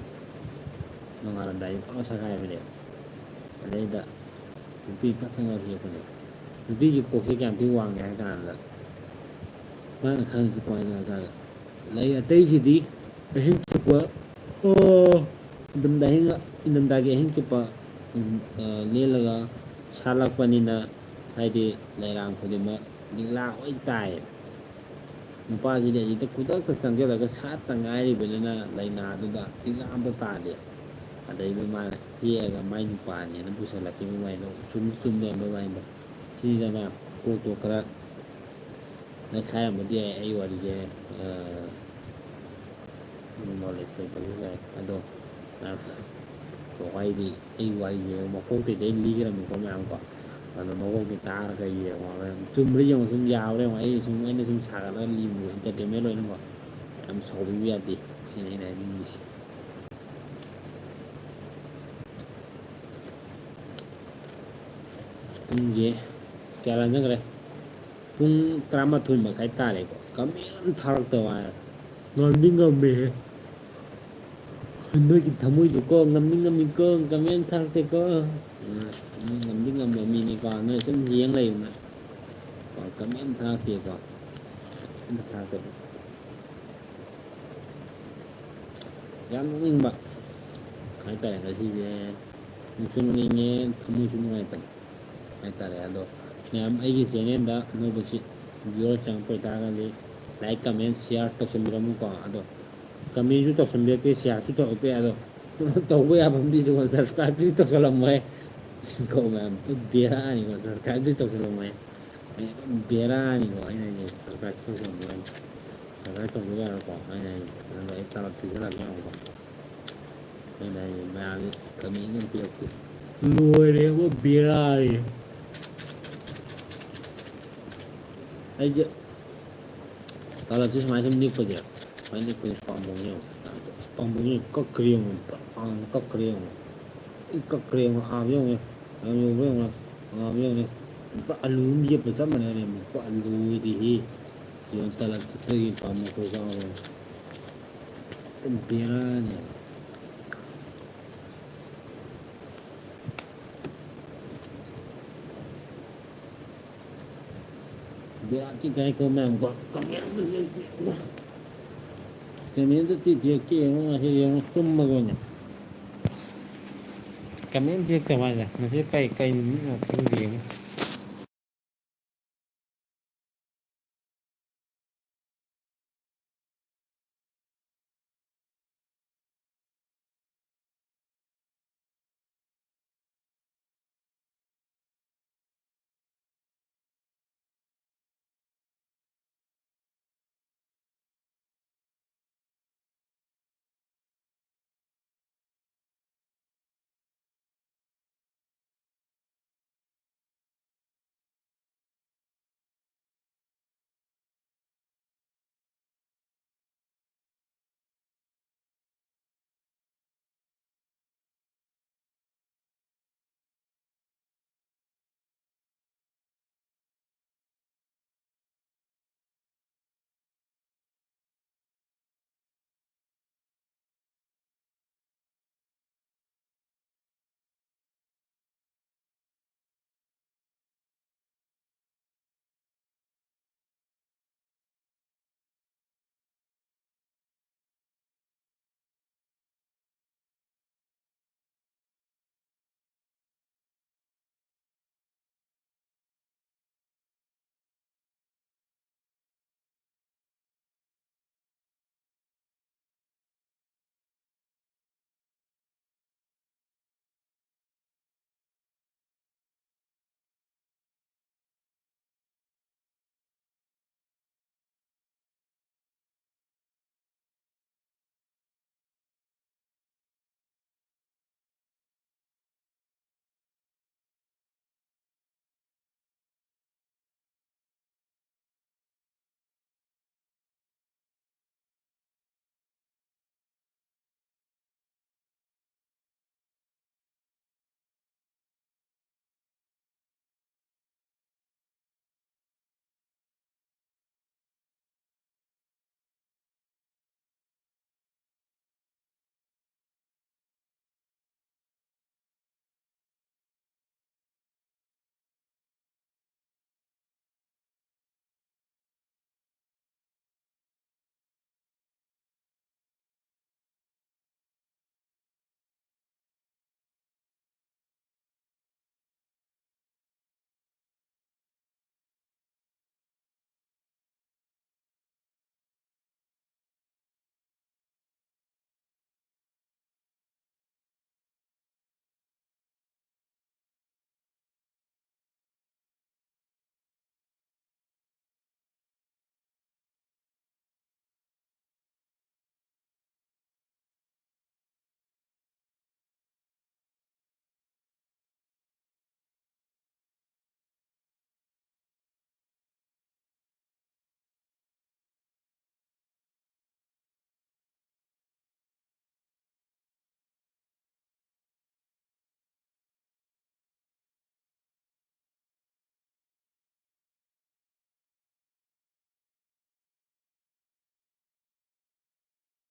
ꯅꯣꯡꯉꯥꯜꯂꯝꯗꯥꯏꯗ ꯊꯛ ꯂꯥꯎ ꯁꯛꯀꯥꯏꯕꯅꯦꯕ꯫ ꯑꯗꯩꯗ ꯅꯨꯄꯤ ꯐꯠ ꯆꯪꯉꯒ ꯍꯦꯛꯄꯅꯦꯕ꯫ ꯅꯨꯄꯤꯒꯤ ꯀꯣꯛꯁꯦ ꯀꯌꯥꯝ ꯊꯤ ꯋꯥꯡꯒꯦ ꯍꯥꯏ ꯀꯥꯟꯗ ꯃꯥꯅ ꯈꯜꯂꯤꯁꯦ ꯀꯃꯥꯏꯅ ꯇꯧ ꯍꯥꯏ ꯀꯥꯟꯗ ꯂꯩ ꯑꯇꯩꯁꯤꯗꯤ ꯑꯍꯤꯡ ꯆꯨꯞꯄ, ꯑꯣ, ꯏꯪꯊꯝꯊꯥ ꯑꯍꯤꯡ, ꯏꯪꯊꯝꯊꯥꯒꯤ ꯑꯍꯤꯡ ꯆꯨꯞꯄ, ꯎꯝ, ꯑ, ꯂꯦꯜꯂꯒ ꯁꯥꯠꯂꯛꯄꯅꯤꯅ ꯍꯥꯏꯗꯤ ꯂꯩꯔꯥꯡ ꯈꯨꯗꯤꯡꯃꯛ ꯂꯤꯛꯂꯥ ꯂꯣꯏ ꯇꯥꯏꯌꯦꯕ꯫ ꯅꯨꯄꯥꯁꯤꯗꯤ ꯑꯁꯤꯗ ꯈꯨꯗꯛꯇ ꯆꯪꯁꯤꯜꯂꯒ ꯁꯥꯠꯇ ꯉꯥꯏꯔꯤꯕꯅꯤꯅ ꯂꯥꯏꯅꯥꯗꯨꯗ ꯂꯤꯛꯂꯥ ꯑꯝꯇ ꯇꯥꯗꯦ꯫ ꯑꯗꯩꯗ ꯃꯥꯅ ꯍꯦꯛꯑꯒ ꯃꯥꯏ ꯅꯨꯄꯥꯅꯦꯅ ꯄꯨꯁꯜꯂꯛꯈꯤꯕ ꯋꯥꯔꯤꯗꯣ ꯆꯨꯝꯗꯤ ꯆꯨꯝ ꯂꯩꯔꯝꯕꯩ ꯋꯥꯔꯤꯗꯣ꯫ ꯁꯤꯅꯤꯗꯅ ꯀꯣꯛꯇꯣ ꯈꯔ ꯅꯩꯈꯥꯏꯔꯝꯕꯗꯤ ꯌꯥꯏ ꯑꯩ ꯋꯥꯔꯤꯁꯦ꯫ ꯑ, ꯅꯣꯂꯦꯖ ꯂꯩꯇꯕꯁꯨ ꯌꯥꯏ꯫ ꯑꯗꯣ ꯃꯌꯥꯝ ꯀꯣ, ꯑꯩꯗꯤ ꯑꯩ ꯋꯥꯔꯤꯁꯦ ꯃꯀꯣꯛꯇꯩꯗꯤ ꯑꯩ ꯂꯤꯈ꯭ꯔꯕꯅꯤꯀꯣ ꯃꯌꯥꯝ ꯀꯣ꯫ ꯑꯗꯣ ꯃꯀꯣꯛꯇꯩ ꯇꯥꯔꯒ ꯌꯦꯡꯉꯣ꯫ ꯆꯨꯝꯕ꯭ꯔꯥ ꯌꯦꯡꯉꯣ, ꯁꯨꯝ ꯌꯥꯕ꯭ꯔꯥ ꯌꯦꯡꯉꯣ꯫ ꯑꯩ ꯁꯨꯝ, ꯑꯩꯅ ꯁꯨꯝ ꯁꯥꯒꯠꯂꯒ ꯂꯤꯕꯗꯣ entertainment ꯑꯣꯏꯅꯀꯣ꯫ ꯌꯥꯝ ꯁꯥꯎꯕꯤꯕ ꯌꯥꯗꯦ꯫ ꯁꯤꯅꯤ ꯑꯩꯅ ꯍꯥꯏꯅꯤꯡꯉꯤꯁꯦ꯫ ꯄꯨꯡꯁꯦ ꯀꯌꯥ ꯂꯥꯟꯖꯟꯈ꯭ꯔꯦ? ꯄꯨꯡ ꯇꯔꯥꯃꯥꯊꯣꯏ ꯃꯈꯥꯏ ꯇꯥꯔꯦꯀꯣ꯫ Comment ꯑꯃ ꯊꯥꯔꯛꯇꯕ ꯍꯥꯏꯔ꯫ ꯉꯝꯗꯤ ꯉꯝꯃꯦꯍꯦ꯫ ꯅꯣꯏꯒꯤ ꯊꯃꯣꯏꯗꯨꯀꯣ, ꯉꯝꯗꯤ ꯉꯝꯃꯤꯀꯣ, comment ꯊꯥꯔꯛꯇꯦꯀꯣ꯫ ꯎꯝ, ꯎꯝ, ꯉꯝꯗꯤ ꯉꯝꯕ ꯃꯤꯅꯤꯀꯣ꯫ ꯅꯣꯏ ꯁꯨꯝ ꯌꯦꯡ ꯂꯩꯌꯨꯅ꯫ ꯀꯣ, comment ꯊꯥꯔꯛꯇꯦꯀꯣ꯫ ꯑꯝꯇ ꯊꯥꯔꯛꯇꯦ꯫ ꯌꯥꯝ ꯅꯣꯛꯅꯤꯡꯕ ꯍꯥꯏꯇꯥꯔꯦ ꯉꯁꯤꯁꯦ꯫ ꯅꯣꯛꯁꯨ ꯅꯣꯛꯅꯤꯡꯉꯦ, ꯊꯃꯣꯏꯁꯨ ꯅꯨꯡꯉꯥꯏꯇꯕ ꯍꯥꯏꯇꯥꯔꯦ꯫ ꯑꯗꯣ ꯃꯌꯥꯝ ꯑꯩꯒꯤ channelꯗ ꯑꯅꯧꯕ ꯁꯤ viewer ꯆꯪꯉꯛꯄ ꯑꯣꯏꯇꯥꯔꯒꯗꯤ like, comment, share ꯇꯧꯁꯟꯕꯤꯔꯝꯃꯨꯀꯣ꯫ ꯑꯗꯣ commentꯁꯨ ꯇꯧꯁꯟꯕꯤꯔꯛꯇꯦ, shareꯁꯨ ꯇꯧꯔꯛꯇꯦ꯫ ꯑꯗꯣ ꯇꯧꯕ ꯌꯥꯕ ꯑꯃꯗꯤ subscribeꯇꯨꯗꯤ ꯇꯧꯁꯜꯂꯝꯃꯣꯍꯦ꯫ ꯀꯣ ꯃꯌꯥꯝ, ꯕꯦꯔꯥꯅꯤꯀꯣ, subscribeꯇꯨꯗꯤ ꯇꯧꯁꯜꯂꯝꯃꯣꯍꯦ꯫ ꯕꯦꯔꯥꯅꯤꯀꯣ ꯑꯩꯅ ꯍꯥꯏꯁꯦ, subscribe ꯇꯧꯁꯜꯂꯝꯃꯣꯍꯦ꯫ Subscribe ꯇꯧꯗꯕ ꯌꯥꯔꯣꯏꯀꯣ ꯑꯩꯅ ꯍꯥꯏꯁꯦ꯫ ꯑꯗꯣ ꯑꯩ ꯇꯂꯞ ꯊꯤꯖꯜꯂꯛꯀꯦ ꯌꯦꯡꯉꯨꯀꯣ꯫ ꯑꯩꯅ ꯍꯥꯏꯁꯦ ꯃꯌꯥꯝꯁꯦ ꯀꯃꯦꯟ ꯑꯃ ꯄꯤꯔꯛꯇꯦ꯫ ꯂꯣꯏꯔꯦꯕꯣ, ꯕꯦꯔꯥꯅꯤ꯫ ꯑꯩꯁꯦ ꯇꯂꯞꯁꯦ ꯁꯨꯃꯥꯏꯅ ꯁꯨꯝ ꯅꯤꯛꯄꯁꯦ, ꯁꯨꯃꯥꯏꯅ ꯅꯤꯛꯄꯁꯦ ꯄꯥꯝꯕꯣꯝꯁꯦ ꯌꯦꯡꯉꯣ꯫ ꯄꯥꯝꯕꯣꯝꯁꯦ ꯀꯛꯈ꯭ꯔꯦ ꯌꯦꯡꯉꯣ, ꯄꯨꯔꯥ ꯄꯥꯝꯕꯣꯝ ꯀꯛꯈ꯭ꯔꯦ ꯌꯦꯡꯉꯣ꯫ ꯏ ꯀꯛꯈ꯭ꯔꯦ ꯌꯦꯡꯉꯣ, ꯑꯥ ꯌꯦꯡꯉꯣ, ꯌꯥꯝ ꯌꯧꯕ꯭ꯔꯥ ꯌꯦꯡꯉꯣ, ꯑꯥ ꯌꯦꯡꯉꯣ꯫ ꯄꯨꯔꯥ ꯑꯂꯨ ꯑꯃ ꯌꯦꯞꯄ ꯆꯞ ꯃꯥꯟꯅꯔꯦ꯫ ꯄꯨꯔꯥ ꯂꯣꯏꯔꯦꯍꯦ꯫ ꯌꯦꯡꯉꯣ, ꯇꯂꯞꯇꯨꯗꯒꯤ ꯄꯥꯝꯕꯣꯝ ꯀꯛꯈ꯭ꯔꯦ ꯌꯦꯡꯉꯣ꯫ ꯕꯦꯔꯥꯅꯤ꯫ ꯕꯦꯔꯥ ꯊꯤ ꯀꯥꯏꯀꯣ ꯃꯌꯥꯝ ꯀꯣ꯫ ꯀꯃꯦꯟ ꯑꯝꯇ ꯄꯤꯔꯛꯇꯦ꯫ ꯀꯃꯦꯟ ꯑꯝꯇ ꯄꯤꯔꯛꯀꯦ ꯌꯦꯡꯉꯣ, ꯉꯁꯤ ꯌꯦꯡꯉꯣ, ꯇꯨꯝꯃꯒ ꯑꯣꯏꯅ꯫ ꯀꯃꯦꯟ ꯄꯤꯔꯛꯇꯕ ꯍꯥꯏꯁꯦ꯫ ꯉꯁꯤ ꯀꯩ, ꯀꯩ ꯅꯨꯃꯤꯠꯅꯣ ꯈꯪꯗꯦ ꯌꯦꯡꯉꯣ꯫